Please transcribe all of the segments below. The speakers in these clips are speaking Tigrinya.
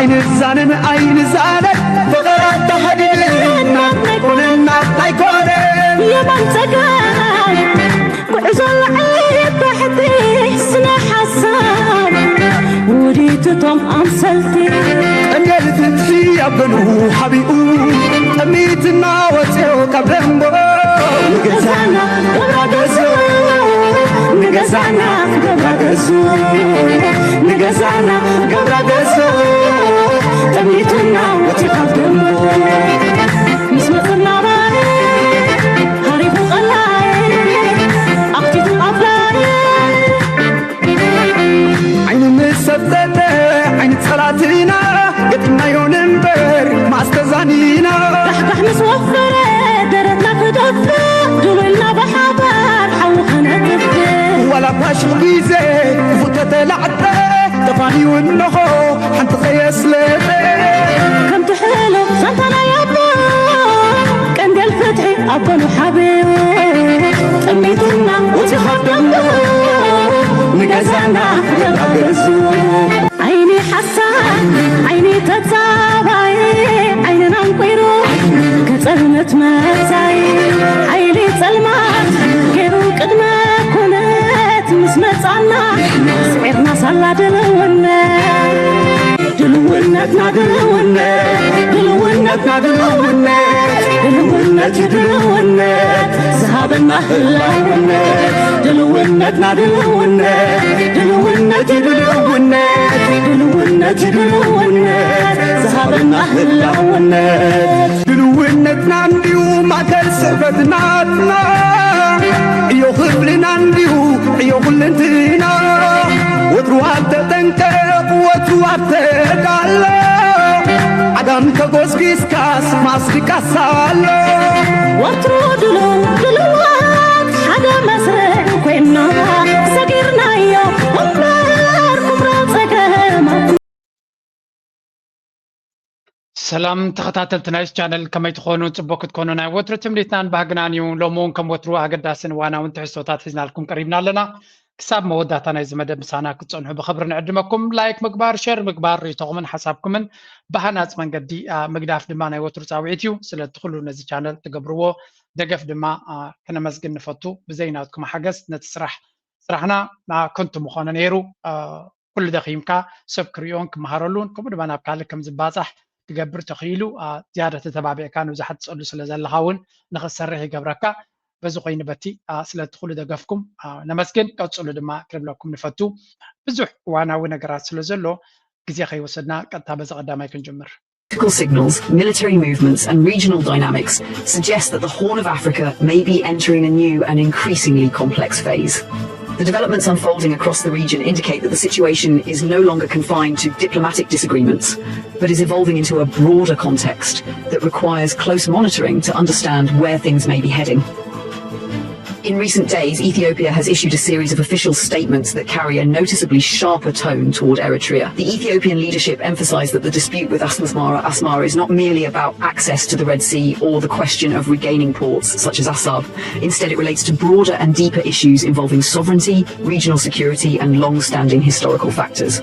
ኣይንዛነን ኣይንዛነን ፍቕራት ተኸዲድና ኣይኮነን ኣይኮነን የማን ጸጋም ጉዕዞ ላዕሊ ታሕቲ ስነ ሓሳብ ውዲትቶም ኣምሰልቲ ቀንዴል ፍትሒ ኣብ ገኑ ሓቢኡ ጥሚትና ወፅዮ ካብ ደንቦ ንገዛና ገብራ ገዞ ንገዛና ገብራ ገዞ ንገዛና ገብራ ገዞ ጠሚቱና ወፂ ካብ ደንቦ ምስ መፅና ባይ ሃሪፉ ቀላይ ኣኽቲቱ ኣፍላይ ዓይኒ ምስ ሰብተተ ዓይኒ ፀላትና ገጢምናዮ ንንበር ማስተዛኒና ጋሕጋሕ ምስ ወፈረ ደረትና ክደፍእ ድውልና ብሓባር ሓዊ ከነጥፍእ ዋላ ፋሽል ግዜ ክፉእ ተተላዕጠ ተፋንዩ እንሆ ሓንቲ ከየስለጠ ከምቲ ሕሉፍ ዛንታና ያቦ ቀንዴል ፍትሒ ኣቦኑ ሓብዮ ጠሚትና ውፂ ካብ ደንጎ ንገዛና ገዛ ገዙ ዓይኒ ሓሳድ ዓይኒ ተጻባይ ዓይንና እንቁይሩ ከጸልምት መጻይ ሓይሊ ጸልማት ገይሩ ቅድመ ኩነት ምስ መጻና ስዒርና ሳላ ድልውነት ድልውነትና ድልውነት ድልውነትና ድልውነት ድልውነት እዩ ድልውነት ዝሃበና ህላውነት ድልውነትና ድልውነት ድልውነት እዩ ድልውነት ድልውነት እዩ ድልውነት ዝሃበና ህላውነት ድልውነትና እንዲዩ ማእከል ስሕበትናትና ዕዮ ክፍልና እንዲዩ ዕዮ ኩልንትና ወትሩ ኣብ ተጠንቀቕ ወትሩ ኣብ ተዳሎ ዓጋም ተጎስጊስካስ ማስቲካስ ኣሎ ወትሩ ድሉ ድልዋት ሓደ መስርዕ ኮይና ሰጊርናዮ እምበር ኩምራ ጸገማት ሰላም ተኸታተልቲ ናይዚ ቻነል ከመይ ትኾኑ? ጽቡቅ ክትኮኑ ናይ ወትሩ ትምኒትናን ባህግናን እዩ። ሎሚ እውን ከም ወትሩ ኣገዳስን እዋናውን ትሕዝቶታት ሒዝናልኩም ቀሪብና ኣለና። ክሳብ መወዳእታ ናይዚ መደብ ምሳና ክትጸንሑ ብኽብሪ ንዕድመኩም። ላይክ ምግባር፣ ሸር ምግባር፣ ርእይቶኹምን ሓሳብኩምን ብሃናጽ መንገዲ ምግዳፍ ድማ ናይ ወትሩ ጻውዒት እዩ። ስለቲ ኩሉ ነዚ ቻነል ትገብርዎ ደገፍ ድማ ከነመስግን ንፈቱ። ብዘይ ናትኩም ሓገዝ ነቲ ስራሕ ስራሕና ከንቱ ምኾነ ነይሩ። ኩሉ ደኺምካ ሰብ ክርእዮን ክመሃረሉን ከምኡ ድማ ናብ ካልእ ከም ዝባፃሕ ክገብር ተኽኢሉ ዝያዳ ተተባቢዕካ ንብዙሓት ትፀሉ ስለ ዘለኻ እውን ንኽትሰርሕ ይገብረካ። በዚ ኮይኑ በቲ ስለቲ ኩሉ ደገፍኩም ነመስግን። ቀፅሉ ድማ ክንብለኩም ንፈቱ። ብዙሕ እዋናዊ ነገራት ስለ ዘሎ ግዜ ከይወሰድና ቀጥታ በዚ ቀዳማይ ክንጅምር። Political signals, military movements, and regional dynamics suggest that the Horn of Africa may be entering a new and increasingly complex phase. The developments unfolding across the region indicate that the situation is no longer confined to diplomatic disagreements, but is evolving into a broader context that requires close monitoring to understand where things may be heading. In recent days, Ethiopia has issued a series of official statements that carry a noticeably sharper tone toward Eritrea. The Ethiopian leadership emphasized that the dispute with Asmara Asmara is not merely about access to the Red Sea or the question of regaining ports such as Assab. Instead, it relates to broader and deeper issues involving sovereignty, regional security, and long-standing historical factors.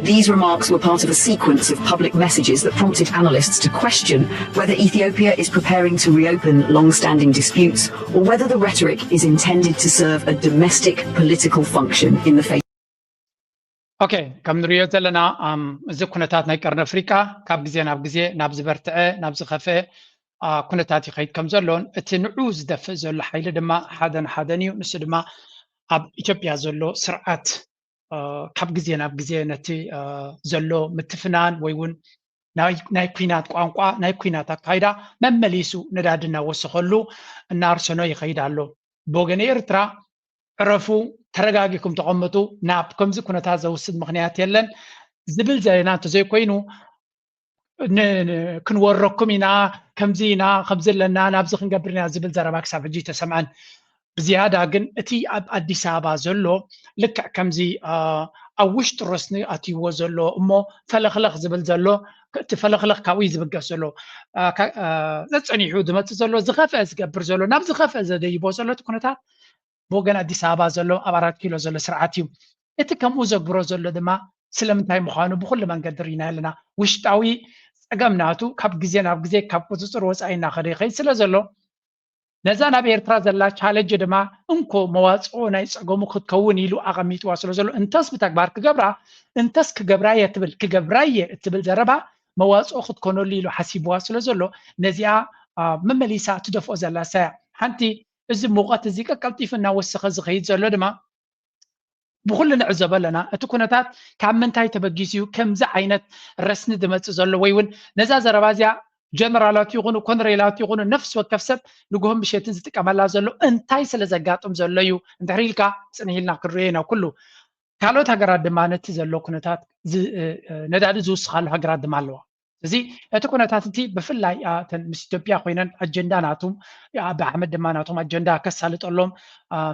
These remarks were part of a sequence of public messages that prompted analysts to question whether Ethiopia is preparing to reopen long-standing disputes or whether the rhetoric is intended to serve a domestic political function in the face. Okay, ከም ንሪኦ ዘለና እዚ ኩነታት ናይ ቀርኒ ኣፍሪቃ ካብ ግዜ ናብ ግዜ ናብ ዝበርትዐ ናብ ዝኸፍአ ኩነታት ይኸይድ ከም ዘሎን እቲ ንዑ ዝደፍእ ዘሎ ሓይሊ ድማ ሓደን ሓደን እዩ። ንሱ ድማ ኣብ ኢትዮጵያ ዘሎ ስርዓት ካብ ግዜ ናብ ግዜ ነቲ ዘሎ ምትፍናን ወይ እውን ናይ ኩናት ቋንቋ ናይ ኩናት ኣካይዳ መመሊሱ ነዳዲ እናወሰኸሉ እናርሰኖ ይኸይድ ኣሎ። ብወገን ኤርትራ ዕረፉ፣ ተረጋጊኩም ተቐመጡ፣ ናብ ከምዚ ኩነታት ዘውስድ ምኽንያት የለን ዝብል ዘለና እንተዘይኮይኑ ክንወረኩም ኢና፣ ከምዚ ኢና፣ ከምዚ ኣለና፣ ናብዚ ክንገብር ኢና ዝብል ዘረባ ክሳብ ሕጂ ተሰምዐን። ብዝያዳ ግን እቲ ኣብ ኣዲስ ኣበባ ዘሎ ልክዕ ከምዚ ኣብ ውሽጢ ሮስኒ ኣትይዎ ዘሎ እሞ ፈለኽለኽ ዝብል ዘሎ እቲ ፈለኽለኽ ካብኡ እዩ ዝብገስ ዘሎ ዘጸኒሑ ዝመጽእ ዘሎ ዝኸፍአ ዝገብር ዘሎ ናብ ዝኸፍአ ዘደይቦ ዘሎ እቲ ኩነታት ብወገን ኣዲስ ኣበባ ዘሎ ኣብ ኣራት ኪሎ ዘሎ ስርዓት እዩ። እቲ ከምኡ ዘግብሮ ዘሎ ድማ ስለምንታይ ምዃኑ ብኩሉ መንገዲ ርኢና ኣለና። ውሽጣዊ ጸገም ናቱ ካብ ግዜ ናብ ግዜ ካብ ቁጽጽር ወጻኢ እናኸደ ይኸይድ ስለ ዘሎ፣ ነዛ ናብ ኤርትራ ዘላ ቻለንጅ ድማ እንኮ መዋጽኦ ናይ ጸገሙ ክትከውን ኢሉ ኣቐሚጥዋ ስለ ዘሎ፣ እንተስ ብተግባር ክገብራ፣ እንተስ ክገብራየ ትብል፣ ክገብራየ እትብል ዘረባ መዋጽኦ ክትኮነሉ ኢሉ ሓሲብዋ ስለ ዘሎ፣ ነዚኣ መመሊሳ ትደፍኦ ዘላ ሳያ ሓንቲ፣ እዚ ሙቐት እዚ ቀቀልጢፉ እናወሰኸ ዝኸይድ ዘሎ ድማ ብኩሉ ንዕዘቦ ኣለና። እቲ ኩነታት ካብ ምንታይ ተበጊሱ እዩ ከምዚ ዓይነት ረስኒ ዝመጽእ ዘሎ? ወይ እውን ነዛ ዘረባ እዚኣ ጀነራላት ይኹኑ ኮነሬላት ይኹኑ ነፍሲ ወከፍ ሰብ ንግሆን ምሸትን ዝጥቀመላ ዘሎ እንታይ ስለ ዘጋጥም ዘሎ እዩ? እንድሕር ኢልካ ጽንሕ ኢልና ክንሪኦ ኢና ኩሉ። ካልኦት ሃገራት ድማ ነቲ ዘሎ ኩነታት ነዳዲ ዝውስኻሉ ሃገራት ድማ ኣለዋ። እዚ እቲ ኩነታት እቲ ብፍላይ እተን ምስ ኢትዮጵያ ኮይነን ኣጀንዳ ናቶም፣ ኣቢ ኣሕመድ ድማ ናቶም ኣጀንዳ ከሳልጠሎም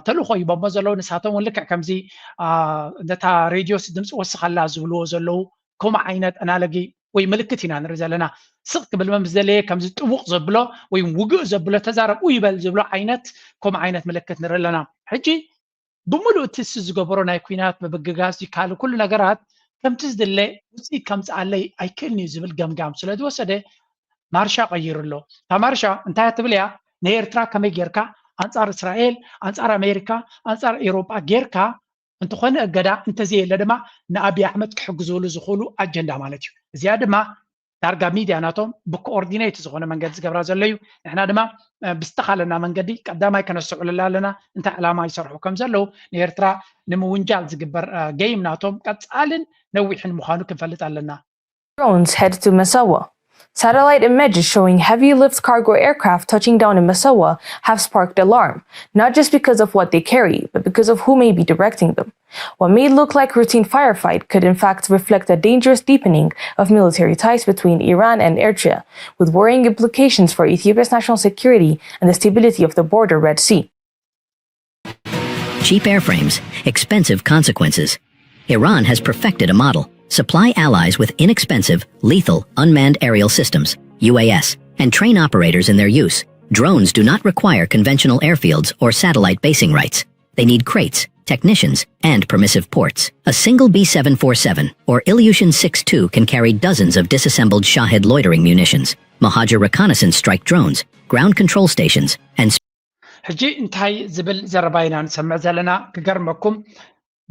ተልእኾ ሂቦሞ ዘለዉ። ንሳቶም እውን ልክዕ ከምዚ ነታ ሬድዮ ድምፂ ወስኸላ ዝብልዎ ዘለዉ ከምኡ ዓይነት ኣናሎጊ ወይ ምልክት ኢና ንርኢ ዘለና። ስቕ ክብል ምስ ዘለየ ከምዚ ጥቡቕ ዘብሎ ወይ ውግእ ዘብሎ ተዛረብ ይበል ዝብሎ ዓይነት ከምኡ ዓይነት ምልክት ንርኢ ኣለና። ሕጂ ብምሉእ እቲ እሱ ዝገበሮ ናይ ኲናት ምብግጋስ ይካል ኩሉ ነገራት ከምቲ ዝድለ ውፅኢት ከምፅኣለይ ኣይክእልን እዩ ዝብል ገምጋም ስለ ዝወሰደ ማርሻ ቀይሩ ኣሎ። እታ ማርሻ እንታይ ትብል እያ? ንኤርትራ ከመይ ጌርካ ኣንፃር እስራኤል፣ ኣንፃር ኣሜሪካ፣ ኣንፃር ኤውሮጳ ጌርካ እንተኾነ እገዳ እንተዘየለ ድማ ንኣብይ ኣሕመድ ክሕግዝሉ ዝኽእሉ ኣጀንዳ ማለት እዩ። እዚኣ ድማ ዳርጋ ሚድያ ናቶም ብኮኦርዲኔት ዝኾነ መንገዲ ዝገብራ ዘሎ እዩ። ንሕና ድማ ብዝተኻለና መንገዲ ቀዳማይ ከነስተውዕለላ ኣለና። እንታይ ዕላማ ይሰርሑ ከም ዘለዉ ንኤርትራ ንምውንጃል ዝግበር ገይም ናቶም ቀጻልን ነዊሕን ምዃኑ ክንፈልጥ ኣለና። Drones head to Massawa. Satellite images showing heavy lift cargo aircraft touching down in Massawa have sparked alarm, not just because of what they carry, but because of who may be directing them. What may look like routine firefight could in fact reflect a dangerous deepening of military ties between Iran and Eritrea, with worrying implications for Ethiopia's national security and the stability of the border Red Sea. Cheap airframes, expensive consequences. Iran has perfected a model. Supply allies with inexpensive, lethal, unmanned aerial systems, U A S, and train operators in their use. Drones do not require conventional airfields or satellite basing rights. They need crates, technicians, and permissive ports. A single B seven forty-seven or Ilyushin sixty-two can carry dozens of disassembled Shahed loitering munitions, Mohajer reconnaissance strike drones, ground control stations, and ሕጂ እንታይ ዝብል ዘረባ ኢና ንሰምዕ ዘለና? ክገርመኩም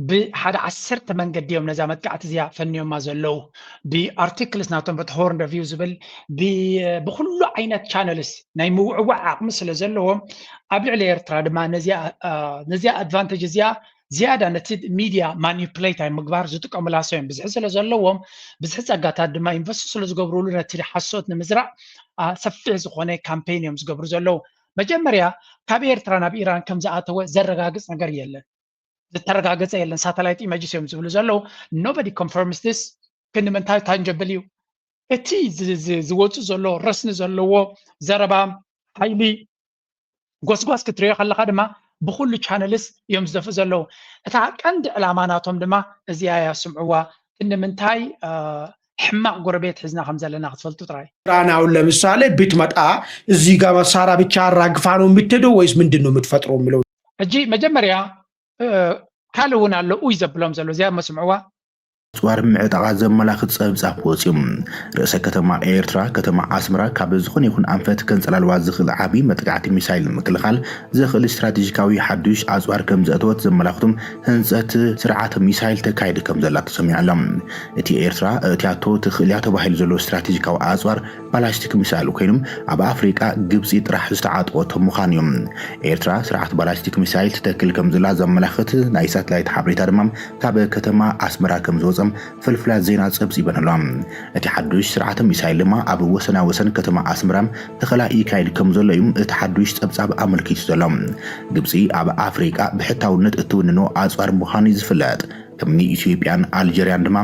ብሓደ ዓሰርተ መንገዲ እዮም ነዛ መጥቃዕቲ እዚኣ ፈንዮማ ዘለዉ። ብኣርቲክልስ ናቶም በቲ ሆርን ሪቪው ዝብል ብኩሉ ዓይነት ቻነልስ ናይ ምውዕዋዕ ዓቕሚ ስለ ዘለዎም ኣብ ልዕሊ ኤርትራ ድማ ነዚኣ ኣድቫንቴጅ እዚኣ ዝያዳ ነቲ ሚድያ ማኒፕሌት ኣይ ምግባር ዝጥቀሙላ ሰው እዮም። ብዝሒ ስለ ዘለዎም ብዝሒ ጸጋታት ድማ ኢንቨስት ስለ ዝገብሩሉ ነቲ ሓሶት ንምዝራእ ሰፊሕ ዝኾነ ካምፔን እዮም ዝገብሩ ዘለዉ። መጀመርያ ካብ ኤርትራ ናብ ኢራን ከም ዝኣተወ ዘረጋግጽ ነገር የለን። ዝተረጋገጸ የለን። ሳተላይት ኢመጅስ እዮም ዝብሉ ዘለዉ። Nobody confirms this። ግን ንምንታይ ታንጀብል እዩ? እቲ ዝወፁ ዘሎ ረስኒ ዘለዎ ዘረባ ሓይሊ ጎስጓስ ክትሪኦ ከለካ ድማ ብኩሉ ቻነልስ እዮም ዝደፍኡ ዘለዉ። እታ ቀንዲ ዕላማ ናቶም ድማ እዚኣ እያ ስምዕዋ፣ ክንዲ ምንታይ ሕማቕ ጎረቤት ሒዝና ከም ዘለና ክትፈልጡ ጥራይ። ኢራን አሁን ለምሳሌ ብትመጣ እዚህ ጋር መሳሪያ ብቻ አራግፋ ነው የምትሄደው ወይስ ምንድን ነው የምትፈጥረው የሚለው ሕጂ መጀመርያ ካልእ እውን ኣሎ ኡይ ዘብሎም ዘሎ እዚኣ መስምዕዋ። ኣፅዋር ምዕጣቓ ዘመላኽት ፀብፃብ ወፂኡ። ርእሰ ከተማ ኤርትራ ከተማ ኣስመራ ካብ ዝኾነ ይኹን ኣንፈት ከንፀላልዋ ዝኽእል ዓብዪ መጥቃዕቲ ሚሳይል ንምክልኻል ዘኽእል ስትራቴጂካዊ ሓዱሽ ኣፅዋር ከም ዘእተወት ዘመላኽቱ ህንፀት ስርዓት ሚሳይል ተካይድ ከም ዘላ ተሰሚዑ ኣሎ። እቲ ኤርትራ እእትያቶ ትኽእል እያ ተባሂሉ ዘሎ ስትራቴጂካዊ ኣፅዋር ባላስቲክ ሚሳይል ኮይኖም ኣብ ኣፍሪቃ ግብፂ ጥራሕ ዝተዓጠቖቶ ምዃኑ እዩ። ኤርትራ ስርዓት ባላስቲክ ሚሳይል ትተክል ከም ዘላ ዘመላኽት ናይ ሳትላይት ሓበሬታ ድማ ካብ ከተማ ኣስመራ ከም ዝወፀ ፍልፍላት ዜና ፀብፂበን ኣለዋ። እቲ ሓዱሽ ስርዓተ ሚሳይል ድማ ኣብ ወሰና ወሰን ከተማ ኣስመራ ተኸላ ይካየድ ከም ዘሎ እዩ እቲ ሓዱሽ ፀብፃብ ኣመልኪቱ ዘሎ። ግብፂ ኣብ ኣፍሪቃ ብሕታውነት እትውንኖ ኣፅዋር ምዃኑ እዩ ዝፍለጥ። ከም ንኢትዮጵያን ኣልጀርያን ድማ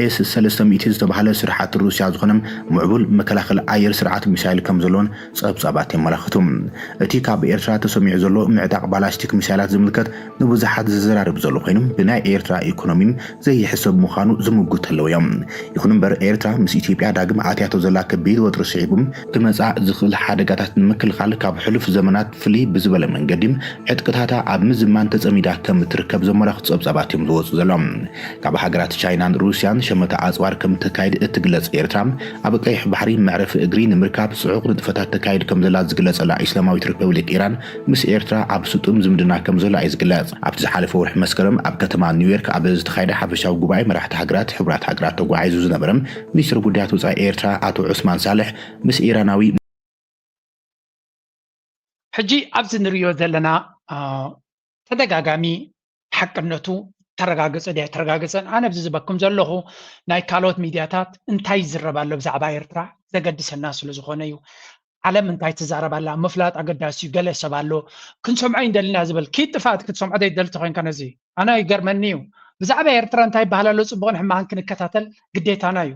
ኤስ ሰለስተ ሚእቲ ዝተባህለ ስርሓት ሩስያ ዝኾነ ምዕቡል መከላኸሊ ኣየር ስርዓት ሚሳይል ከም ዘለዎን ፀብፃባት የመላኽቱ። እቲ ካብ ኤርትራ ተሰሚዑ ዘሎ ምዕጣቕ ባላስቲክ ሚሳይላት ዝምልከት ንብዙሓት ዘዘራርብ ዘሎ ኮይኑ ብናይ ኤርትራ ኢኮኖሚ ዘይሕሰብ ምዃኑ ዝምጉት ኣለዉ እዮም። ይኹን እምበር ኤርትራ ምስ ኢትዮጵያ ዳግም ኣትያቶ ዘላ ከቢድ ወጥሪ ስዒቡ ክመፃ ዝኽእል ሓደጋታት ንምክልኻል ካብ ሕሉፍ ዘመናት ፍልይ ብዝበለ መንገዲ ዕጥቅታታ ኣብ ምዝማን ተፀሚዳ ከም እትርከብ ዘመላኽቱ ፀብፃባት እዮም ዝወፁ ዘለዉ። ካብ ሃገራት ቻይናን ሩስያን ሸመታ ኣፅዋር ከም ተካይድ እትግለጽ ኤርትራ፣ ኣብ ቀይሕ ባሕሪ መዕረፊ እግሪ ንምርካብ ጽዑቕ ንጥፈታት ተካይድ ከም ዘላ ዝግለጸላ ኢስላማዊት ሪፐብሊክ ኢራን፣ ምስ ኤርትራ ኣብ ስጡም ዝምድና ከም ዘላ እዩ ዝግለጽ። ኣብቲ ዝሓለፈ ወርሒ መስከረም ኣብ ከተማ ኒውዮርክ ኣብ ዝተኻየደ ሓፈሻዊ ጉባኤ መራሕቲ ሃገራት ሕቡራት ሃገራት ተጓዒዙ ዝነበረ ሚኒስትሪ ጉዳያት ወጻኢ ኤርትራ ኣቶ ዑስማን ሳልሕ፣ ምስ ኢራናዊ ሕጂ ኣብዚ ንሪኦ ዘለና ተደጋጋሚ ሓቅነቱ ተረጋገጸ ድያ ኣይተረጋገጸን፣ ኣነ ኣብዚ ዝበኩም ዘለኹ ናይ ካልኦት ሚድያታት እንታይ ይዝረብ ኣሎ ብዛዕባ ኤርትራ ዘገድሰና ስለ ዝኾነ እዩ። ዓለም እንታይ ትዛረብ ኣላ ምፍላጥ ኣገዳሲ እዩ። ገለ ሰብ ኣሎ ክንሰምዖ ይንደልና ዝብል ኪድ ጥፋት ክትሰምዖ ዘይትደሊ ተኮይንካ ነዚ ኣነ ይገርመኒ እዩ። ብዛዕባ ኤርትራ እንታይ ይበሃል ኣሎ ጽቡቕን ሕማቕን ክንከታተል ግዴታና እዩ።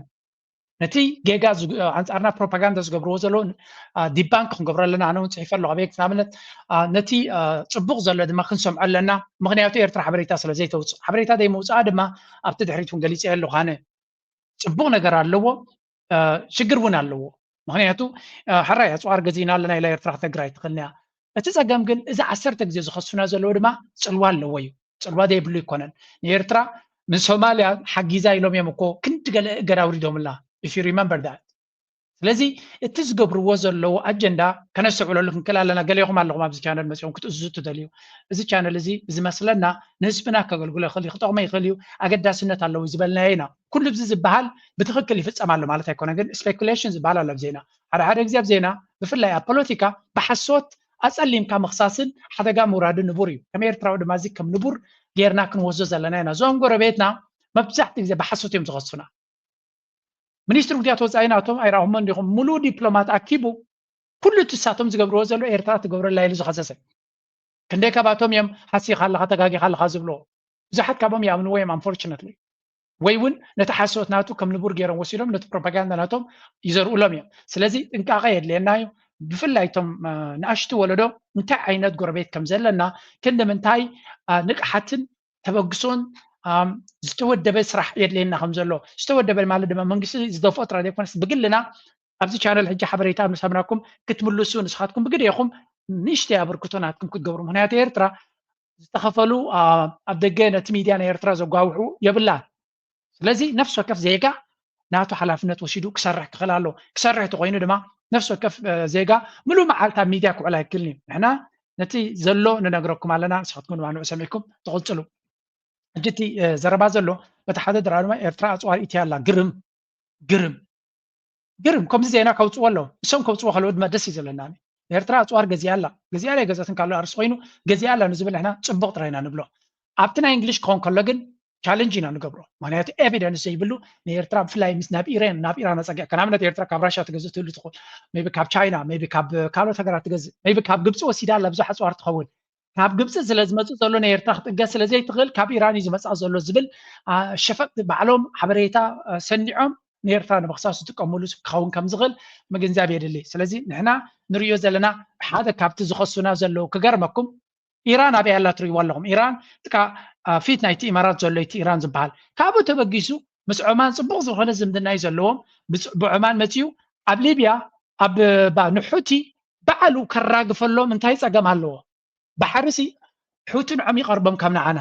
ነቲ ጌጋ ኣንፃርና ፕሮፓጋንዳ ዝገብርዎ ዘለዉ ዲባንክ ክንገብሮ ኣለና። ኣነ እውን ፅሒፈ ኣለኹ ኣበይ ንኣብነት ነቲ ፅቡቅ ዘሎ ድማ ክንሰምዖ ኣለና። ምክንያቱ ኤርትራ ሓበሬታ ስለ ዘይተውፅእ ሓበሬታ ዘይምውፅኣ ድማ ኣብቲ ድሕሪት እውን ገሊፀ ኣለኹ። ኣነ ፅቡቅ ነገር ኣለዎ፣ ሽግር እውን ኣለዎ። ምክንያቱ ሕራይ ኣፅዋር ገዚእና ኣለና ኢላ ኤርትራ ክትነግር ኣይትኽእልን እያ። እቲ ፀገም ግን እዚ ዓሰርተ ግዜ ዝኸሱና ዘለዉ ድማ ፅልዋ ኣለዎ እዩ። ፅልዋ ዘይብሉ ኣይኮነን። ንኤርትራ ንሶማልያ ሓጊዛ ኢሎም እዮም እኮ ክንዲ ገለ እገዳ ኣውሪዶምላ if you remember that። ስለዚ እቲ ዝገብርዎ ዘለዉ ኣጀንዳ ከነስተውዕለሉ ክንክእል ኣለና። ገሌኹም ኣለኹም ኣብዚ ቻነል መፂኦም ክትእዝዙ ትደልዩ። እዚ ቻነል እዚ ብዝመስለና ንህዝብና ከገልግሎ ይኽእል እዩ፣ ክጠቕሞ ይኽእል እዩ፣ ኣገዳስነት ኣለዎ ዝበልናዮ ኢና። ኩሉ እዚ ዝበሃል ብትኽክል ይፍፀም ኣሎ ማለት ኣይኮነን፣ ግን ስፔኩሌሽን ዝበሃል ኣሎ ኣብ ዜና። ሓደ ሓደ ግዜ ኣብ ዜና ብፍላይ ኣብ ፖለቲካ ብሓሶት ኣፀሊምካ ምኽሳስን ሓደጋ ምውራድን ንቡር እዩ። ከም ኤርትራዊ ድማ እዚ ከም ንቡር ጌርና ክንወስዶ ዘለና ኢና። እዞም ጎረቤትና መብዛሕትኡ ግዜ ብሓሶት እዮም ዝኸሱና። ሚኒስትሪ ጉዳያት ወፃኢ ናቶም ኣይረኣኹሞ እንዲኹም ምሉእ ዲፕሎማት ኣኪቡ ኩሉ እቲ ንሳቶም ዝገብርዎ ዘሎ ኤርትራ ትገብረላ ኢሉ ዝኸሰሰ። ክንደይ ካብኣቶም እዮም ሓሲኻ ኣለኻ ተጋጊኻ ኣለኻ ዝብልዎ? ብዙሓት ካብኦም ይኣምንዎ እዮም unfortunately። ወይ እውን ነቲ ሓሶት ናቱ ከም ንቡር ገይሮም ወሲዶም ነቲ ፕሮፓጋንዳ ናቶም ይዘርእሎም እዮም። ስለዚ ጥንቃቐ የድልየና እዩ። ብፍላይ እቶም ንኣሽቱ ወለዶ እንታይ ዓይነት ጎረቤት ከም ዘለና ክንዲ ምንታይ ንቕሓትን ተበግሶን ዝተወደበ ስራሕ የድልየና ከም ዘሎ፣ ዝተወደበ ማለት ድማ መንግስቲ ዝደፍኦ ጥራይ ዘይኮነስ ብግልና ኣብዚ ቻነል ሕጂ ሓበሬታ ምስ ሃብናኩም ክትምልሱ ንስኻትኩም ብግዴኹም ንእሽተይ ኣበርክቶ ናትኩም ክትገብሩ። ምክንያቱ ኤርትራ ዝተኸፈሉ ኣብ ደገ ነቲ ሚድያ ናይ ኤርትራ ዘጓውሑ የብላን። ስለዚ ነፍሲ ወከፍ ዜጋ ናቱ ሓላፍነት ወሲዱ ክሰርሕ ክኽእል ኣለዎ። ክሰርሕ ተኮይኑ ድማ ነፍሲ ወከፍ ዜጋ ምሉእ መዓልቲ ኣብ ሚድያ ክውዕል ኣይክእልን እዩ። ንሕና ነቲ ዘሎ ንነግረኩም ኣለና፣ ንስኻትኩም ድማ ንዑ ሰሚዕኩም ትቕጽሉ። ሕጂ እቲ ዘረባ ዘሎ በቲ ሓደ ድራ ድማ ኤርትራ ኣፅዋር ኢትያ ኣላ። ግርም ግርም ግርም ከምዚ ዜና ከውፅዎ ኣለዎ። እሶም ከውፅዎ ከለዉ ድማ ደስ እዩ ዘለና። ኤርትራ ኣፅዋር ገዚኣ ኣላ፣ ገዚኣ ኣላ ኣይገዘትን ካሎ ኣርስ ኮይኑ ገዚኣ ኣላ ንዝብል ንሕና ፅቡቕ ጥራይ ኢና ንብሎ። ኣብቲ ናይ እንግሊሽ ክኸውን ከሎ ግን ቻለንጅ ኢና ንገብሮ። ምክንያቱ ኤቪደንስ ዘይብሉ ንኤርትራ ብፍላይ ምስ ናብ ኢራን ናብ ኢራን ኣፀጊዕካ ንኣብነት ኤርትራ ካብ ራሽያ ትገዝእ ትህሉ ትኽእል ቢ ካብ ቻይና ቢ ካብ ካልኦት ሃገራት ትገዝእ ቢ ካብ ግብፂ ወሲዳ ኣላ ብዙሕ ኣፅዋር ትኸውን ካብ ግብፂ ስለ ዝመፅእ ዘሎ ንኤርትራ ክጥገ ስለ ዘይትኽእል ካብ ኢራን እዩ ዝመፅኣ ዘሎ ዝብል ሸፈጥቲ ባዕሎም ሓበሬታ ሰኒዖም ንኤርትራ ንምኽሳስ ዝጥቀምሉ ክኸውን ከም ዝኽእል ምግንዛብ የድሊ። ስለዚ ንሕና ንሪዮ ዘለና ሓደ ካብቲ ዝኸሱና ዘለዉ ክገርመኩም ኢራን ኣበይ ኣላ ትሪእዋ ኣለኹም? ኢራን ጥቃ ፊት ናይቲ ኢማራት ዘሎ እቲ ኢራን ዝበሃል ካብኡ ተበጊሱ ምስ ዖማን ፅቡቕ ዝኾነ ዝምድና እዩ ዘለዎም። ብዖማን መፂኡ ኣብ ሊብያ ኣብ ንሑቲ ባዕሉ ከራግፈሎም እንታይ ፀገም ኣለዎ? ባሕርሲ ሑቲ ንዖም ይቐርቦም ካብ ንዓና።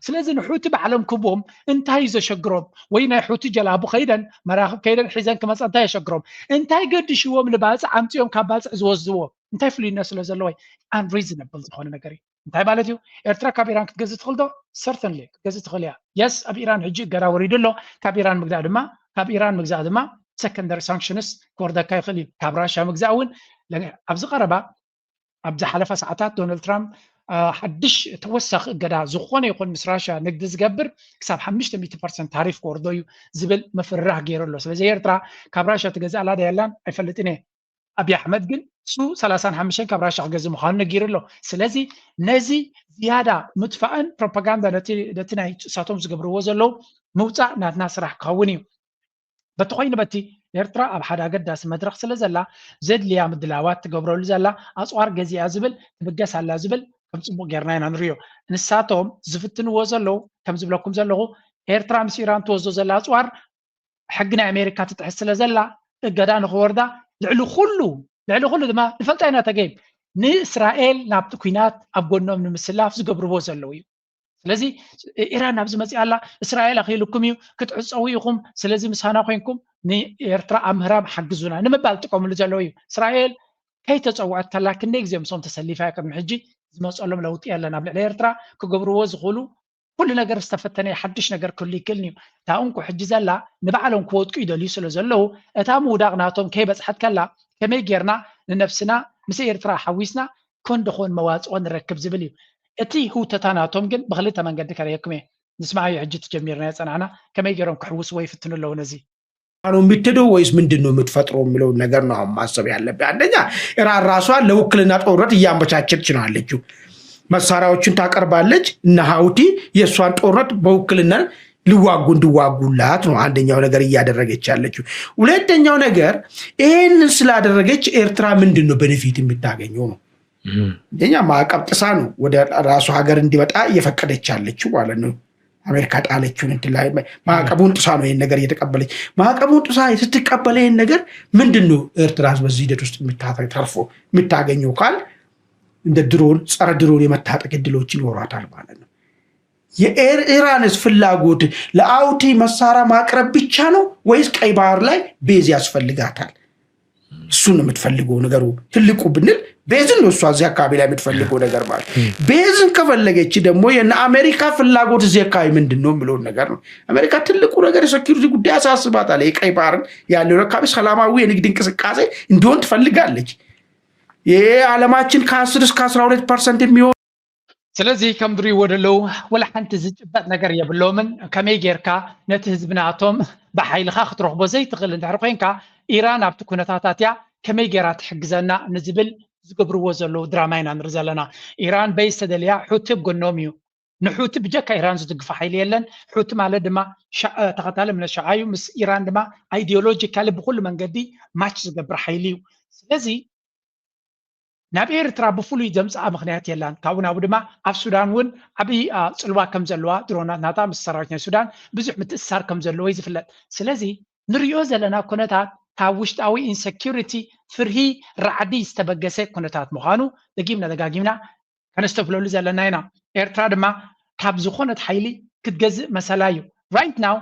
ስለዚ ንሑቲ ባዕሎም ክቦም እንታይ እዩ ዘሸግሮም? ወይ ናይ ሑቲ ጀላቡ ከይደን መራኽብ ከይደን ሒዘን ክመፃ እንታይ የሸግሮም? እንታይ ገድሽዎም ንባፅዕ ኣምፅኦም ካብ ባፅዕ ዝወስድዎ? እንታይ ፍሉይነት ስለ ዘለዎ? ኣንሪዝነብል ዝኾነ ነገር እዩ። እንታይ ማለት እዩ? ኤርትራ ካብ ኢራን ክትገዝእ ትኽእል ዶ? ሰርተንሊ ክትገዝእ ትኽእል እያ። የስ ኣብ ኢራን ሕጂ እገዳ ወሪዱ ኣሎ። ካብ ኢራን ምግዛእ ድማ ካብ ኢራን ምግዛእ ድማ ሰከንደሪ ሳንክሽንስ ክወርደካ ይኽእል እዩ። ካብ ራሽያ ምግዛእ እውን ኣብዚ ቀረባ ኣብ ዝሓለፈ ሰዓታት ዶናልድ ትራምፕ ሓድሽ ተወሳኺ እገዳ ዝኾነ ይኹን ምስ ራሽያ ንግዲ ዝገብር ክሳብ ሓሙሽተ ሚእቲ ፐርሰንት ታሪፍ ክወርዶ እዩ ዝብል ምፍርራህ ገይሩ ኣሎ። ስለዚ ኤርትራ ካብ ራሽያ ትገዝእ ኣላ ዶ የላን ኣይፈልጥን እየ። ኣብይ ኣሕመድ ግን እሱ ሰላሳን ሓሙሽተን ካብ ራሽያ ክገዝእ ምዃኑ ነጊሩ ኣሎ። ስለዚ ነዚ ዝያዳ ምጥፋእን ፕሮፓጋንዳ ነቲ ናይ እሳቶም ዝገብርዎ ዘለዉ ምውፃእ ናትና ስራሕ ክኸውን እዩ። በቲ ኮይኑ በቲ ኤርትራ ኣብ ሓደ ኣገዳሲ መድረኽ ስለ ዘላ ዘድልያ ምድላዋት ትገብረሉ ዘላ ኣፅዋር ገዚኣ ዝብል ትብገስ ኣላ ዝብል ከም ፅቡቅ ጌርና ኢና ንሪኦ። ንሳቶም ዝፍትንዎ ዘለዉ ከም ዝብለኩም ዘለኹ ኤርትራ ምስ ኢራን ትወስዶ ዘላ ኣፅዋር ሕጊ ናይ ኣሜሪካ ትጥሕስ ስለ ዘላ እገዳ ንክወርዳ ልዕሊ ኩሉ ልዕሊ ኩሉ ድማ ንፈልጣ ኢና ተገይም ንእስራኤል ናብቲ ኩናት ኣብ ጎኖም ንምስላፍ ዝገብርዎ ዘለዉ እዩ። ስለዚ ኢራን ኣብዚ መፅኣ ኣላ፣ እስራኤል ኣኽኢሉኩም እዩ፣ ክትዕፀዉ ኢኹም፣ ስለዚ ምሳና ኮይንኩም ንኤርትራ ኣብ ምህራም ሓግዙና ንምባል ጥቀምሉ ዘለዉ እዩ። እስራኤል ከይተፀውዐት ከላ ክንደይ ግዜ ምስኦም ተሰሊፋ እያ ቅድሚ ሕጂ። ዝመፀሎም ለውጢ የለን ኣብ ልዕሊ ኤርትራ። ክገብርዎ ዝኽእሉ ኩሉ ነገር ዝተፈተነ እዩ፣ ሓድሽ ነገር ክህሉ ይክእልን እዩ። እታ እንኮ ሕጂ ዘላ ንባዕሎም ክወድቁ ይደልዩ ስለ ዘለዉ እታ ምውዳቕ ናቶም ከይበፅሐት ከላ ከመይ ጌርና ንነብስና ምስ ኤርትራ ሓዊስና ኮን ደኾን መዋፅኦ ንረክብ ዝብል እዩ። እቲ ህውተታ ናቶም ግን ብክልተ መንገዲ ከርእየኩም እየ። ንስማዓዮ ሕጂ ትጀሚርና የፀናዕና ከመይ ገይሮም ክሕውስዎ ይፍትኑ ኣለዉ ነዚ። ነው የምትሄደው ወይስ ምንድን ነው የምትፈጥረው የሚለውን ነገር ነው አሁን ማሰብ ያለብህ። አንደኛ ኢራን ራሷን ለውክልና ጦርነት እያመቻቸች ነው ያለችው። መሳሪያዎችን ታቀርባለች። እነ ሀውቲ የእሷን ጦርነት በውክልና ሊዋጉ እንዲዋጉላት ነው አንደኛው ነገር እያደረገች ያለችው። ሁለተኛው ነገር ይህንን ስላደረገች ኤርትራ ምንድን ነው ቤኔፊት የምታገኘው ነው። አንደኛ ማዕቀብ ጥሳ ነው ወደ ራሱ ሀገር እንዲመጣ እየፈቀደች ያለችው ማለት ነው። አሜሪካ ጣለችውን እንትን ላይ ማዕቀቡን ጥሳ ነው ይህን ነገር እየተቀበለች። ማዕቀቡን ጥሳ ስትቀበል ይህን ነገር ምንድን ነው ኤርትራ በዚህ ሂደት ውስጥ የምታተርፎ የምታገኘው ካል እንደ ድሮን ጸረ ድሮን የመታጠቅ እድሎች ይኖሯታል ማለት ነው። የኢራንስ ፍላጎት ለአውቲ መሳሪያ ማቅረብ ብቻ ነው ወይስ ቀይ ባህር ላይ ቤዝ ያስፈልጋታል? እሱን ነው የምትፈልገው ነገሩ ትልቁ ብንል ቤዝን ነው እሷ እዚህ አካባቢ ላይ የምትፈልገው ነገር ማለት። ቤዝን ከፈለገች ደግሞ የነ አሜሪካ ፍላጎት እዚህ አካባቢ ምንድን ነው የሚለውን ነገር ነው። አሜሪካ ትልቁ ነገር የሴኩሪቲ ጉዳይ ያሳስባታል። የቀይ ባህርን ያለውን አካባቢ ሰላማዊ የንግድ እንቅስቃሴ እንዲሆን ትፈልጋለች። ይህ ዓለማችን ከአስር እስከ አስራ ሁለት ፐርሰንት የሚሆን ስለዚ ከም ትሪእዎ ዘለዉ ወላ ሓንቲ ዝጭበጥ ነገር የብሎምን። ከመይ ጌርካ ነቲ ህዝቢ ናቶም ብሓይልኻ ክትረኽቦ ዘይትኽእል እንድሕር ኮይንካ ኢራን ኣብቲ ኩነታታት እያ ከመይ ጌራ ትሕግዘና ንዝብል ዝገብርዎ ዘለዉ ድራማ ኢና ንርኢ ዘለና። ኢራን በይስ ተደልያ ሑቲ ኣብ ጎኖም እዩ። ንሑቲ ብጀካ ኢራን ዝድግፎ ሓይሊ የለን። ሑቲ ማለት ድማ ተኸታሊ እምነት ሸዓ እዩ። ምስ ኢራን ድማ ኣይዲዮሎጂካሊ ብኩሉ መንገዲ ማች ዝገብር ሓይሊ እዩ። ስለዚ ናብ ኤርትራ ብፍሉይ ዘምፅኣ ምክንያት የላን። ካብኡ ናብኡ ድማ ኣብ ሱዳን እውን ዓብዪ ፅልዋ ከም ዘለዋ ድሮናት ናታ ምስ ሰራዊት ናይ ሱዳን ብዙሕ ምትእስሳር ከም ዘለዎ እዩ ዝፍለጥ። ስለዚ ንሪኦ ዘለና ኩነታት ካብ ውሽጣዊ ኢንሰኪሪቲ ፍርሂ ራዕዲ ዝተበገሰ ኩነታት ምዃኑ ደጊምና ደጋጊምና ከነስተብህለሉ ዘለና ኢና። ኤርትራ ድማ ካብ ዝኾነት ሓይሊ ክትገዝእ መሰላ እዩ። ራይት ናው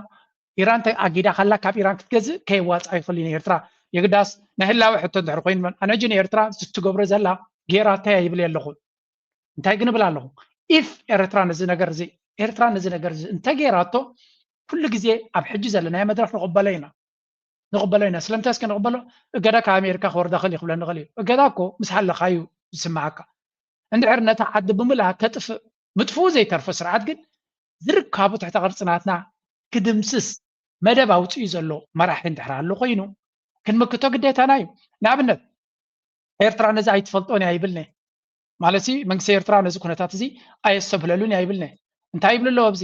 ኢራን ኣጊዳ ካላ ካብ ኢራን ክትገዝእ ከየዋፃ ይኽእል እዩ ንኤርትራ። የግዳስ ናይ ህላወ ሕቶ እንድሕር ኮይኑ ኣነ ሕጂ ንኤርትራ ዝትገብሮ ዘላ ጌራታ እያ ይብል ኣለኹ። እንታይ ግን እብል ኣለኹ? ኢፍ ኤርትራ ነዚ ነገር እዚ ኤርትራ ነዚ ነገር እዚ እንተገይራቶ ኩሉ ግዜ ኣብ ሕጂ ዘለናዮ መድረኽ ንቕበሎ ኢና ንቕበሎ ኢና። ስለምንታይ እስከ ንቕበሎ? እገዳ ካብ ኣሜሪካ ክወርዳ ክእል ይኽብለኒ ክእል እዩ። እገዳ እኮ ምስ ሃለኻ እዩ ዝስምዓካ። እንድሕር ነታ ዓዲ ብምልኣ ከጥፍእ ምጥፍኡ ዘይተርፎ ስርዓት ግን ዝርካቡ ትሕተ ቅርፂ ናትና ክድምስስ መደብ ኣውፅኡ ዘሎ መራሒ እንድሕር ኣሎ ኮይኑ ክንምክቶ ግዴታና እዩ። ንኣብነት ኤርትራ ነዚ ኣይትፈልጦን እያ ይብልኒ ማለት መንግስቲ ኤርትራ ነዚ ኩነታት እዚ ኣየስተብህለሉን እያ ይብልኒ። እንታይ ይብሉ ኣለዎ ኣብዚ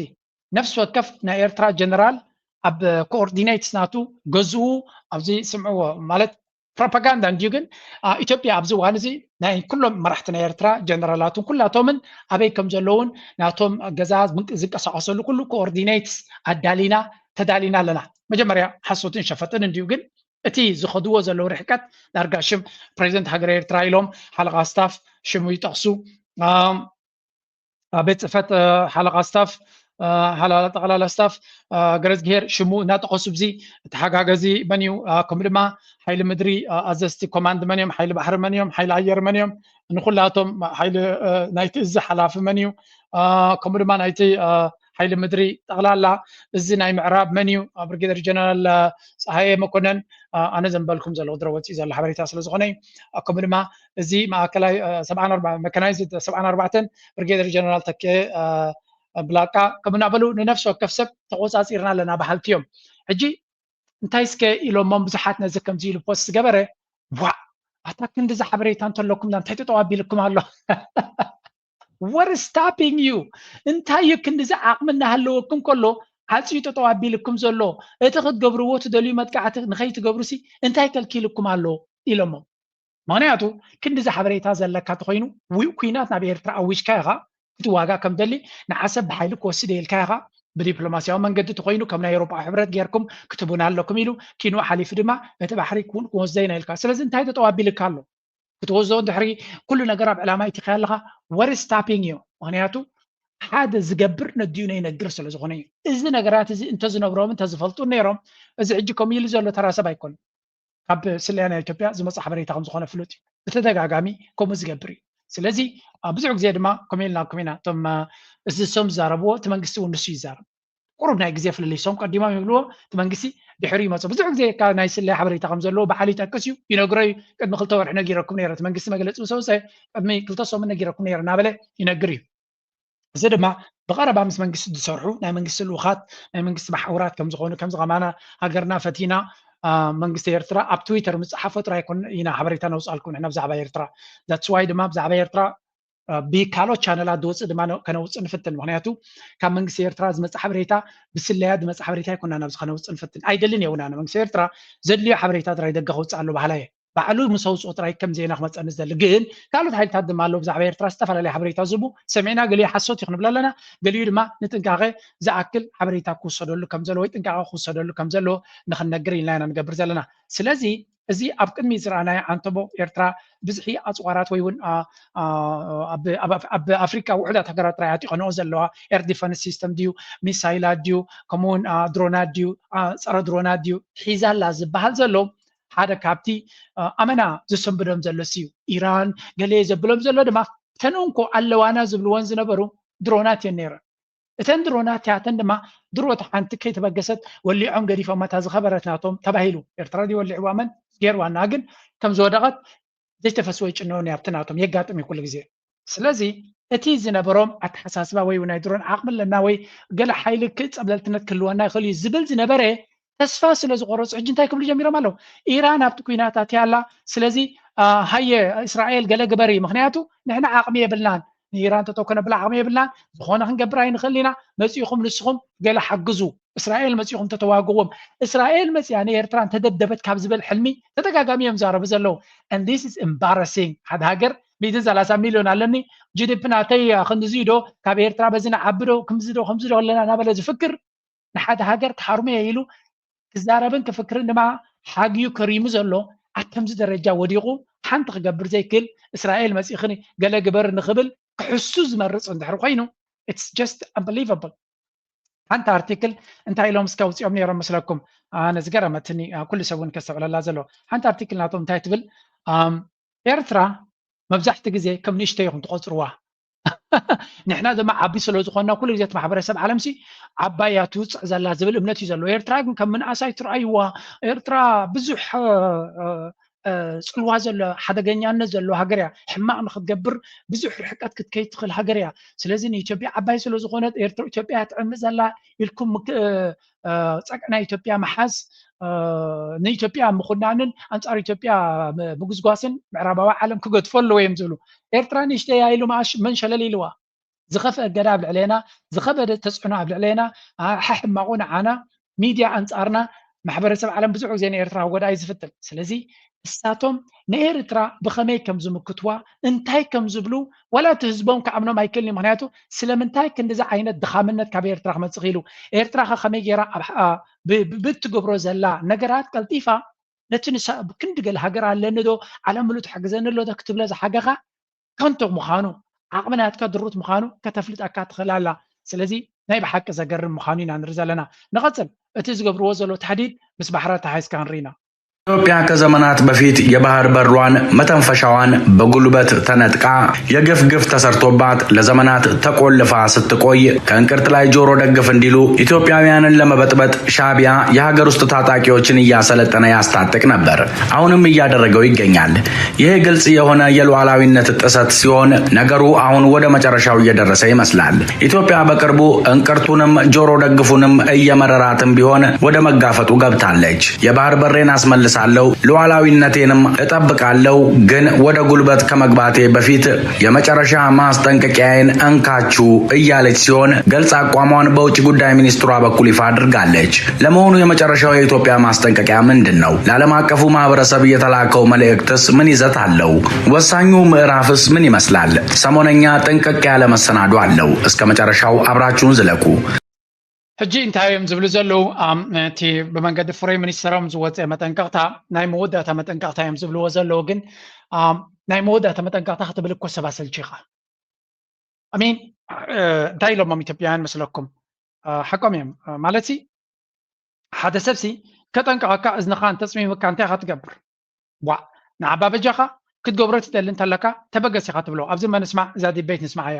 ነፍሲ ወከፍ ናይ ኤርትራ ጀነራል ኣብ ኮኦርዲኔትስ ናቱ ገዝኡ ኣብዚ ስምዕዎ ማለት ፕሮፓጋንዳ እንድዩ ግን ኢትዮጵያ ኣብዚ እዋን እዚ ናይ ኩሎም መራሕቲ ናይ ኤርትራ ጀነራላትን ኩላቶምን ኣበይ ከም ዘለውን ናቶም ገዛ ዝንቀሳቀሰሉ ኩሉ ኮኦርዲኔትስ ኣዳሊና ተዳሊና ኣለና። መጀመርያ ሓሶትን ሸፈጥን እንድዩ ግን እቲ ዝኸድዎ ዘለዉ ርሕቀት ዳርጋ ሽም ፕሬዚደንት ሃገረ ኤርትራ ኢሎም ሓለቓ ስታፍ ሽሙ ይጠቕሱ። ቤት ፅሕፈት ሓለቓ ስታፍ ሓለቓ ጠቕላላ ስታፍ ገረዝግሄር ሽሙ እናጠቐሱ ብዚ ተሓጋገዚ መን እዩ ከምኡ ድማ ሓይሊ ምድሪ ኣዘዝቲ ኮማንድ መን እዮም ሓይሊ ባሕሪ መን እዮም ሓይሊ ኣየር መን እዮም ንኩላቶም ሓይሊ ናይቲ እዚ ሓላፊ መን እዩ ከምኡ ድማ ናይቲ ሓይሊ ምድሪ ጠቕላላ እዚ ናይ ምዕራብ መን እዩ ብርጌደር ጀነራል ፀሃየ መኮነን ኣነ ዘንበልኩም ዘለኹ ድረ ወፂኡ ዘሎ ሓበሬታ ስለ ዝኾነ እዩ ከምኡ ድማ እዚ ማእከላይ መካናይዝድ ሰብዓን ኣርባዕተን ብርጌደር ጀነራል ተኬ ብላቃ ከምኡ እናበሉ ንነፍሲ ወከፍ ሰብ ተቆፃፂርና ኣለና በሃልቲ እዮም ሕጂ እንታይ እስከ ኢሎሞም ብዙሓት ነዚ ከምዚ ኢሉ ፖስት ዝገበረ ዋእ ኣታ ክንድዚ ሓበሬታ እንተለኩም እንታይ ጠጠው ኣቢልኩም ኣሎ what is stopping you እንታይ እዩ ክንድዚ ዓቕሚ እናሃለወኩም ከሎ ዓፅዩ ጠጠው ኣቢልኩም ዘሎ እቲ ክትገብርዎ ትደልዩ መጥቃዕቲ ንኸይትገብሩሲ እንታይ ከልኪልኩም ኣሎ ኢሎሞም ምክንያቱ ክንድዚ ሓበሬታ ዘለካ ተኮይኑ ኩናት ናብ ኤርትራ ኣዊጅካ ኢኻ ክትዋጋ ከም ደሊ ንዓሰብ ብሓይሊ ክወስድ ኢልካ ኢኻ ብዲፕሎማስያዊ መንገዲ ተኮይኑ ከም ናይ ኤሮጳ ሕብረት ጌርኩም ክትቡና ኣለኩም ኢሉ ኪንኡ ሓሊፉ ድማ እቲ ባሕሪ ክውን ክወስዶ ኢና ኢልካ ስለዚ እንታይ ተጠዋቢልካ ኣሎ ክትወስዶ ድሕሪ ኩሉ ነገር ኣብ ዕላማ ኢትካ ኣለካ what is stopping you ምክንያቱ ሓደ ዝገብር ነዲኡ ነይነግር ስለ ዝኾነ እዩ። እዚ ነገራት እዚ እንተዝነግሮም እንተዝፈልጡ ነይሮም፣ እዚ ሕጂ ከምኡ ኢሉ ዘሎ ተራ ሰብ ኣይኮነን። ካብ ስለያ ናይ ኢትዮጵያ ዝመጽእ ሓበሬታ ከም ዝኾነ ፍሉጥ እዩ። ብተደጋጋሚ ከምኡ ዝገብር እዩ። ስለዚ ብዙሕ ግዜ ድማ ከምኡ ኢልና ኮሚና እቶም እዚ ሶም ዝዛረብዎ እቲ መንግስቲ እውን ንሱ ይዛረብ። ቁሩብ ናይ ግዜ ፍልልይ ሶም ቀዲሞም ይብልዎ፣ እቲ መንግስቲ ድሕሪ ይመፁ። ብዙሕ ግዜ ናይ ስለያ ሓበሬታ ከም ዘለዎ ባዕሉ ይጠቅስ እዩ፣ ይነግሮ እዩ። ቅድሚ ክልተ ወርሒ ነጊረኩም ነይረ፣ እቲ መንግስቲ መግለፂ ምስ ወፀ ቅድሚ ክልተ ሶምን ነጊረኩም ነይረ እናበለ ይነግር እዩ። እዚ ድማ ብቐረባ ምስ መንግስቲ ዝሰርሑ ናይ መንግስቲ ልኡኻት ናይ መንግስቲ መሓውራት ከም ዝኾኑ ከምዚ ከማና ሃገርና ፈቲና መንግስቲ ኤርትራ ኣብ ትዊተር ምፅሓፎ ጥራይ ኮን ኢና ሓበሬታ ነውፅኣልኩም ንሕና ብዛዕባ ኤርትራ that's why ድማ ብዛዕባ ኤርትራ ብካልኦት ቻነላት ዝወፅእ ድማ ከነውፅእ ንፍትን ምክንያቱ ካብ መንግስቲ ኤርትራ ዝመፅእ ሓበሬታ ብስለያ ዝመፅእ ሓበሬታ ኣይኮና ናብዚ ከነውፅእ ንፍትን ኣይደልን የውና መንግስቲ ኤርትራ ዘድልዮ ሓበሬታ ጥራይ ደገ ከውፅእ ኣሎ ባህላ እየ ባዕሉ ምስ ኣውፅኦ ጥራይ ከም ዜና ክመፀኒ ዝደሊ ግን ካልኦት ሓይልታት ድማ ኣለዉ ብዛዕባ ኤርትራ ዝተፈላለየ ሓበሬታ ዝህቡ ሰሚዕና ገሊኡ ሓሶት እዩ ክንብል ኣለና ገሊኡ ድማ ንጥንቃቐ ዝኣክል ሓበሬታ ክውሰደሉ ከም ዘለዎ ወይ ጥንቃቐ ክውሰደሉ ከም ዘለዎ ንክንነግር ኢልና ኢና ንገብር ዘለና ስለዚ እዚ ኣብ ቅድሚ ዝረኣናዮ ዓንተቦ ኤርትራ ብዝሒ ኣፅዋራት ወይ እውን ኣብ ኣፍሪካ ውሕዳት ሃገራት ጥራይ ኣጢቐንኦ ዘለዋ ኤር ዲፈንስ ሲስተም ድዩ ሚሳይላት ድዩ ከምኡውን ድሮናት ድዩ ፀረ ድሮናት ድዩ ሒዛላ ዝበሃል ዘሎ ሓደ ካብቲ ኣመና ዝሰንብዶም ዘሎ እዩ ኢራን ገሌ ዘብሎም ዘሎ ድማ ተን እንኮ ኣለዋና ዝብልወን ዝነበሩ ድሮናት እየን ነይረን እተን ድሮናት ያተን ድማ ድሮ እቲ ሓንቲ ከይተበገሰት ወሊዖም ገዲፎማ እታ ዝኸበረት ናቶም ተባሂሉ ኤርትራ ድዩ ወሊዕዋ መን ገይርዋ እና ግን ከም ዝወደቐት ዘይተፈስወ ይጭነውን ኣብቲ ናቶም የጋጥም እዩ ኩሉ ግዜ ስለዚ እቲ ዝነበሮም ኣተሓሳስባ ወይ ናይ ድሮን ዓቕሚ ኣለና ወይ ገለ ሓይሊ ክፀብለልትነት ክህልወና ይኽእል እዩ ዝብል ዝነበረ ተስፋ ስለ ዝቆረፁ ሕጂ እንታይ ክብሉ ጀሚሮም ኣለዉ ኢራን ኣብቲ ኩናት ኣትያ ኣላ ስለዚ ሃየ እስራኤል ገለ ግበሪ ምክንያቱ ንሕና ዓቕሚ የብልናን ንኢራን ተተው ከነብላ ዓቕሚ የብልናን ዝኾነ ክንገብር ኣይንኽእል ኢና መፂኹም ንስኹም ገለ ሓግዙ እስራኤል መፂኹም ተተዋግዎም እስራኤል መፅያ ንኤርትራ እንተደብደበት ካብ ዝበል ሕልሚ ተደጋጋሚ እዮም ዛረቡ ዘለዉ and this is embarrassing ሓደ ሃገር ሚእትን ሰላሳ ሚልዮን ኣለኒ ጂዲፒ ናተይ ክንድዚ ዶ ካብ ኤርትራ በዚ ንዓቢ ዶ ከምዚ ዶ ከምዚ ዶ ኣለና እናበለ ዝፍክር ንሓደ ሃገር ክሃርሞ እየ ኢሉ ክዛረብን ክፍክርን ድማ ሓግዩ ከሪሙ ዘሎ ኣብ ከምዚ ደረጃ ወዲቑ ሓንቲ ክገብር ዘይክእል እስራኤል መፂእኽኒ ገለ ግበር ንክብል ክሕሱ ዝመርፅ እንድሕር ኮይኑ it's just unbelievable ሓንቲ ኣርቲክል እንታይ ኢሎም እስከ ኣውፂኦም ነይሮም መስለኩም ኣነ ዝገረመትኒ ኩሉ ሰብ እውን ከስተብዕለላ ዘሎ ሓንቲ ኣርቲክል ናቶም እንታይ ትብል ኤርትራ መብዛሕቲ ግዜ ከም ንእሽተይ ኢኹም ትቆፅርዋ ንሕና ድማ ዓቢ ስለ ዝኾንና ኩሉ ግዜ እቲ ማሕበረሰብ ዓለምሲ ዓባይ እያ ትውፅዕ ዘላ ዝብል እምነት እዩ ዘለዎ ኤርትራ ግን ከም ምንኣስ ኣይትርኣይዋ ኤርትራ ብዙሕ ፅልዋ ዘሎ ሓደገኛነት ዘለዎ ሃገር እያ ሕማቕ ንክትገብር ብዙሕ ርሕቀት ክትከይድ ትኽእል ሃገር እያ ስለዚ ንኢትዮጵያ ዓባይ ስለ ዝኾነት ኢትዮጵያ ትዕምፅ ዘላ ኢልኩም ፀቅዒ ናይ ኢትዮጵያ ምሓዝ ንኢትዮጵያ ምኹናንን ኣንፃር ኢትዮጵያ ምጉዝጓስን ምዕራባዊ ዓለም ክገድፎ ኣለዎ እዮም ዝብሉ ኤርትራ ንእሽተይ እያ ኢሉ መኣሽ መን ሸለል ኢልዋ ዝኸፍአ እገዳ ኣብ ልዕሌና ዝኸበደ ተፅዕኖ ኣብ ልዕሌና ሓሕማቑ ንዓና ሚድያ ኣንፃርና ማሕበረሰብ ዓለም ብዙሕ ግዜ ንኤርትራ ክጎዳ እዩ ዝፍትን ስለዚ እሳቶም ንኤርትራ ብኸመይ ከም ዝምክትዋ እንታይ ከም ዝብሉ ዋላ እቲ ህዝቦም ክኣምኖም ኣይክእልን እዩ ምክንያቱ ስለምንታይ ክንዲዚ ዓይነት ድኻምነት ካብ ኤርትራ ክመፅእ ክኢሉ ኤርትራ ከ ከመይ ገይራ ብትገብሮ ዘላ ነገራት ቀልጢፋ ነቲ ንሳ ክንዲ ገለ ሃገር ኣለኒ ዶ ዓለም ምሉእ ትሕግዘኒ ኣሎ ዶ ክትብለ ዝሓገኻ ከንቶ ምዃኑ ዓቕሚ ናትካ ድሩት ምዃኑ ከተፍልጠካ ትኽእል ኣላ ስለዚ ናይ ብሓቂ ዘገርም ምዃኑ ኢና ንርኢ ዘለና ንቐፅል እቲ ዝገብርዎ ዘሎ ታሕዲድ ምስ ባሕራ ተሓይዝካ ክንርኢና ኢትዮጵያ ከዘመናት በፊት የባህር በሯን መተንፈሻዋን በጉልበት ተነጥቃ የግፍ ግፍ ተሰርቶባት ለዘመናት ተቆልፋ ስትቆይ ከእንቅርት ላይ ጆሮ ደግፍ እንዲሉ ኢትዮጵያውያንን ለመበጥበጥ ሻቢያ የሀገር ውስጥ ታጣቂዎችን እያሰለጠነ ያስታጥቅ ነበር። አሁንም እያደረገው ይገኛል። ይሄ ግልጽ የሆነ የሉዓላዊነት ጥሰት ሲሆን ነገሩ አሁን ወደ መጨረሻው እየደረሰ ይመስላል። ኢትዮጵያ በቅርቡ እንቅርቱንም ጆሮ ደግፉንም እየመረራትም ቢሆን ወደ መጋፈጡ ገብታለች። የባህር በሬን አስመልሳለሁ፣ ሉዓላዊነቴንም እጠብቃለሁ፣ ግን ወደ ጉልበት ከመግባቴ በፊት የመጨረሻ ማስጠንቀቂያዬን እንካችሁ እያለች ሲሆን ገልጽ አቋሟን በውጭ ጉዳይ ሚኒስትሯ በኩል ይፋ አድርጋለች። ለመሆኑ የመጨረሻው የኢትዮጵያ ማስጠንቀቂያ ምንድን ነው? ለዓለም አቀፉ ማህበረሰብ የተላከው መልእክትስ ምን ይዘት አለው? ወሳኙ ምዕራፍስ ምን ይመስላል? ሰሞነኛ ጥንቅቅ ያለ መሰናዶ አለው። እስከ መጨረሻው አብራችሁን ዝለቁ። ሕጂ እንታይ እዮም ዝብሉ ዘለዉ እቲ ብመንገዲ ፍሬ ሚኒስተሮም ዝወፀ መጠንቀቕታ ናይ መወዳእታ መጠንቀቕታ እዮም ዝብልዎ ዘለዉ ግን ናይ መወዳእታ መጠንቀቕታ ክትብል እኮ ሰብ ኣሰልቺኻ I mean እንታይ ኢሎሞም ኢትዮጵያውያን መስለኩም? ሓቆም እዮም ማለት ሲ ሓደ ሰብ ሲ ከጠንቀቐካ እዝንኻ እንተፅሚምካ እንታይ ኢኻ ትገብር? ዋ ንዓባ በጃኻ ክትገብሮ ትደሊ እንተለካ ተበገስ ኢኻ ትብሎ። ኣብዚ መንስማዕ እዛ ዲቤት ንስማዓያ።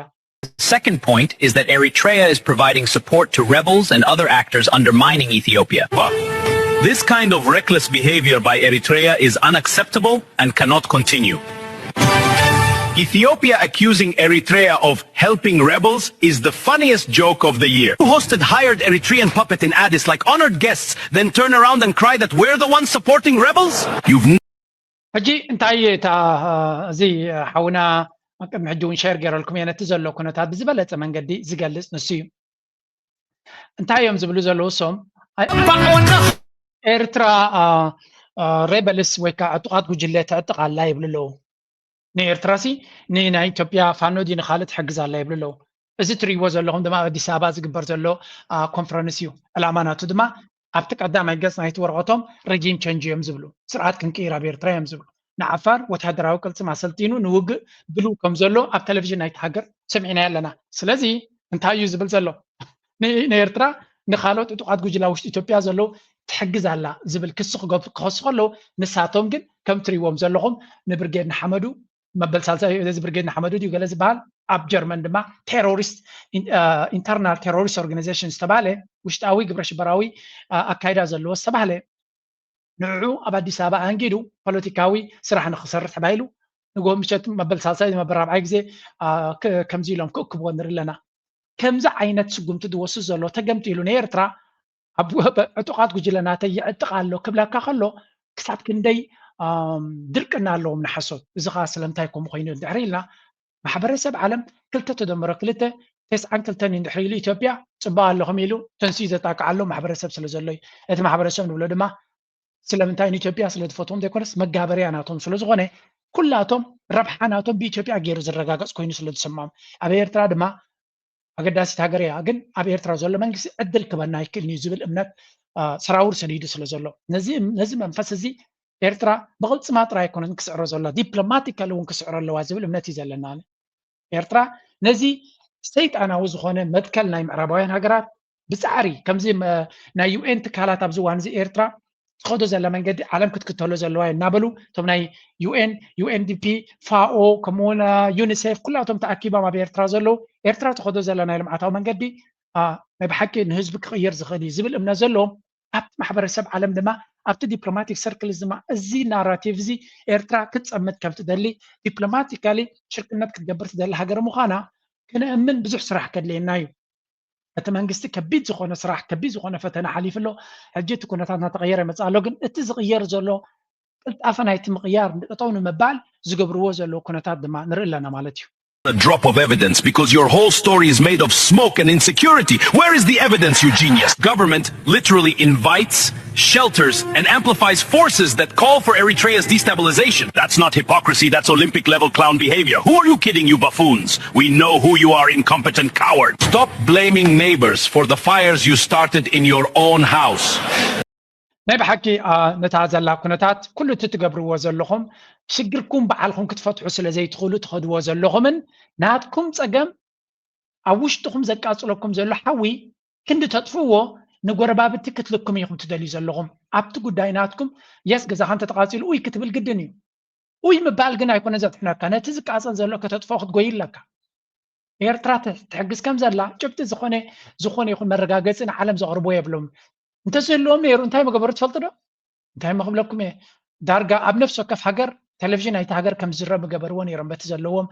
Second point is that Eritrea is providing support to rebels and other actors undermining Ethiopia. This kind of reckless behavior by Eritrea is unacceptable and cannot continue. Ethiopia accusing Eritrea of helping rebels is the funniest joke of the year. Who hosted hired Eritrean puppet in Addis like honored guests, then turn around and cry that we're the ones supporting rebels? You've ሕጂ እንታይ እታ እዚ ሓውና ቅድሚ ሕጂ እውን ሸር ገይረልኩም እየ ነቲ ዘሎ ኩነታት ብዝበለፀ መንገዲ ዝገልፅ ንሱ እዩ። እንታይ እዮም ዝብሉ ዘለዉ እሶም? ኤርትራ ሬበልስ ወይ ከዓ ዕጡቓት ጉጅለ ተዕጥቕ ኣላ ይብሉ ኣለዉ። ንኤርትራ ሲ ንናይ ኢትዮጵያ ፋኖ ድዩ ንካልእ ትሕግዝ ኣላ ይብሉ ኣለዉ። እዚ ትርእይዎ ዘለኹም ድማ ኣብ ኣዲስ ኣበባ ዝግበር ዘሎ ኮንፈረንስ እዩ። ዕላማ ናቱ ድማ ኣብቲ ቀዳማይ ገጽ ናይቲ ወረቐቶም ረጂም ቸንጅ እዮም ዝብሉ፣ ስርዓት ክንቅይር ኣብ ኤርትራ እዮም ዝብሉ። ንዓፋር ወታደራዊ ቅልጽም ኣሰልጢኑ ንውግእ ድሉው ከም ዘሎ ኣብ ቴሌቪዥን ናይቲ ሃገር ሰሚዕናዮ ኣለና። ስለዚ እንታይ እዩ ዝብል ዘሎ? ንኤርትራ ንኻልኦት ዕጡቓት ጉጅላ ውሽጢ ኢትዮጵያ ዘለዉ ትሕግዝ ኣላ ዝብል ክሲ ክኸሱ ከለዉ ንሳቶም ግን ከም ትሪእዎም ዘለኹም ንብርጌድ ንሓመዱ መበል ሳልሳይ እዚ ብርጌድ ንሓመዱ ድዩ ገለ ዝበሃል ኣብ ጀርመን ድማ ቴሮሪስት internal terrorist organization ዝተባህለ ውሽጣዊ ግብረ ሽበራዊ ኣካይዳ ዘለዎ ዝተባህለ ንዕዑ ኣብ ኣዲስ ኣበባ ኣንጊዱ ፖለቲካዊ ስራሕ ንክሰርሕ ተባሂሉ ንጎ ምሸት መበል ሳልሳይ መበል ራብዓይ ግዜ ከምዚ ኢሎም ክእክብዎ ንርኢ ኣለና። ከምዚ ዓይነት ስጉምቲ ዝወስድ ዘሎ ተገምጢሉ ንኤርትራ ኣብ ዕጡቓት ጉጅለ ናተይ ይዕጥቕ ኣሎ ክብለካ ከሎ ክሳብ ክንደይ ድርቅና ኣለዎም ንሓሶት። እዚ ከዓ ስለምንታይ ከምኡ ኮይኑ እንድሕር ኢልና ማሕበረሰብ ዓለም ክልተ ተደምሮ ክልተ ተስዓን ክልተን እዩ እንድሕር ኢሉ ኢትዮጵያ ፅቡቅ ኣለኹም ኢሉ ተንስኡ ዘጣቅዓሎም ማሕበረሰብ ስለ ዘሎ እዩ። እቲ ማሕበረሰብ ንብሎ ድማ ስለምንታይ ንኢትዮጵያ ስለ ዝፈትዎም ዘይኮነስ መጋበርያ ናቶም ስለ ዝኾነ ኩላቶም ረብሓ ናቶም ብኢትዮጵያ ገይሩ ዝረጋገፅ ኮይኑ ስለ ዝሰምዖም ኣብ ኤርትራ ድማ ኣገዳሲት ሃገር እያ ግን ኣብ ኤርትራ ዘሎ መንግስቲ ዕድል ክበና ኣይክእልን እዩ ዝብል እምነት ሰራውር ሰዲዱ ስለ ዘሎ ነዚ መንፈስ እዚ ኤርትራ ብቕልፅማ ጥራይ ኣይኮነን ክስዕሮ ዘላ ዲፕሎማቲካሊ እውን ክስዕሮ ኣለዋ ዝብል እምነት እዩ ዘለና። ኤርትራ ነዚ ሰይጣናዊ ዝኾነ መትከል ናይ ምዕራባውያን ሃገራት ብፃዕሪ ከምዚ ናይ ዩኤን ትካላት ኣብዚ እዋን እዚ ኤርትራ ትኸዶ ዘላ መንገዲ ዓለም ክትክተሎ ዘለዋ እናበሉ እቶም ናይ ዩኤን ዩኤንዲፒ ፋኦ ከምኡውን ዩኒሴፍ ኩላቶም ተኣኪቦም ኣብ ኤርትራ ዘለዉ ኤርትራ ትኸዶ ዘላ ናይ ልምዓታዊ መንገዲ ናይ ብሓቂ ንህዝቢ ክቕይር ዝኽእል እዩ ዝብል እምነት ዘለዎም ኣብቲ ማሕበረሰብ ዓለም ድማ ኣብቲ ዲፕሎማቲክ ሰርክልስ ድማ እዚ ናራቲቭ እዚ ኤርትራ ክትፀምት ከም ትደሊ ዲፕሎማቲካሊ ሽርክነት ክትገብር ትደሊ ሃገር ምዃና ክነእምን ብዙሕ ስራሕ ከድልየና እዩ። እቲ መንግስቲ ከቢድ ዝኾነ ስራሕ ከቢድ ዝኾነ ፈተና ሓሊፉ ኣሎ። ሕጂ እቲ ኩነታት እናተቐየረ ይመፅእ ኣሎ። ግን እቲ ዝቕየር ዘሎ ቅልጣፈ ናይቲ ምቕያር ጠጠው ንምባል ዝገብርዎ ዘለዉ ኩነታት ድማ ንርኢ ኣለና ማለት እዩ። A drop of evidence because your whole story is made of smoke and insecurity. Where is the evidence, you genius? Government literally invites, shelters, and amplifies forces that call for Eritrea's destabilization. That's not hypocrisy, that's Olympic level clown behavior. Who are you kidding, you buffoons? We know who you are, incompetent coward. Stop blaming neighbors for the fires you started in your own house. ናይ ብሓቂ ነታ ዘላ ኩነታት ኩሉ እቲ ትገብርዎ ዘለኹም ሽግርኩም በዓልኹም ክትፈትሑ ስለ ዘይትኽእሉ ትኸድዎ ዘለኹምን ናትኩም ፀገም ኣብ ውሽጥኹም ዘቃፅለኩም ዘሎ ሓዊ ክንዲ ተጥፍዎ ንጎረባብቲ ክትልኩም ኢኹም ትደልዩ ዘለኹም። ኣብቲ ጉዳይ ናትኩም የስ ገዛኻ እንተተቃፂሉ ኡይ ክትብል ግድን እዩ። ኡይ ምባል ግን ኣይኮነ ዘድሕነካ፣ ነቲ ዝቃፀል ዘሎ ከተጥፍኦ ክትጎይ ኣለካ። ኤርትራ ትሕግዝ ከም ዘላ ጭብጢ ዝኾነ ዝኾነ ይኹን መረጋገፂ ንዓለም ዘቕርቦ የብሎም። እንተዝህልዎም ነይሩ እንታይ መገበሩ ትፈልጡ ዶ? እንታይ መክብለኩም እየ ዳርጋ ኣብ ነፍሲ ወከፍ ሃገር ቴሌቪዥን ናይቲ ሃገር ከም ዝዝረብ ምገበርዎ ነይሮም በቲ ዘለዎም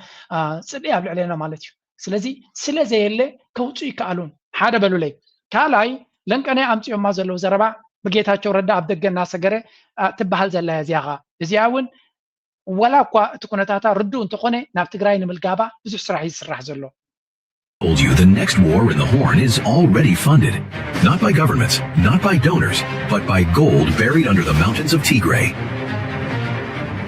ፅልኢ ኣብ ልዕሌና ማለት እዩ። ስለዚ ስለ ዘየለ ከውፅኡ ይከኣሉን ሓደ በሉለይ። ካልኣይ ለንቀነ ኣምፅኦማ ዘለዉ ዘረባ ብጌታቸው ረዳ ኣብ ደገ እናሰገረ ትበሃል ዘላ እያ። እዚኣ ኸ እዚኣ እውን ወላ እኳ እቲ ኩነታታ ርዱእ እንተኾነ ናብ ትግራይ ንምልጋባ ብዙሕ ስራሕ እዩ ዝስራሕ ዘሎ። told you the next war in the Horn is already funded. Not by governments, not by donors, but by gold buried under the mountains of Tigray.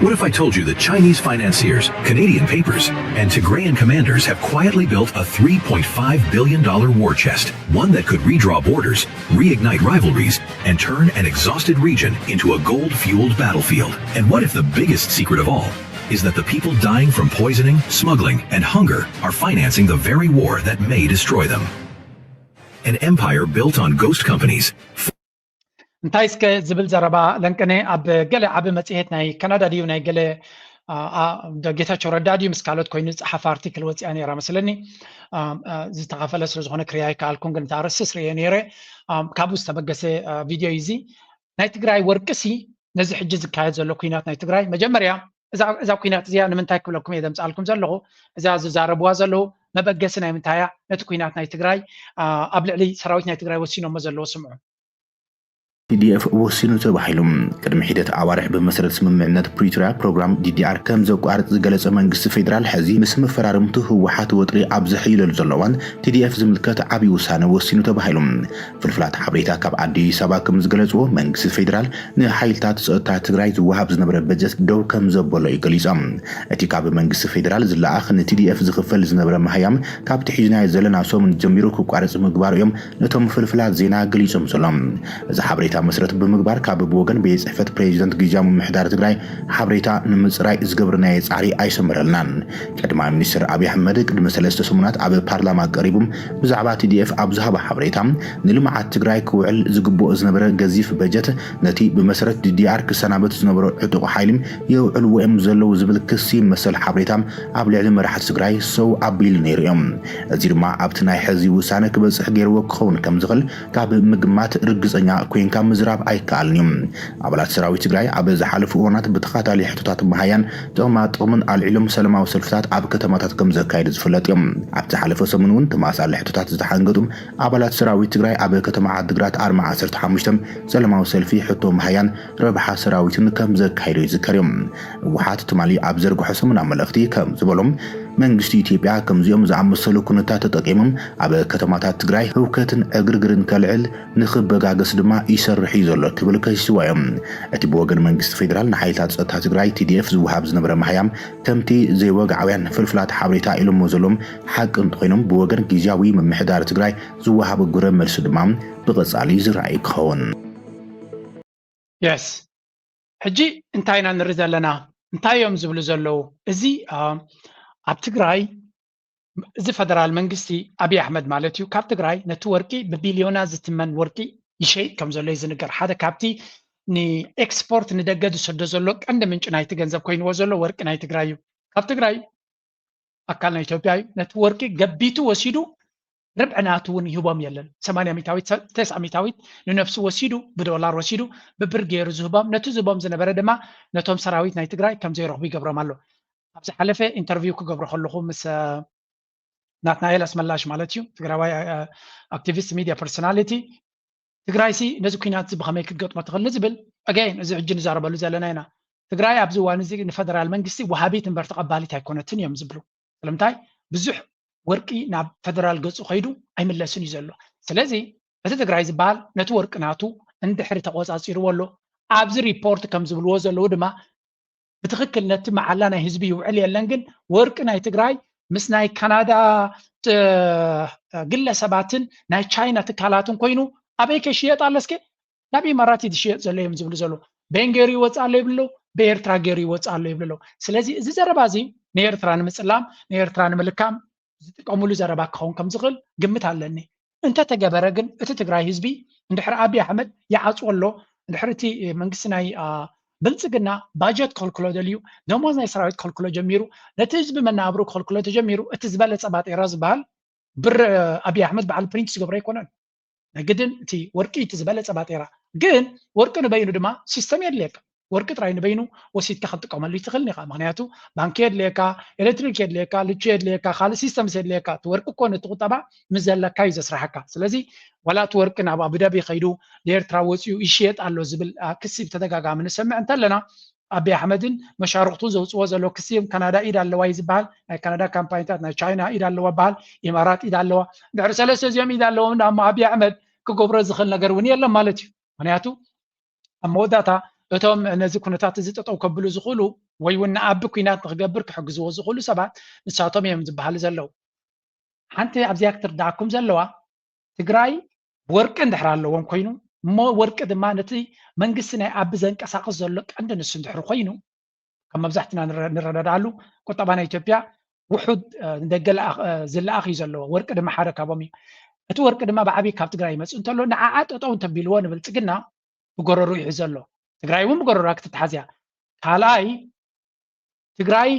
What if I told you that Chinese financiers, Canadian papers, and Tigrayan commanders have quietly built a three point five billion dollar war chest, one that could redraw borders, reignite rivalries, and turn an exhausted region into a gold fueled battlefield? And what if the biggest secret of all is that the people dying from poisoning, smuggling, and hunger are financing the very war that may destroy them. An empire built on ghost companies. እንታይ እስከ ዝብል ዘረባ ለንቅነ ኣብ ገለ ዓቢ መጽሔት ናይ ካናዳ ድዩ ናይ ገለ ጌታቸው ረዳ ድዩ ምስ ካልኦት ኮይኑ ዝጸሓፈ ኣርቲክል ወፂኣ ነይራ መስለኒ። ዝተኸፈለ ስለ ዝኾነ ክሪያ ኣይከኣልኩን፣ ግን ታረስስ ርእየ ነይረ። ካብኡ ዝተበገሰ ቪድዮ እዩ እዚ። ናይ ትግራይ ወርቅሲ ነዚ ሕጂ ዝካየድ ዘሎ ኩናት ናይ ትግራይ መጀመርያ እዛ ኩናት እዚኣ ንምንታይ ክብለኩም እየ ዘምፅኣልኩም ዘለኹ? እዛ ዝዛረብዋ ዘለዉ መበገሲ ናይ ምንታይ እያ? ነቲ ኩናት ናይ ትግራይ ኣብ ልዕሊ ሰራዊት ናይ ትግራይ ወሲኖሞ ዘለዉ ስምዑ። ቲዲኤፍ ወሲኑ ተባሂሉ። ቅድሚ ሒደት ኣዋርሕ ብመሰረት ስምምዕነት ፕሪቶርያ ፕሮግራም ዲዲኣር ከም ዘቋርጽ ዝገለጸ መንግስቲ ፌዴራል፣ ሕዚ ምስ መፈራርምቱ ህወሓት ወጥሪ ኣብ ዘሕይለሉ ዘሎ እዋን ቲዲኤፍ ዝምልከት ዓብዪ ውሳነ ወሲኑ ተባሂሉ። ፍልፍላት ሓበሬታ ካብ ኣዲስ ኣበባ ከም ዝገለጽዎ፣ መንግስቲ ፌዴራል ንሓይልታት ጸጥታ ትግራይ ዝወሃብ ዝነበረ በጀት ደው ከም ዘበሎ እዩ ገሊጾም። እቲ ካብ መንግስቲ ፌዴራል ዝለኣኽ ንቲዲኤፍ ዝኽፈል ዝነበረ መሃያም ካብቲ ሒዝናዮ ዘለና ሰሙን ጀሚሩ ክቋረጽ ምግባሩ እዮም ነቶም ፍልፍላት ዜና ገሊጾም ዘሎ። እዚ ሓበሬታ መሰረት ብምግባር ካብ ብወገን ቤት ጽሕፈት ፕሬዚደንት ግዝያዊ ምምሕዳር ትግራይ ሓበሬታ ንምጽራይ ዝገብርናዮ ጻዕሪ ኣይሰመረልናን። ቀዳማይ ሚኒስትር ኣብይ ኣሕመድ ቅድሚ ሰለስተ ሰሙናት ኣብ ፓርላማ ቀሪቡ ብዛዕባ ቲዲኤፍ ኣብ ዝሃቦ ሓበሬታ፣ ንልምዓት ትግራይ ክውዕል ዝግብኦ ዝነበረ ገዚፍ በጀት ነቲ ብመሰረት ዲዲኣር ክሰናበት ዝነበሮ ዕጡቕ ሓይሊ የውዕልዎ እዮም ዘለዉ ዝብል ክሲ መሰል ሓበሬታ ኣብ ልዕሊ መራሕቲ ትግራይ ሰው ኣቢሉ ነይሩ እዮም። እዚ ድማ ኣብቲ ናይ ሕዚ ውሳነ ክበፅሕ ገይርዎ ክኸውን ከም ዝኽእል ካብ ምግማት ርግፀኛ ኮይንካ ምዝራብ ኣይከኣልን እዩ። ኣባላት ሰራዊት ትግራይ ኣብ ዝሓለፉ እዋናት ብተኻታሊ ሕቶታት መሃያን ጥቕማ ጥቕምን ኣልዒሎም ሰላማዊ ሰልፍታት ኣብ ከተማታት ከም ዘካየዱ ዝፍለጥ እዮም። ኣብ ዝሓለፈ ሰሙን እውን ተመሳሳሊ ሕቶታት ዝተሓንገጡ ኣባላት ሰራዊት ትግራይ ኣብ ከተማ ዓዲግራት ኣርማ ዓሰርተ ሓሙሽተ ሰላማዊ ሰልፊ ሕቶ መሃያን ረብሓ ሰራዊትን ከም ዘካየዱ ይዝከር እዩ። ህወሓት ትማሊ ኣብ ዘርግሖ ሰሙናዊ መልእኽቲ ከም ዝበሎም፣ መንግስቲ ኢትዮጵያ ከምዚኦም ዝኣመሰሉ ኩነታት ተጠቂሞም ኣብ ከተማታት ትግራይ ህውከትን ዕግርግርን ከልዕል ንኽበጋገስ ድማ ይሰርሕ እዩ ዘሎ ክብል ከሲስዋ እዮም። እቲ ብወገን መንግስቲ ፌዴራል ንሓይልታት ጸጥታ ትግራይ ቲዲኤፍ ዝወሃብ ዝነበረ ማህያም ከምቲ ዘይወግዓውያን ፍልፍላት ሓበሬታ ኢሎሞ ዘለዎም ሓቂ እንተኾይኖም፣ ብወገን ግዝያዊ ምምሕዳር ትግራይ ዝወሃብ ግብረ መልሲ ድማ ብቐጻሊ ዝረኣይ ክኸውን። የስ ሕጂ እንታይ ኢና ንርኢ ዘለና? እንታይ እዮም ዝብሉ ዘለዉ? እዚ ኣብ ትግራይ እዚ ፈደራል መንግስቲ ኣብይ ኣሕመድ ማለት እዩ፣ ካብ ትግራይ ነቲ ወርቂ ብቢልዮናት ዝትመን ወርቂ ይሸይጥ ከም ዘሎ እዩ ዝንገር። ሓደ ካብቲ ንኤክስፖርት ንደገ ዝሰዶ ዘሎ ቀንዲ ምንጪ ናይቲ ገንዘብ ኮይንዎ ዘሎ ወርቂ ናይ ትግራይ እዩ። ካብ ትግራይ ኣካል ናይ ኢትዮጵያ እዩ። ነቲ ወርቂ ገቢቱ ወሲዱ ርብዒ ናቱ እውን ይህቦም የለን። ሰማንያ ሚታዊት፣ ተስዓ ሚታዊት ንነፍሱ ወሲዱ፣ ብዶላር ወሲዱ፣ ብብር ገይሩ ዝህቦም፣ ነቲ ዝህቦም ዝነበረ ድማ ነቶም ሰራዊት ናይ ትግራይ ከም ዘይረኽቡ ይገብሮም ኣሎ። ኣብ ዝሓለፈ ኢንተርቪው ክገብሮ ከለኹ ምስ ናትናኤል ኣስመላሽ ማለት እዩ፣ ትግራዋይ ኣክቲቪስት ሚድያ ፐርሶናሊቲ፣ ትግራይሲ ነዚ ኩናት እዚ ብኸመይ ክትገጥሞ ትኽእል ንዝብል ኣገይን እዚ ሕጂ ንዛረበሉ ዘለና ኢና። ትግራይ ኣብዚ እዋን እዚ ንፈደራል መንግስቲ ወሃቢት እምበር ተቐባሊት ኣይኮነትን እዮም ዝብሉ። ስለምንታይ ብዙሕ ወርቂ ናብ ፈደራል ገፁ ከይዱ ኣይምለስን እዩ ዘሎ። ስለዚ እቲ ትግራይ ዝበሃል ነቲ ወርቂ ናቱ እንድሕሪ ተቆፃፂርዎ ኣሎ። ኣብዚ ሪፖርት ከም ዝብልዎ ዘለዉ ድማ ብትኽክል ነቲ መዓላ ናይ ህዝቢ ይውዕል የለን፣ ግን ወርቂ ናይ ትግራይ ምስ ናይ ካናዳ ግለሰባትን ናይ ቻይና ትካላትን ኮይኑ ኣበይ ከይሽየጥ ኣሎ እስከ? ናብ ኢማራት እዩ ዝሽየጥ ዘሎ እዮም ዝብሉ ዘለዉ። በየን ገይሩ ይወፅእ ኣሎ ይብሉ ኣለዉ፣ ብኤርትራ ገይሩ ይወፅእ ኣሎ ይብሉ ኣለዉ። ስለዚ እዚ ዘረባ እዚ ንኤርትራ ንምፅላም ንኤርትራ ንምልካም ዝጥቀምሉ ዘረባ ክኸውን ከም ዝኽእል ግምት ኣለኒ። እንተተገበረ ግን እቲ ትግራይ ህዝቢ እንድሕር ኣብይ ኣሕመድ ይዓፅዎ ኣሎ፣ እንድሕር እቲ መንግስቲ ናይ ብልፅግና ባጀት ከልክሎ ደልዩ፣ ደሞዝ ናይ ሰራዊት ከልክሎ ጀሚሩ፣ ነቲ ህዝቢ መነባብርኡ ከልክሎ ተጀሚሩ፣ እቲ ዝበለፀ ባጤራ ዝበሃል ብር ኣብይ ኣሕመድ በዓል ፕሪንት ዝገብሮ ኣይኮነን። ናይ ግድን እቲ ወርቂ እቲ ዝበለፀ ባጤራ ግን ወርቂ ንበይኑ ድማ ሲስተም የድልየካ። ወርቂ ጥራይ ንበይኑ ወሲድካ ክትጥቀመሉ ይትኽእል ኢኻ። ምክንያቱ ባንኪ የድልየካ፣ ኤሌክትሪክ የድልየካ፣ ልቹ የድልየካ፣ ካልእ ሲስተምስ የድልየካ። እቲ ወርቂ እኮ ነቲ ቁጠባ ምስ ዘለካ እዩ ዘስራሓካ። ስለዚ ዋላ እቲ ወርቂ ናብ ኣቡዳቢ ከይዱ ንኤርትራ ወፂኡ ይሽየጥ ኣሎ ዝብል ክሲ ብተደጋጋሚ ንሰምዕ እንተለና ኣቢ ኣሕመድን መሻርክቱን ዘውፅዎ ዘሎ ክሲ ካናዳ ኢድ ኣለዋ እዩ ዝበሃል። ናይ ካናዳ ካምፓኒታት ናይ ቻይና ኢድ ኣለዋ በሃል፣ ኢማራት ኢድ ኣለዋ። ድሕሪ ሰለስተ እዚኦም ኢድ ኣለዎም እሞ ኣቢ ኣሕመድ ክገብሮ ዝኽእል ነገር እውን የለን ማለት እዩ። ምክንያቱ ኣብ መወዳእታ እቶም ነዚ ኩነታት እዚ ጠጠው ከብሉ ዝኽእሉ ወይ እውን ንኣቢ ኩናት ንክገብር ክሕግዝዎ ዝኽእሉ ሰባት ንሳቶም እዮም ዝበሃሉ ዘለዉ። ሓንቲ ኣብዚኣ ክትርዳኣኩም ዘለዋ ትግራይ ወርቂ እንድሕር ኣለዎም ኮይኑ እሞ ወርቂ ድማ ነቲ መንግስቲ ናይ ኣቢ ዘንቀሳቕስ ዘሎ ቀንዲ ንሱ እንድሕር ኮይኑ ካብ መብዛሕትና ንረ- ንረዳድኣሉ ቁጠባ ናይ ኢትዮጵያ ውሑድ እ፣ ንደገ ለኣኽ- እ፣ ዝለኣኽ እዩ ዘለዎ። ወርቂ ድማ ሓደ ካብኦም እዩ። እቲ ወርቂ ድማ ብዓብዪ ካብ ትግራይ ይመፅእ እንተሎ ንዓዓ ጠጠው እንተቢልዎ ንብልፅግና ብጎረሩ ይሕዞ ኣሎ። ትግራይ እውን ብጎረራ ክትተሓዝ እያ። ካልኣይ ትግራይ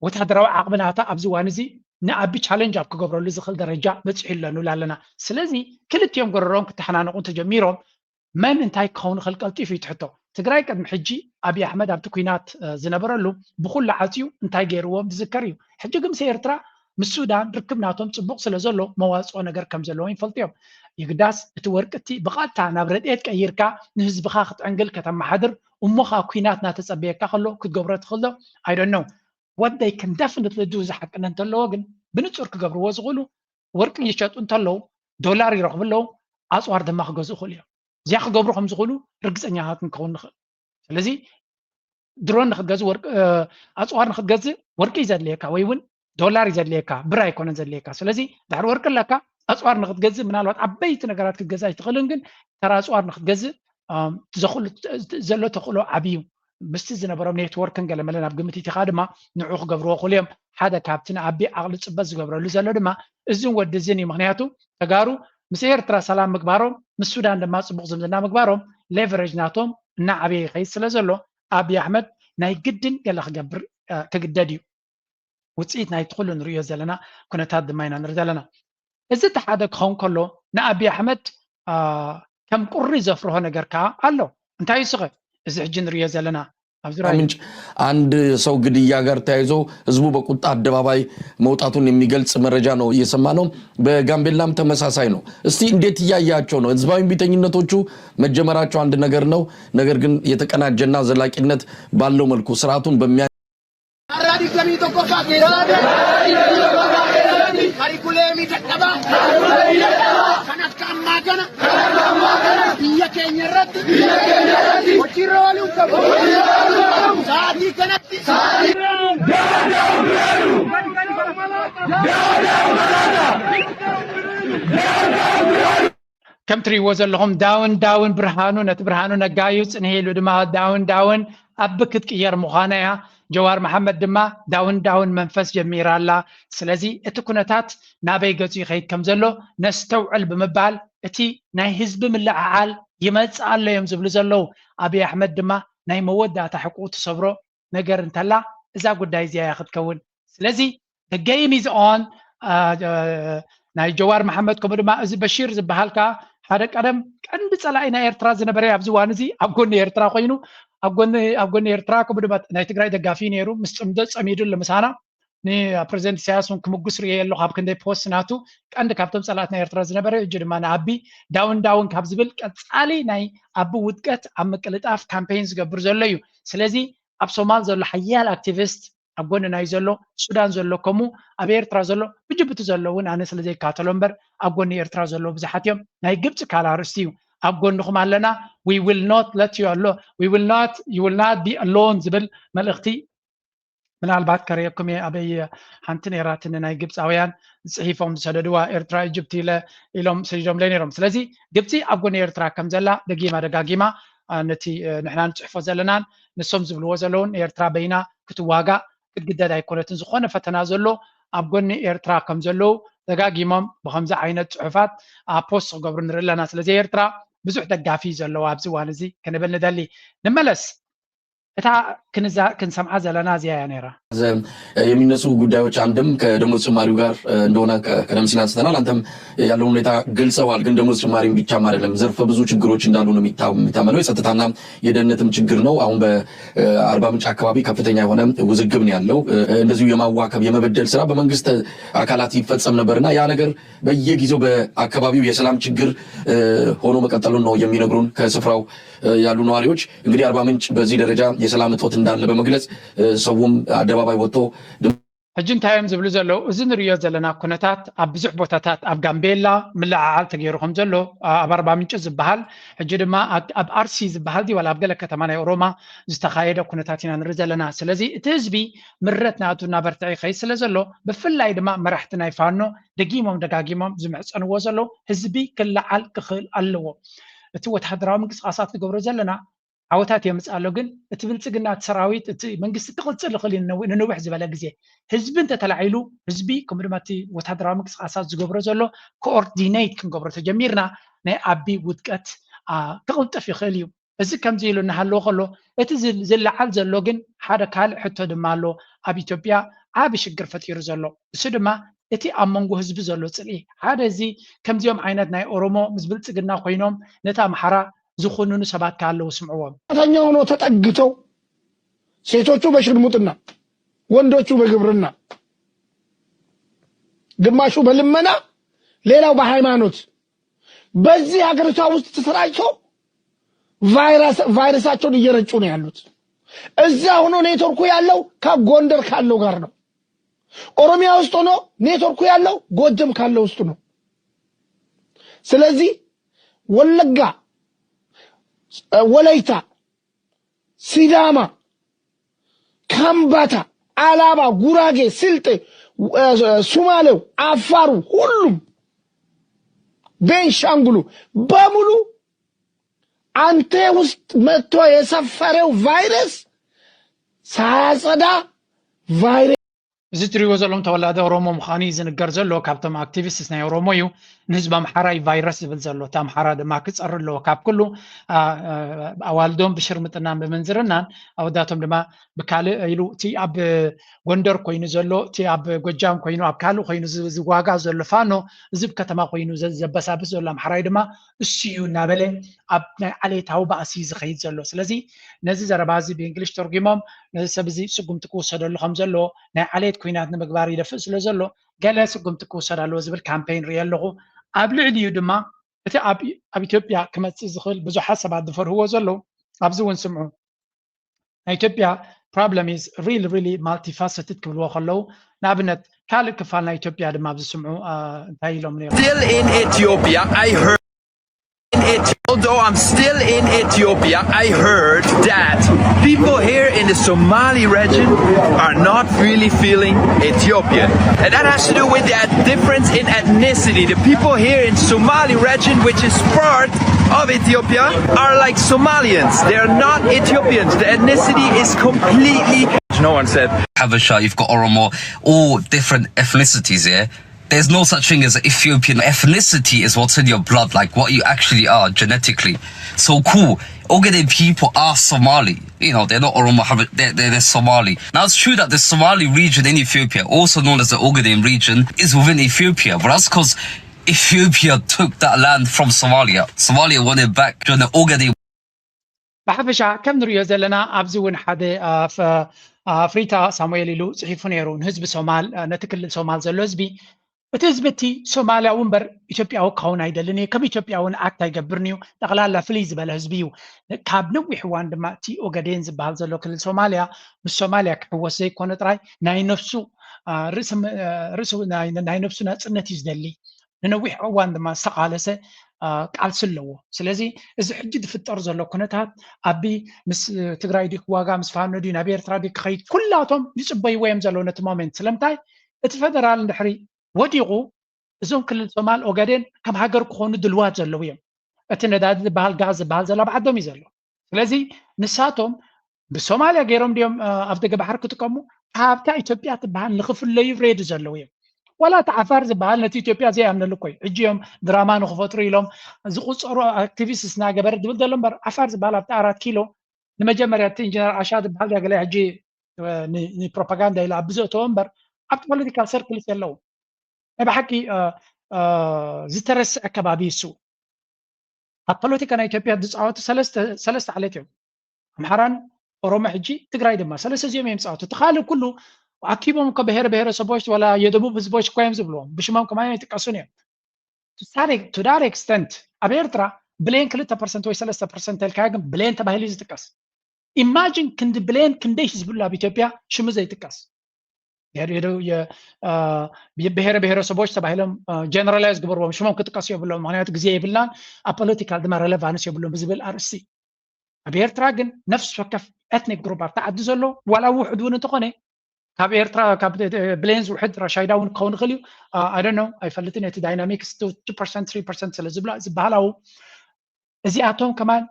ወታደራዊ ዓቕሚ ናታ ኣብዚ እዋን እዚ ንኣቢ ቻለንጅ ኣብ ክገብረሉ ዝኽእል ደረጃ በፂሑ ኣሎ ንብል ኣለና። ስለዚ ክልቲኦም ጎረሮም ክተሓናነቑ እንተጀሚሮም መን እንታይ ክኸውን ይኽእል ቀልጢፉ እዩ ትሕቶ። ትግራይ ቅድሚ ሕጂ ኣብይ ኣሕመድ ኣብቲ ኲናት እ፣ ዝነበረሉ ብኹሉ ዓፅዩ እንታይ ገይርዎም ዝዝከር እዩ። ሕጂ ግን ምስ ኤርትራ ምስ ሱዳን ርክብ ናቶም ፅቡቕ ስለ ዘሎ መዋፅኦ ነገር ከም ዘለዎም ይፈልጡ እዮም። ይግዳስ እቲ ወርቂ እቲ ብቐጥታ ናብ ረድኤት ቀይርካ ንህዝብኻ ክትዕንግል ከተመሓድር እሞ ኸዓ ኲናት እናተፀበየካ ከሎ ክትገብሮ ትኽእል ዶ? I don't know። What they can definitely do እዚ ሓቅነት እንተለዎ ግን ብንፁር ክገብርዎ ዝኽእሉ ወርቂ ይሸጡ እንተለዉ ዶላር ይረኽቡ ኣለዉ፣ ኣፅዋር ድማ ክገዝኡ ይኽእሉ እዮም። እዚኣ ክገብሩ ከም ዝኽእሉ ርግፀኛታት ክንከውን ንኽእል። ስለዚ ድሮን ንክትገዝእ ወርቂ እ፣ ኣፅዋር ንክትገዝእ ወርቂ እዩ ዘድልየካ ወይ እውን ዶላር እዩ ዘድልየካ፣ ብር ኣይኮነን ዘድልየካ። ስለዚ ድሕሪ ወርቂ ኣለካ ኣፅዋር ንክትገዝእ ምናልባት ዓበይቲ ነገራት ክትገዝእ ኣይትኽእልን፣ ግን ተራ ኣፅዋር ንክትገዝእ እም፣ ዘኽእሉ ዘሎ ተኽእሎ ዓብዩ ምስቲ ዝነበሮም ኔትወርክን ገለመለ ናብ ግምት ይቲኻ ድማ ንዑ ክገብርዎ ክእሉ እዮም። ሓደ ካብቲ ንኣቢ ዓቕሊ ፅበት ዝገብረሉ ዘሎ ድማ እዝን ወዲ እዝን እዩ። ምክንያቱ ተጋሩ ምስ ኤርትራ ሰላም ምግባሮም ምስ ሱዳን ድማ ፅቡቕ ዝምድና ምግባሮም ሌቨሬጅ ናቶም እናዓበየ ይኸይድ ስለ ዘሎ ኣብይ ኣሕመድ ናይ ግድን ገለ ክገብር እ፣ ክግደድ እዩ። ውፅኢት ናይቲ ኩሉ ንርእዮ ዘለና ኩነታት ድማ ኢና ንርኢ ዘለና። እዚ እቲ ሓደ ክኸውን ከሎ ንኣብይ ኣሕመድ አ፣ ከም ቁሪ ዘፍርሆ ነገር ከዓ ኣሎ። እንታይ እዩ ስኸ? እዚ ሕጂ ንርእዮ ዘለና ኣብዚ ራእይ ምንጭ አንድ ሰው ግድያ ጋር ተያይዞ ህዝቡ በቁጣ አደባባይ መውጣቱን የሚገልጽ መረጃ ነው እየሰማ ነው። በጋምቤላም ተመሳሳይ ነው። እስቲ እንዴት እያያቸው ነው? ህዝባዊ እምቢተኝነቶቹ መጀመራቸው አንድ ነገር ነው። ነገር ግን የተቀናጀና ዘላቂነት ባለው መልኩ ስርዓቱን በሚያ Har'a digdamii tokkoffaa keessatti kariikuleemii dadhabaa kan akka ammaa kana biyya keenya irratti hojiirra ooluu qabu. Sa'aatii kanatti ከም ትሪእዎ ዘለኹም ዳውን ዳውን ብርሃኑ ነቲ ብርሃኑ ነጋ እዩ ጽንሄ ኢሉ ድማ ዳውን ዳውን ኣብ ክትቅየር ምዃና እያ። ጀዋር መሓመድ ድማ ዳውን ዳውን መንፈስ ጀሚራ ኣላ። ስለዚ እቲ ኩነታት ናበይ ገጹ ይኸይድ ከም ዘሎ ነስተውዕል ብምባል እቲ ናይ ህዝቢ ምልዕዓል ይመጽእ ኣሎ እዮም ዝብሉ ዘለዉ። ኣብይ ኣሕመድ ድማ ናይ መወዳእታ ሕቁኡ ትሰብሮ ነገር እንተላ እዛ ጉዳይ እዚኣ እያ ክትከውን። ስለዚ the game is on። ናይ ጀዋር መሓመድ ከምኡ ድማ እዚ በሺር ዝበሃል ከዓ ሓደ ቀደም ቀንዲ ፀላኢ ናይ ኤርትራ ዝነበረ ኣብዚ እዋን እዚ ኣብ ጎኒ ኤርትራ ኮይኑ ኣብ ጎኒ ኣብ ጎኒ ኤርትራ ከምኡ ድማ ናይ ትግራይ ደጋፊ ነይሩ ምስ ፅምዶ ፀሚዱ ኣሎ ምሳና ንፕሬዚደንት ኢሳያስ እውን ክምጉስ ርየ ኣለኹ ኣብ ክንደይ ፖስት ናቱ ቀንዲ ካብቶም ፀላእት ናይ ኤርትራ ዝነበረ እጅ ድማ ንኣቢ ዳውን ዳውን ካብ ዝብል ቀፃሊ ናይ ኣቢ ውድቀት ኣብ ምቅልጣፍ ካምፔይን ዝገብር ዘሎ እዩ። ስለዚ ኣብ ሶማል ዘሎ ሓያል ኣክቲቪስት ኣብ ጎንና እዩ ዘሎ፣ ሱዳን ዘሎ ከምኡ፣ ኣብ ኤርትራ ዘሎ ብጅቡቲ ዘሎ እውን ኣነ ስለ ዘይከታተሎ እምበር ኣብ ጎኒ ኤርትራ ዘለዉ ብዙሓት እዮም። ናይ ግብፂ ካልእ ኣርእስቲ እዩ። ኣብ ጎንኹም ኣለና፣ we will not let you alone, we will not, you will not be alone ዝብል መልእኽቲ ምናልባት ከርእየኩም እየ። ኣበይ ሓንቲ ነይራትኒ ናይ ግብፃውያን ፅሒፎም ዝሰደድዋ ኤርትራ ኢጅፕት ኢለ ኢሎም ሰዲዶምለይ ነይሮም። ስለዚ ግብፂ ኣብ ጎኒ ኤርትራ ከም ዘላ ደጊማ ደጋጊማ አ፣ ነቲ እ፣ ንሕና ንፅሕፎ ዘለናን ንሶም ዝብልዎ ዘለውን ኤርትራ በይና ክትዋጋእ ክትግደድ ኣይኮነትን። ዝኾነ ፈተና ዘሎ ኣብ ጎኒ ኤርትራ ከም ዘለዉ ደጋጊሞም ብኸምዚ ዓይነት ፅሑፋት አ፣ ፖስት ክገብሩ ንርኢ ኣለና። ስለዚ ኤርትራ ብዙሕ ደጋፊ እዩ ዘለዋ ኣብዚ እዋን እዚ ክንብል ንደሊ። ንመለስ እታ ክንዛ ክንሰምዓ ዘለና እዚኣ እያ ነይራ። ዘ- የሚነሱ ጉዳዮች አንድም ከደሞዝ ጭማሪው ጋር እ፣ እንደሆነ ከ- ቀደም ሲል አንስተናል። አንተም ያለውን ሁኔታ ገልጸዋል። ግን ደሞዝ ጭማሪም ብቻም አይደለም፣ ዘርፈ ብዙ ችግሮች እንዳሉ ነው የሚታ- የሚታመነው። የጸጥታና የደህንነትም ችግር ነው። አሁን በአርባ ምንጭ አካባቢ ከፍተኛ የሆነ ውዝግብ ነው ያለው። እ፣ እንደዚሁ የማዋከብ የመበደል ስራ በመንግስት አካላት ይፈጸም ነበርና ያ ነገር በየጊዜው በአካባቢው የሰላም ችግር እ፣ ሆኖ መቀጠሉን ነው የሚነግሩን ከስፍራው እ፣ ያሉ ነዋሪዎች። እንግዲህ አርባ ምንጭ በዚህ ደረጃ የሰላም እጦት እንዳለ በመግለጽ እ፣ ሰውም አደባባይ ወጥቶ ድም- ሕጂ እንታይ እዮም ዝብሉ ዘለዉ? እዚ ንርእዮ ዘለና ኩነታት ኣብ ብዙሕ ቦታታት ኣብ ጋምቤላ ምልዕዓል ተገይሩ ከም ዘሎ ኣ- ኣብ ኣርባ ምንጭ ዝበሃል ሕጂ ድማ ኣብ ኣብ ኣርሲ ዝበሃል ድዩ ዋላ ኣብ ገለ ከተማ ናይ ኦሮማ ዝተኻየደ ኩነታት ኢና ንርኢ ዘለና። ስለዚ እቲ ህዝቢ ምረት ናቱ እናበርትዐ ይኸይድ ስለ ዘሎ ብፍላይ ድማ መራሕቲ ናይ ፋኖ ደጊሞም ደጋጊሞም ዝምሕፀንዎ ዘለዉ ህዝቢ ክለዓል ክኽእል ኣለዎ። እቲ ወተሃደራዊ ምንቅስቃሳት ንገብሮ ዘለና ዓወታት የምፅእ ኣሎ። ግን እቲ ብልፅግና፣ እቲ ሰራዊት፣ እቲ መንግስቲ ክቕፅል ይኽእል እዩ ንነዊ- ንንውሕ ዝበለ ግዜ። ህዝቢ እንተተላዒሉ፣ ህዝቢ ከምኡ ድማ እቲ ወታደራዊ ምንቅስቃሳት ዝገብሮ ዘሎ ኮኦርዲኔት ክንገብሮ ተጀሚርና፣ ናይ ኣቢ ውድቀት አ፣ ክቕልጥፍ ይኽእል እዩ። እዚ ከምዚ ኢሉ እናሃለወ ከሎ፣ እቲ ዝ- ዝለዓል ዘሎ ግን ሓደ ካልእ ሕቶ ድማ ኣሎ። ኣብ ኢትዮጵያ ዓቢ ሽግር ፈጢሩ ዘሎ፣ እሱ ድማ እቲ ኣብ መንጎ ህዝቢ ዘሎ ፅልኢ። ሓደ እዚ ከምዚኦም ዓይነት ናይ ኦሮሞ ምስ ብልፅግና ኮይኖም ነቲ ኣምሓራ ዝኹንኑ ሰባት ከ ኣለዉ ስምዕዎም። ሰራተኛ ሆኖ ተጠግተው ሴቶቹ በሽርሙጥና፣ ወንዶቹ በግብርና፣ ግማሹ በልመና፣ ሌላው በሃይማኖት በዚህ ሀገሪቷ ውስጥ ተሰራጭቶ ቫይረስ ቫይረሳቸውን እየረጩ ነው ያሉት። እዛ ሆኖ ኔትወርኩ ያለው ከጎንደር ካለው ጋር ነው። ኦሮሚያ ውስጥ ሆኖ ኔትወርኩ ያለው ጎጀም ካለው ውስጥ ነው። ስለዚህ ወለጋ፣ ወላይታ፣ ሲዳማ፣ ከምባታ፣ አላባ፣ ጉራጌ፣ ስልጤ፣ ሱማሌው፣ አፋሩ፣ ሁሉም ቤንሻንጉሉ በሙሉ አንተ ውስጥ መጥቶ የሰፈረው ቫይረስ ሳያጸዳ ቫይረስ እዚ ትሪእዎ ዘለኹም ተወላዲ ኦሮሞ ምዃኑ እዩ ዝንገር ዘሎ። ካብቶም ኣክቲቪስትስ ናይ ኦሮሞ እዩ። ንህዝቢ ኣምሓራ እዩ ቫይረስ ዝብል ዘሎ። እቲ ኣምሓራ ድማ ክፀሪ ኣለዎ ካብ ኩሉ። አ- አ- ኣዋልዶም ብሽርምጥናን ብምንዝርናን፣ ኣወዳቶም ድማ ብካልእ ኢሉ፣ እቲ ኣብ ጎንደር ኮይኑ ዘሎ፣ እቲ ኣብ ጎጃም ኮይኑ፣ ኣብ ካልእ ኮይኑ ዝ- ዝዋጋ ዘሎ ፋኖ፣ እዚ ኣብ ከተማ ኮይኑ ዘ- ዘበሳብስ ዘሎ ኣምሓራይ ድማ እሱ እዩ እናበለ ኣብ ናይ ዓሌታዊ ባእሲ እዩ ዝኸይድ ዘሎ። ስለዚ ነዚ ዘረባ እዚ ብእንግሊሽ ተርጉሞም ነዚ ሰብ እዚ ስጉምቲ ክውሰደሉ ከም ዘለዎ፣ ናይ ዓሌት ኲናት ንምግባር ይደፍእ ስለ ዘሎ፣ ገለ ስጉምቲ ክውሰድ ኣለዎ ዝብል ካምፔይን ርኢ ኣለኹ። ኣብ ልዕሊኡ ድማ እቲ ኣብ ኣብ ኢትዮጵያ ክመጽእ ዝኽእል ብዙሓት ሰባት ዝፈርህዎ ዘለዉ፣ ኣብዚ እውን ስምዑ። ናይ ኢትዮጵያ problem is really really multifaceted ክብልዎ ከለዉ፣ ንኣብነት ካልእ ክፋል ናይ ኢትዮጵያ ድማ ኣብዚ ስምዑ፣ አ፣ እንታይ ኢሎም ነይሮም? Still in Ethiopia, I heard. In Eth- although I'm still in Ethiopia, I heard that people here in the Somali region are not really feeling Ethiopian. And that has to do with that difference in ethnicity. The people here in Somali region, which is part of Ethiopia, are like Somalians. They're not Ethiopians. The ethnicity is completely. No one said. Habesha, you've got Oromo, all different ethnicities here. There's no such thing as Ethiopian. Ethnicity is what's in your blood, like what you actually are genetically. So cool. Ogaden people are Somali. You know, they're not Oromo, Hab- they're, they're, they're Somali. Now, it's true that the Somali region in Ethiopia, also known as the Ogaden region, is within Ethiopia. But that's because Ethiopia took that land from Somalia. Somalia won it back during the Ogaden ብሓፈሻ ከም ንሪኦ ዘለና ኣብዚ እውን ሓደ ኣፍ- ኣፍሪታ ሳሙኤል ኢሉ ፅሒፉ ነይሩ። ንህዝቢ ሶማል፣ ነቲ ክልል ሶማል ዘሎ ህዝቢ፣ እቲ ህዝቢ እቲ ሶማልያዊ እምበር ኢትዮጵያዊ ክኸውን ኣይደልን እዩ። ከም ኢትዮጵያ እውን ኣክት ኣይገብርን እዩ። ጠቕላላ ፍልይ ዝበለ ህዝቢ እዩ። ካብ ነዊሕ እዋን ድማ እቲ ኦገዴን ዝበሃል ዘሎ ክልል ሶማልያ ምስ ሶማልያ ክሕወስ ዘይኮነ ጥራይ ናይ ነፍሱ አ፣ ርእሲ ም- አ፣ ርእሲ ናይ ናይ ነፍሱ ናፅነት እዩ ዝደሊ። ንነዊሕ እዋን ድማ ዝተቓለሰ አ፣ ቃልሲ ኣለዎ። ስለዚ እዚ ሕጂ ዝፍጠር ዘሎ ኩነታት ኣቢ ምስ ትግራይ ድዩ ክዋጋ፣ ምስ ፋኖ ድዩ፣ ናብ ኤርትራ ድዩ ክኸይድ፣ ኩላቶም ይፅበይዎ እዮም ዘለዉ ነቲ ሞሜንት። ስለምንታይ እቲ ፈደራል እንድሕሪ ወዲቑ እዞም ክልል ሶማል ኦጋዴን ከም ሃገር ክኾኑ ድልዋት ዘለዉ እዮም። እቲ ነዳዲ ዝበሃል ጋዝ ዝበሃል ዘሎ ኣብ ዓዶም እዩ ዘሎ። ስለዚ ንሳቶም ብሶማልያ ገይሮም ድዮም ኣብ ደገ ባሕሪ ክጥቀሙ? ካብታ ኢትዮጵያ ትበሃል ንክፍለዩ ሬዲ ዘለዉ እዮም። ዋላ እቲ ዓፋር ዝበሃል ነቲ ኢትዮጵያ ዘይኣምነሉ እኮ እዩ። ሕጂ እዮም ድራማ ንክፈጥሩ ኢሎም ዝቁፀሩ ኣክቲቪስት እናገበረ ድብል ዘሎ እምበር ዓፋር ዝበሃል ኣብቲ ኣራት ኪሎ ንመጀመርያ እቲ ኢንጂነር ኣሻ ዝበሃል ዳገላይ ሕጂ ንፕሮፓጋንዳ ኢሉ ኣብ ብዘእተዎ እምበር ኣብቲ ፖለቲካል ሰርክልስ የለዉ። ናይ ብሓቂ ዝተረስዐ ከባቢ እሱ ኣብ ፖለቲካ ናይ ኢትዮጵያ ዝፃወቱ ሰለስተ ዓሌት እዮም። ኣምሓራን ኦሮሞ ሕጂ ትግራይ ድማ ሰለስተ እዚኦም እዮም ዝፃወቱ። እቲ ካልእ ኩሉ ኣኪቦም እኮ ብሄረ ብሄረሰቦች ወላ የደቡብ ህዝቦች እኮ እዮም ዝብልዎም። ብሽሞም ከማን ኣይጥቀሱን እዮም። To that extent ኣብ ኤርትራ ብሌን ክልተ ፐርሰንት ወይ ሰለስተ ፐርሰንት ተልካዮ ግን ብሌን ተባሂሉ እዩ ዝጥቀስ። ኢማጂን ክንዲ ብሌን ክንደይ ህዝቢ ኣሎ ኣብ ኢትዮጵያ ሽሙ ዘይጥቀስ። ብሄረ ብሄረሰቦች ተባሂሎም ጀነራላይዝ ግበርዎም ሽሞም ክጥቀሱ የብሎም። ምክንያቱ ግዜ የብልናን ኣብ ፖለቲካል ድማ ረለቫንስ የብሎም ብዝብል ኣርእስቲ ኣብ ኤርትራ ግን ነፍሲ ወከፍ ኤትኒክ ግሩፕ ኣብቲ ዓዲ ዘሎ ዋላ ውሑድ እውን እንተኾነ ካብ ኤርትራ ካብ ብሌን ዝውሕድ ራሻይዳ እውን ክኸውን ይኽእል እዩ። ኣደኖ ኣይፈልጥን እቲ ዳይናሚክስ ቱ ፐርሰንት ስሪ ፐርሰንት ስለ ዝብላ ዝበሃላው እዚኣቶም ከማን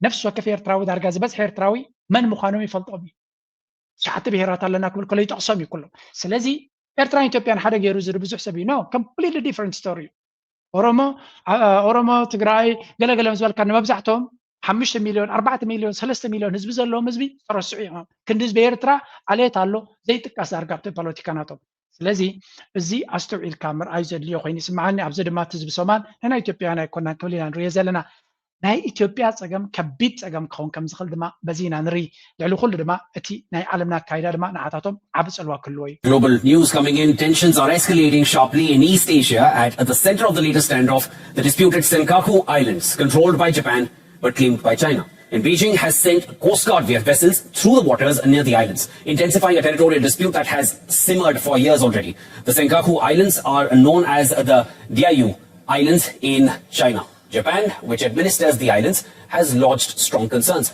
ነፍሲ ወከፍ ኤርትራዊ፣ ዳርጋ ዝበዝሐ ኤርትራዊ መን ምዃኖም ይፈልጦም እዩ። ትሽዓተ ብሄራት ኣለና ክብል ከሎ ይጠቕሶም እዩ ኩሎም። ስለዚ ኤርትራን ኢትዮጵያን ሓደ ገይሩ ዝብል ብዙሕ ሰብ እዩ። No, completely different story እዩ። ኦሮሞ፣ ኦሮሞ፣ ትግራይ፣ ገለገለ ምስ በልካ፣ ንመብዛሕትኦም ሓሙሽተ ሚልዮን፣ ኣርባዕተ ሚልዮን፣ ሰለስተ ሚልዮን ህዝቢ ዘለዎም ህዝቢ ተረስዑ እዮም። ክንዲ ህዝቢ ኤርትራ ዓሌት ኣሎ ዘይጥቀስ ዳርጋ ኣብቲ ፖለቲካ ናቶም። ስለዚ እዚ ኣስተውዒልካ ምርኣይ ዘድልዮ ኮይኑ ይስምዓኒ። ኣብዚ ድማ እቲ ህዝቢ ሶማል ንሕና ኢትዮጵያውያን ኣይኮናን ክብል ኢና ንሪኦ ዘለና። ናይ ኢትዮጵያ ጸገም ከቢድ ጸገም ክኸውን ከም ዝኽእል ድማ በዚ ኢና ንርኢ። ልዕሊ ኩሉ ድማ እቲ ናይ ዓለምና ኣካይዳ ድማ ንዓታቶም ዓቢ ጽልዋ ክህልዎ እዩ። Global news coming in. Tensions are escalating sharply in East Asia at the center of the latest standoff, the disputed Senkaku Islands, controlled by Japan but claimed by China. And Beijing has sent Coast Guard vessels through the waters near the islands, intensifying a territorial dispute that has simmered for years already. The Senkaku Islands are known as the Diaoyu Islands in China. Japan, which administers the islands, has lodged strong concerns.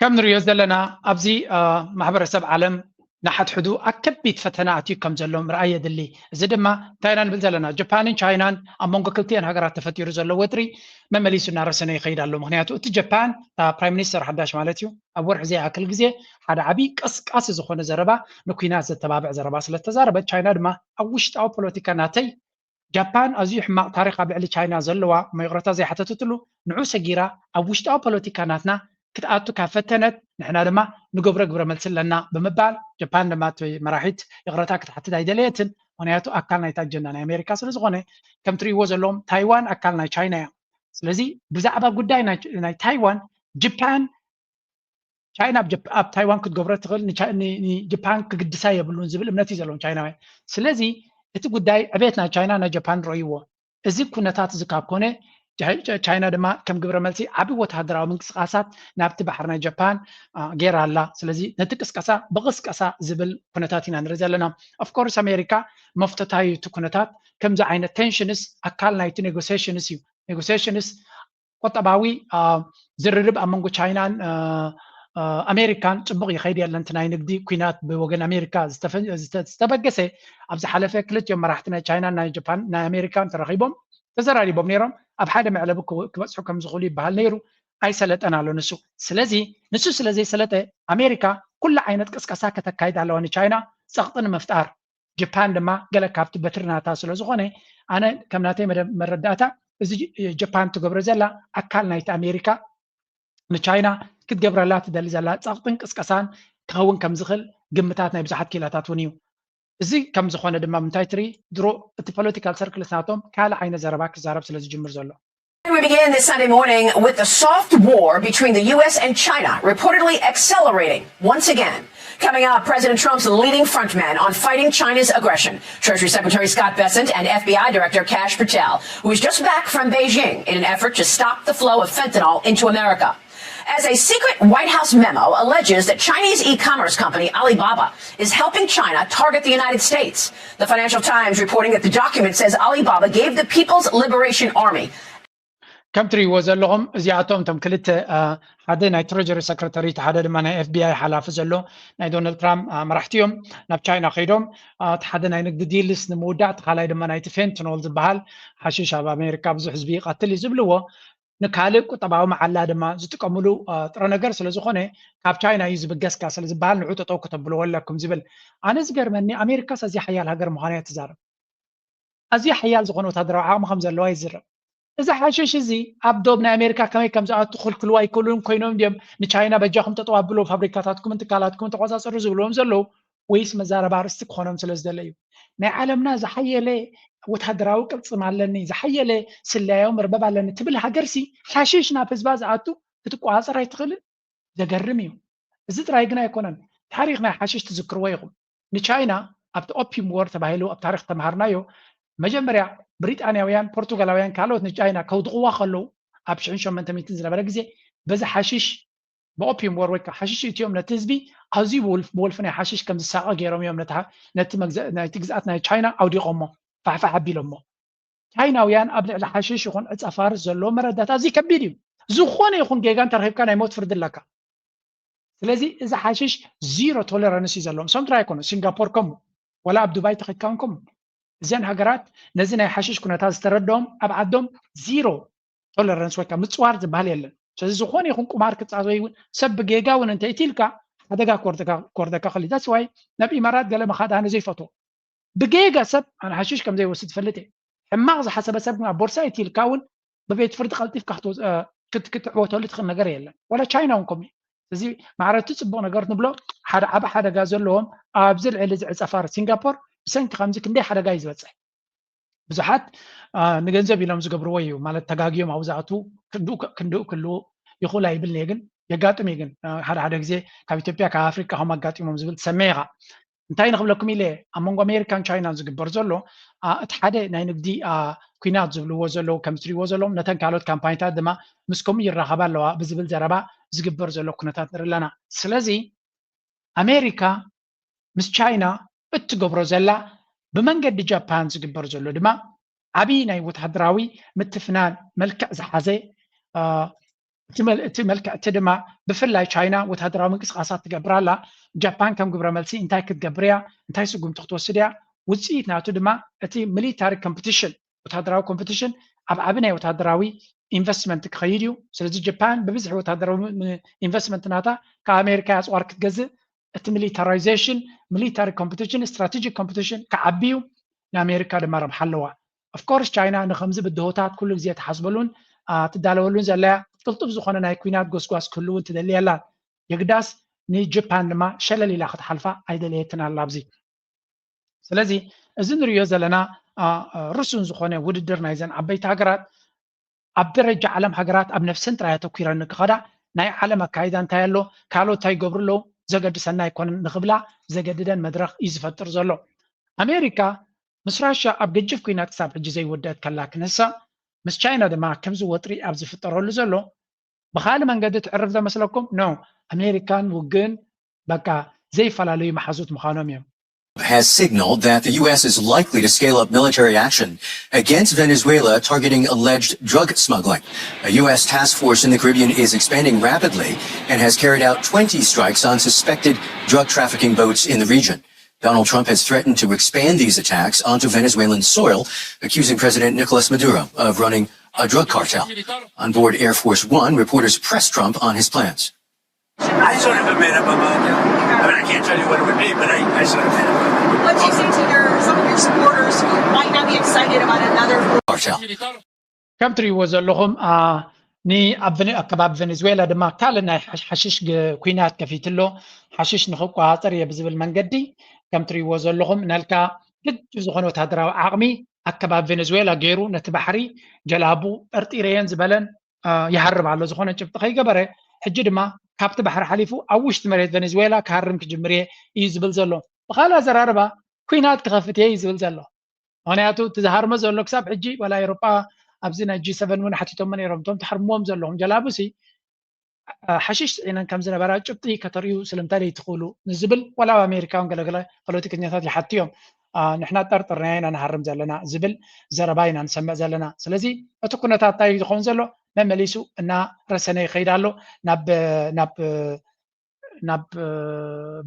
ከም ንሪኦ ዘለና ኣብዚ ማሕበረሰብ ዓለም ንሓድሕዱ ኣብ ከቢድ ፈተና ኣትዩ ከም ዘሎ ምርኣይ የድሊ። እዚ ድማ እንታይ ኢና ንብል ዘለና? ጃፓንን ቻይናን ኣብ መንጎ ክልቲኤን ሃገራት ተፈጢሩ ዘሎ ወጥሪ መመሊሱ እናረሰነ ይኸይድ ኣሎ። ምክንያቱ እቲ ጃፓን ፕራይም ሚኒስተር ሓዳሽ ማለት እዩ ኣብ ወርሒ ዘይኣክል ግዜ ሓደ ዓብዪ ቀስቃሲ ዝኾነ ዘረባ ንኩናት ዘተባብዕ ዘረባ ስለተዛረበት፣ ቻይና ድማ ኣብ ውሽጣዊ ፖለቲካ ናተይ ጃፓን ኣዝዩ ሕማቕ ታሪኽ ኣብ ልዕሊ ቻይና ዘለዋ እሞ ይቕረታ ዘይሓተተትሉ ንዑ ሰጊራ ኣብ ውሽጣዊ ፖለቲካ ናትና ክትኣቱ ካብ ፈተነት ንሕና ድማ ንገብሮ ግብረ መልሲ ኣለና ብምባል ጃፓን ድማ እቲ መራሒት ይቕረታ ክትሓትት ኣይደለየትን። ምክንያቱ ኣካል ናይታ ኣጀንዳ ናይ ኣሜሪካ ስለዝኾነ ከም ትርእይዎ ዘለዎም ታይዋን ኣካል ናይ ቻይና እያ። ስለዚ ብዛዕባ ጉዳይ ናይ ታይዋን ጃፓን ቻይና ኣብ ታይዋን ክትገብሮ ትኽእል ንጃፓን ክግድሳ የብሉን ዝብል እምነት እዩ ዘለዎም ቻይናውያን። ስለዚ እቲ ጉዳይ ዕቤት ናይ ቻይና ናይ ጃፓን ረእይዎ። እዚ ኩነታት እዚ ካብ ኮነ ቻይና ድማ ከም ግብረ መልሲ ዓቢ ወተሃደራዊ ምንቅስቃሳት ናብቲ ባሕሪ ናይ ጃፓን ጌራ ኣላ። ስለዚ ነቲ ቅስቀሳ ብቕስቀሳ ዝብል ኩነታት ኢና ንርኢ ዘለና። ኦፍኮርስ ኣሜሪካ መፍተታዩ እቲ ኩነታት ከምዚ ዓይነት ቴንሽንስ ኣካል ናይቲ ኔጎሲሽንስ እዩ። ኔጎሲሽንስ ቁጠባዊ ዝርርብ ኣብ መንጎ ቻይናን ኣሜሪካን ፅቡቕ ይኸይድ የለን። እቲ ናይ ንግዲ ኩናት ብወገን ኣሜሪካ ዝተበገሰ ኣብ ዝሓለፈ ክልቲኦም መራሕቲ ናይ ቻይናን ናይ ጃፓን ናይ ኣሜሪካን ተረኺቦም ተዘራሪቦም ነይሮም። ኣብ ሓደ መዕለቢ ክበፅሑ ከም ዝኽእሉ ይበሃል ነይሩ። ኣይሰለጠን ኣሎ ንሱ። ስለዚ ንሱ ስለ ዘይሰለጠ ኣሜሪካ ኩሉ ዓይነት ቅስቀሳ ከተካይድ ኣለዋ ንቻይና ፀቕጢ ንምፍጣር። ጃፓን ድማ ገለ ካብቲ በትሪ ናታ ስለ ዝኾነ ኣነ ከም ናተይ መረዳእታ እዚ ጃፓን ትገብሮ ዘላ ኣካል ናይቲ ኣሜሪካ ንቻይና ክትገብረላ ትደሊ ዘላ ጸቕጥን ቅስቀሳን ክኸውን ከም ዝኽእል ግምታት ናይ ብዙሓት ክኢላታት እውን እዩ። እዚ ከም ዝኾነ ድማ ምንታይ ትርኢ? ድሮ እቲ ፖለቲካል ሰርክልስ ናቶም ካልእ ዓይነት ዘረባ ክዛረብ ስለ ዝጅምር ዘሎ። We begin this Sunday morning with the soft war between the U S and China reportedly accelerating once again. Coming up, President Trump's leading frontman on fighting China's aggression, Treasury Secretary Scott Bessent and F B I Director Kash Patel, who is just back from Beijing in an effort to stop the flow of fentanyl into America. As a secret White House memo alleges that Chinese e commerce company Alibaba is helping China target the United States. The Financial Times reporting that the document says Alibaba gave the People's Liberation Army ከም ትርእይዎ ዘለኹም እዚኣቶም እቶም ክልተ ሓደ ናይ ትሬጀሪ ሰክረተሪ እቲ ሓደ ድማ ናይ ኤፍቢኣይ ሓላፊ ዘሎ ናይ ዶናልድ ትራምፕ መራሕቲ እዮም ናብ ቻይና ከይዶም እቲ ሓደ ናይ ንግዲ ዲልስ ንምውዳእ እቲ ካልኣይ ድማ ናይቲ ፌንትኖል ዝበሃል ሓሽሽ ኣብ ኣሜሪካ ብዙሕ ህዝቢ ይቐትል እዩ ዝብልዎ ንካልእ ቁጠባዊ መዓላ ድማ ዝጥቀምሉ ጥረ ነገር ስለዝኾነ ካብ ቻይና እዩ ዝብገስካ ስለዝበሃል ንዑ ጠጠው ከተብልዎ ኣለኩም ዝብል ኣነ ዝገርመኒ ኣሜሪካስ ኣዝያ ሓያል ሃገር ምዃና እያ ትዛረብ ኣዝዩ ሓያል ዝኾነ ወታደራዊ ዓቕሚ ከም ዘለዋ ይዝረብ። እዚ ሓሽሽ እዚ ኣብ ዶብ ናይ ኣሜሪካ ከመይ ከም ዝኣቱ ክልክልዎ ኣይክእሉን ኮይኖም ድዮም ንቻይና በጃኹም ጠጠው ኣብሉ ፋብሪካታትኩምን ትካላትኩምን ተቆፃፀሩ ዝብልዎም ዘለዉ ወይስ መዛረባ ኣርእስቲ ክኾኖም ስለ ዝደለ እዩ? ናይ ዓለምና ዝሓየለ ወታደራዊ ቅልፅም ኣለኒ፣ ዝሓየለ ስለያዊ መርበብ ኣለኒ ትብል ሃገርሲ ሓሽሽ ናብ ህዝባ ዝኣቱ ክትቆፃፀር ኣይትኽእልን? ዘገርም እዩ። እዚ ጥራይ ግን ኣይኮነን። ታሪኽ ናይ ሓሽሽ ትዝክርዎ ኢኹም። ንቻይና ኣብቲ ኦፒም ዎር ተባሂሉ ኣብ ታሪኽ ተምሃርናዮ መጀመርያ ብሪጣንያውያን፣ ፖርቱጋላውያን ካልኦት ንቻይና ከውድቕዋ ከለዉ ኣብ ሽሕን ሸሞንተ ሚእትን ዝነበረ ግዜ በዚ ሓሽሽ ብኦፒም ዎር ወይ ከዓ ሓሽሽ እትዮም ነቲ ህዝቢ ኣዝዩ ብወልፊ ናይ ሓሽሽ ከም ዝሳቐ ገይሮም እዮም ነቲ ግዝኣት ናይ ቻይና ኣውዲቖሞ ፋሕፋሕ ኣቢሎሞ። ቻይናውያን ኣብ ልዕሊ ሓሽሽ ይኹን ዕፀ ፋርስ ዘለዎ መረዳት ኣዝዩ ከቢድ እዩ። ዝኾነ ይኹን ጌጋ እንተረኺብካ ናይ ሞት ፍርዲ ኣለካ። ስለዚ እዚ ሓሽሽ ዚሮ ቶለራንስ እዩ ዘለዎም። እሶም ጥራይ ኣይኮኑ፣ ሲንጋፖር ከምኡ፣ ወላ ኣብ ዱባይ ተኸድካ እውን ከምኡ። እዘን ሃገራት ነዚ ናይ ሓሽሽ ኩነታት ዝተረድኦም ኣብ ዓዶም ዚሮ ቶለራንስ ወይ ከዓ ምፅዋር ዝበሃል የለን። ስለዚ ዝኾነ ይኹን ቁማር ክፃወት ወይ እውን ሰብ ብጌጋ እውን እንተ ኢትልካ ሓደጋ ክወርደካ ክወርደካ ክእል። ዳስ ዋይ ናብ ኢማራት ገለ ምኻድ ኣነ ዘይፈትዎ። ብጌጋ ሰብ ኣነ ሓሽሽ ከም ዘይወስድ ፈልጥ እየ። ሕማቕ ዝሓሰበ ሰብ ኣብ ቦርሳ ኢትልካ እውን ብቤት ፍርዲ ቀልጢፍካ ክትወ- እ፣ ክት- ክትዕወተሉ ትኽእል ነገር የለን። ወላ ቻይና እውን ከምኡ እዩ። እዚ ማዕረ እቲ ፅቡቕ ነገር ንብሎ ሓደ ዓቢ ሓደጋ ዘለዎም ኣብዚ ልዕሊ እዚ ዕፀፋር ሲንጋፖር ብሰንኪ ከምዚ ክንደይ ሓደጋ እዩ ዝበፅሕ። ብዙሓት አ፣ ንገንዘብ ኢሎም ዝገብርዎ እዩ ማለት ተጋግዮም ኣብኡ ዝኣትዉ ክንድኡ ክ- ክንድኡ ክህልዉ ይኽእሉ ኣይብልን እየ ግን የጋጥም እዩ ግን አ፣ ሓደ ሓደ ግዜ ካብ ኢትዮጵያ ካብ ኣፍሪቃ ከም ኣጋጢሞም ዝብል ትሰምዕ ኢኻ። እንታይ ንኽብለኩም ኢለ ኣብ መንጎ ኣሜሪካን ቻይናን ዝግበር ዘሎ አ፣ እቲ ሓደ ናይ ንግዲ አ፣ ኩናት ዝብልዎ ዘለዉ ከም ትሪእዎ ዘለዎም ነተን ካልኦት ካምፓኒታት ድማ ምስ ከምኡ ይራኸባ ኣለዋ ብዝብል ዘረባ ዝግበር ዘሎ ኩነታት ንርኢ ኣለና። ስለዚ ኣሜሪካ ምስ ቻይና እትገብሮ ዘላ ብመንገዲ ጃፓን ዝግበር ዘሎ ድማ ዓብዪ ናይ ወታደራዊ ምትፍናን መልክዕ ዝሓዘ አ፣ እቲ መል- እቲ መልክዕ እቲ ድማ ብፍላይ ቻይና ወታደራዊ ምንቅስቃሳት ትገብር ኣላ። ጃፓን ከም ግብረ መልሲ እንታይ ክትገብር እያ እንታይ ስጉምቲ ክትወስድ እያ ውፅኢት ናቱ ድማ እቲ ሚሊታሪ ኮምፒቲሽን ወታደራዊ ኮምፒቲሽን ኣብ ዓቢ ናይ ወታደራዊ ኢንቨስትመንት ክኸይድ እዩ። ስለዚ ጃፓን ብብዝሒ ወታደራዊ ም- ም- ኢንቨስትመንት ናታ ካብ ኣሜሪካ ኣፅዋር ክትገዝእ እቲ ሚሊታራይዜሽን ሚሊታሪ ኮምፒቲሽን ስትራቴጂክ ኮምፒቲሽን ክዓቢ እዩ። ንኣሜሪካ ድማ ረብሓ ኣለዋ። ኦፍኮርስ ቻይና ንከምዚ ብድሆታት ኩሉ ግዜ ትሓስበሉን አ፣ ትዳለወሉን ዘለያ ቅልጡፍ ዝኾነ ናይ ኩናት ጎስጓስ ክህልውን ትደሊ ኣላ። የግዳስ ንጃፓን ድማ ሸለል ኢላ ክትሓልፋ ኣይደለየትን ኣላ ኣብዚ። ስለዚ እዚ ንሪኦ ዘለና አ፣ አ፣ ርሱን ዝኾነ ውድድር ናይዘን ዓበይቲ ሃገራት ኣብ ደረጃ ዓለም ሃገራት ኣብ ነፍሰን ጥራይ ኣተኲረን ንክኸዳ ናይ ዓለም ኣካይዳ እንታይ ኣሎ ካልኦት እንታይ ይገብሩ ኣለዉ ዘገድሰና ኣይኮነን ንክብላ ዘገድደን መድረኽ እዩ ዝፈጥር ዘሎ። ኣሜሪካ ምስ ራሽያ ኣብ ገጅፍ ኩናት ክሳብ ሕጂ ዘይወደአት ከላ ክንሳ ምስ ቻይና ድማ ከምዚ ወጥሪ ኣብ ዝፍጠረሉ ዘሎ ብካልእ መንገዲ ትዕርፍ ዶ መስለኩም? ኖ። ኣሜሪካን ውግእን በቃ ዘይፈላለዩ መሓዙት ምዃኖም እዮም። has signaled that the U S is likely to scale up military action against Venezuela, targeting alleged drug smuggling. A U S task force in the Caribbean is expanding rapidly and has carried out twenty strikes on suspected drug trafficking boats in the region. Donald Trump has threatened to expand these attacks onto Venezuelan soil, accusing President Nicolas Maduro of running a drug cartel. On board Air Force One, reporters pressed Trump on his plans. I sort of a minimum. Uh, I mean, I can't tell you what it would be, but I, I sort of minimum. What do you say to your some of your supporters who might not be excited about another? Cartel. ከም ትሪእዎ ዘለኹም አ፣ ን ኣብ ቨነ- ኣብ ከባቢ ቬኔዙዌላ ድማ ካልእ ናይ ሓሽ- ሓሽሽ ግ- ኩናት ከፊቱ ኣሎ። ሓሽሽ ንክቆፃፀር እየ ብዝብል መንገዲ ከም ትሪእዎ ዘለኹም ናልካ ግድብ ዝኾነ ወታደራዊ ዓቕሚ ኣብ ከባቢ ቬኔዙዌላ ገይሩ ነቲ ባሕሪ ጀላቡ ጠርጢረየን ዝበለን አ፣ ይሃርብ ኣሎ። ዝኾነ ጭብጢ ከይገበረ ሕጂ ድማ ካብቲ ባሕሪ ሓሊፉ ኣብ ውሽጢ መሬት ቬኔዙዌላ ክሃርም ክጅምር እየ እዩ ዝብል ዘሎ። ብኻልእ ኣዘራርባ ኩናት ክኸፍት እየ እዩ ዝብል ዘሎ። ምክንያቱ እቲ ዝሃርሞ ዘሎ ክሳብ ሕጂ ዋላ ኤሮጳ ኣብዚ ናይ ጂ ሰቨን እውን ሓቲቶሞ ነይሮም እቶም ትሓርምዎም ዘለኹም ጀላቡሲ ሓሽሽ ስዒነን ከም ዝነበራ ጭብጢ ከተርእዩ ስለምንታይ ዘይትኽእሉ ንዝብል ዋላ ኣብ ኣሜሪካ እውን ገለገለ ፖለቲከኛታት ይሓቱ እዮም። ንሕና ጠርጥርናዮ ኢና ንሃርም ዘለና ዝብል ዘረባ ኢና ንሰምዕ ዘለና። ስለዚ እቲ ኩነታት እንታይ ዝኸውን ዘሎ መመሊሱ እናረሰነ ይኸይድ ኣሎ ናብ ናብ ናብ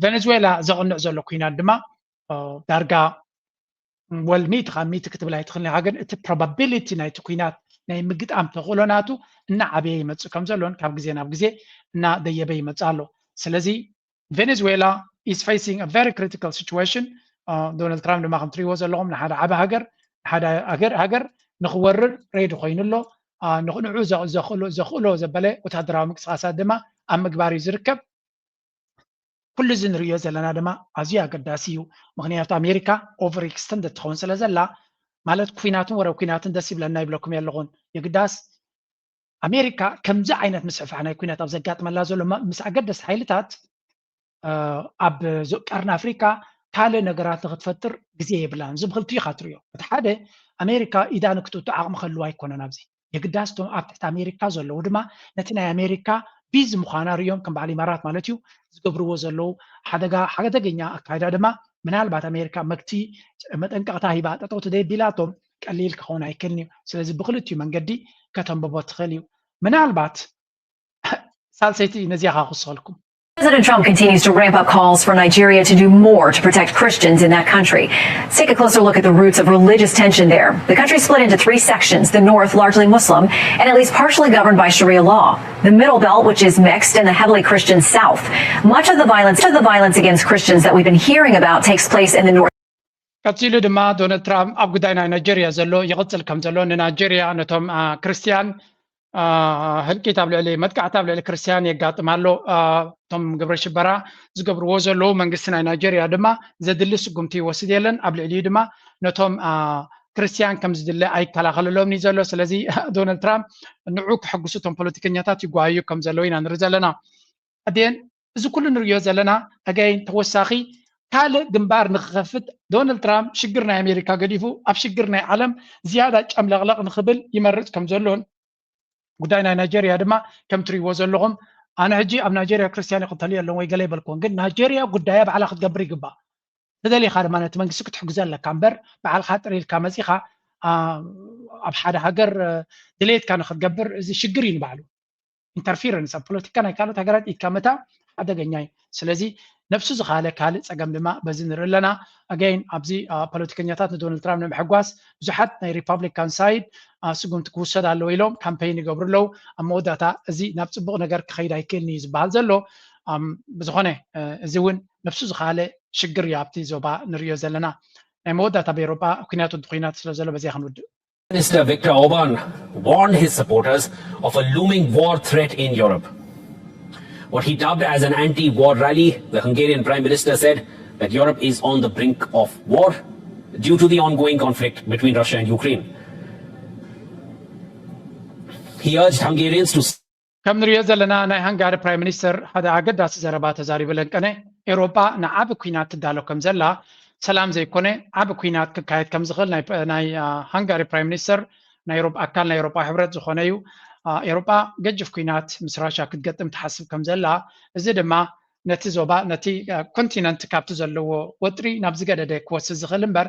ቨነዝዌላ ዘቕንዕ ዘሎ ኩናት ድማ ዳርጋ ወል ሚእቲ ካብ ሚእቲ ክትብል ኣይትኽእልን ኢኻ ግን እቲ probability ናይቲ ኩናት ናይ ምግጣም ተኽእሎ ናቱ እናዓበየ ይመፅእ ከም ዘሎን ካብ ግዜ ናብ ግዜ እናደየበ ይመፅእ ኣሎ። ስለዚ ቬኔዝዌላ is facing a very critical situation። ዶናልድ ትራምፕ ድማ ከም ትሪእዎ ዘለኹም ንሓደ ዓበ ሃገር ንሓደ ሃገር ሃገር ንክወርር ሬዲ ኮይኑ ኣሎ። ንዕ ዘኽእሎ ዘበለ ወታደራዊ ምንቅስቃሳት ድማ ኣብ ምግባር እዩ ዝርከብ። ኩሉ እዚ ንርእዮ ዘለና ድማ ኣዝዩ ኣገዳሲ እዩ። ምኽንያቱ ኣሜሪካ over extended ትኸውን ስለ ዘላ ማለት ኩናትን ወረ ኩናትን ደስ ይብለና ይብለኩም የለኹን። የግዳስ ኣሜሪካ ከምዚ ዓይነት ምስፍፋሕ ናይ ኩናት ኣብ ዘጋጥመላ ዘሎ ምስ ኣገደስቲ ሓይልታት ኣብ ቀርኒ ኣፍሪካ ካልእ ነገራት ንክትፈጥር ግዜ የብላን። እዚ ብክልቲኡ ኢኻ ትርእዮ። እቲ ሓደ ኣሜሪካ ኢዳ ንክትእቱ ዓቕሚ ከልዋ ኣይኮነን ኣብዚ የግዳስ እቶም ኣብ ትሕቲ ኣሜሪካ ዘለዉ ድማ ነቲ ናይ ኣሜሪካ ቢዝ ምዃና ርእዮም ከም በዓል ኢማራት ማለት እዩ ዝገብርዎ ዘለዉ ሓደጋ ሓደገኛ ኣካይዳ ድማ ምናልባት ኣሜሪካ መግቲ መጠንቀቕታ ሂባ ጠጠው ተደይ ቢላቶም ቀሊል ክኸውን ኣይክእልን እዩ። ስለዚ ብክልቲኡ መንገዲ ከተንብቦ ትኽእል እዩ። ምናልባት ሳልሰይቲ ነዚኣ ከዓ ክውስኸልኩም President Trump continues to ramp up calls for Nigeria to do more to protect Christians in that country. Let's take a closer look at the roots of religious tension there. The country split into three sections, the north largely Muslim and at least partially governed by Sharia law, the middle belt, which is mixed, and the heavily Christian south. Much of the violence, much of the violence against Christians that we've been hearing about takes place in the north. ቀፂሉ ድማ ዶናልድ ትራምፕ ኣብ ጉዳይ ናይ ናይጀርያ ዘሎ ይቕፅል ከም ዘሎ ንናይጀርያ ነቶም ክርስትያን ህልቂት ኣብ ልዕሊ መጥቃዕቲ ኣብ ልዕሊ ክርስትያን የጋጥም ኣሎ። እቶም ግብረ ሽበራ ዝገብርዎ ዘለዉ መንግስቲ ናይ ናይጀርያ ድማ ዘድሊ ስጉምቲ ይወስድ የለን። ኣብ ልዕሊኡ ድማ ነቶም ክርስትያን ከም ዝድለ ኣይከላኸለሎም እዩ ዘሎ። ስለዚ ዶናልድ ትራምፕ ንዑ ክሕግሱ እቶም ፖለቲከኛታት ይጓዩ ከም ዘለዉ ኢና ንርኢ ዘለና። ኣዴን እዚ ኩሉ ንሪኦ ዘለና ኣጋይን ተወሳኺ ካልእ ግንባር ንክኸፍት ዶናልድ ትራምፕ ሽግር ናይ ኣሜሪካ ገዲፉ ኣብ ሽግር ናይ ዓለም ዝያዳ ጨምለቕለቕ ንክብል ይመርፅ ከም ዘሎን ጉዳይ ናይ ናይጀርያ ድማ ከም ትሪእዎ ዘለኹም ኣነ ሕጂ ኣብ ናይጀርያ ክርስትያን ይኽተሉ የለን ወይ ገለ ይበልኩን ግን ናይጀርያ ጉዳያ ባዕላ ክትገብር ይግባእ ተደሊኻ ድማ ነቲ መንግስቲ ክትሕግዞ ኣለካ እምበር ባዕልካ ጥሪልካ መፂኻ ኣብ ሓደ ሃገር ድሌትካ ንክትገብር እዚ ሽግር እዩ ንባዕሉ ኢንተርፊረንስ ኣብ ፖለቲካ ናይ ካልኦት ሃገራት ኢድካ ምእታው ሓደገኛ እዩ ስለዚ ነብሱ ዝካለ ካልእ ፀገም ድማ በዚ ንርኢ ኣለና ኣገይን ኣብዚ ፖለቲከኛታት ንዶናልድ ትራምፕ ንምሕጓስ ብዙሓት ናይ ሪፓብሊካን ሳይድ ስጉምቲ ክውሰድ ኣለዎ ኢሎም ካምፔይን ይገብሩ ኣለዉ ኣብ መወዳእታ እዚ ናብ ፅቡቅ ነገር ክኸይድ ኣይክእልን እዩ ዝበሃል ዘሎ ብዝኾነ እዚ እውን ነብሱ ዝካለ ሽግር እዩ ኣብቲ ዞባ ንሪኦ ዘለና ናይ መወዳእታ ኣብ ኤሮጳ ኩናት ወዲ ኩናት ስለ ዘሎ በዚያ ክንውድእ Minister Viktor Orban warned his supporters of a looming war threat in Europe. What he dubbed as an anti war rally, the Hungarian Prime Minister said that Europe is on the brink of war due to the ongoing conflict between Russia and Ukraine. He urged Hungarians to ከም ንሪኦ ዘለና ናይ ሃንጋሪ ፕራይም ሚኒስተር ሓደ ኣገዳሲ ዘረባ ተዛሪቡ ለንቀነ ኤውሮጳ ንዓቢ ኩናት ትዳሎ ከም ዘላ ሰላም ዘይኮነ ዓቢ ኩናት ክካየድ ከም ዝኽእል ናይ ሃንጋሪ ፕራይም ሚኒስተር ናይ ኣካል ናይ ኤውሮጳ ሕብረት ዝኾነ እዩ ኤውሮጳ ገጅፍ ኩናት ምስ ራሻ ክትገጥም ትሓስብ ከም ዘላ እዚ ድማ ነቲ ዞባ ነቲ ኮንቲነንት ካብቲ ዘለዎ ወጥሪ ናብ ዝገደደ ክወስድ ዝኽእል እምበር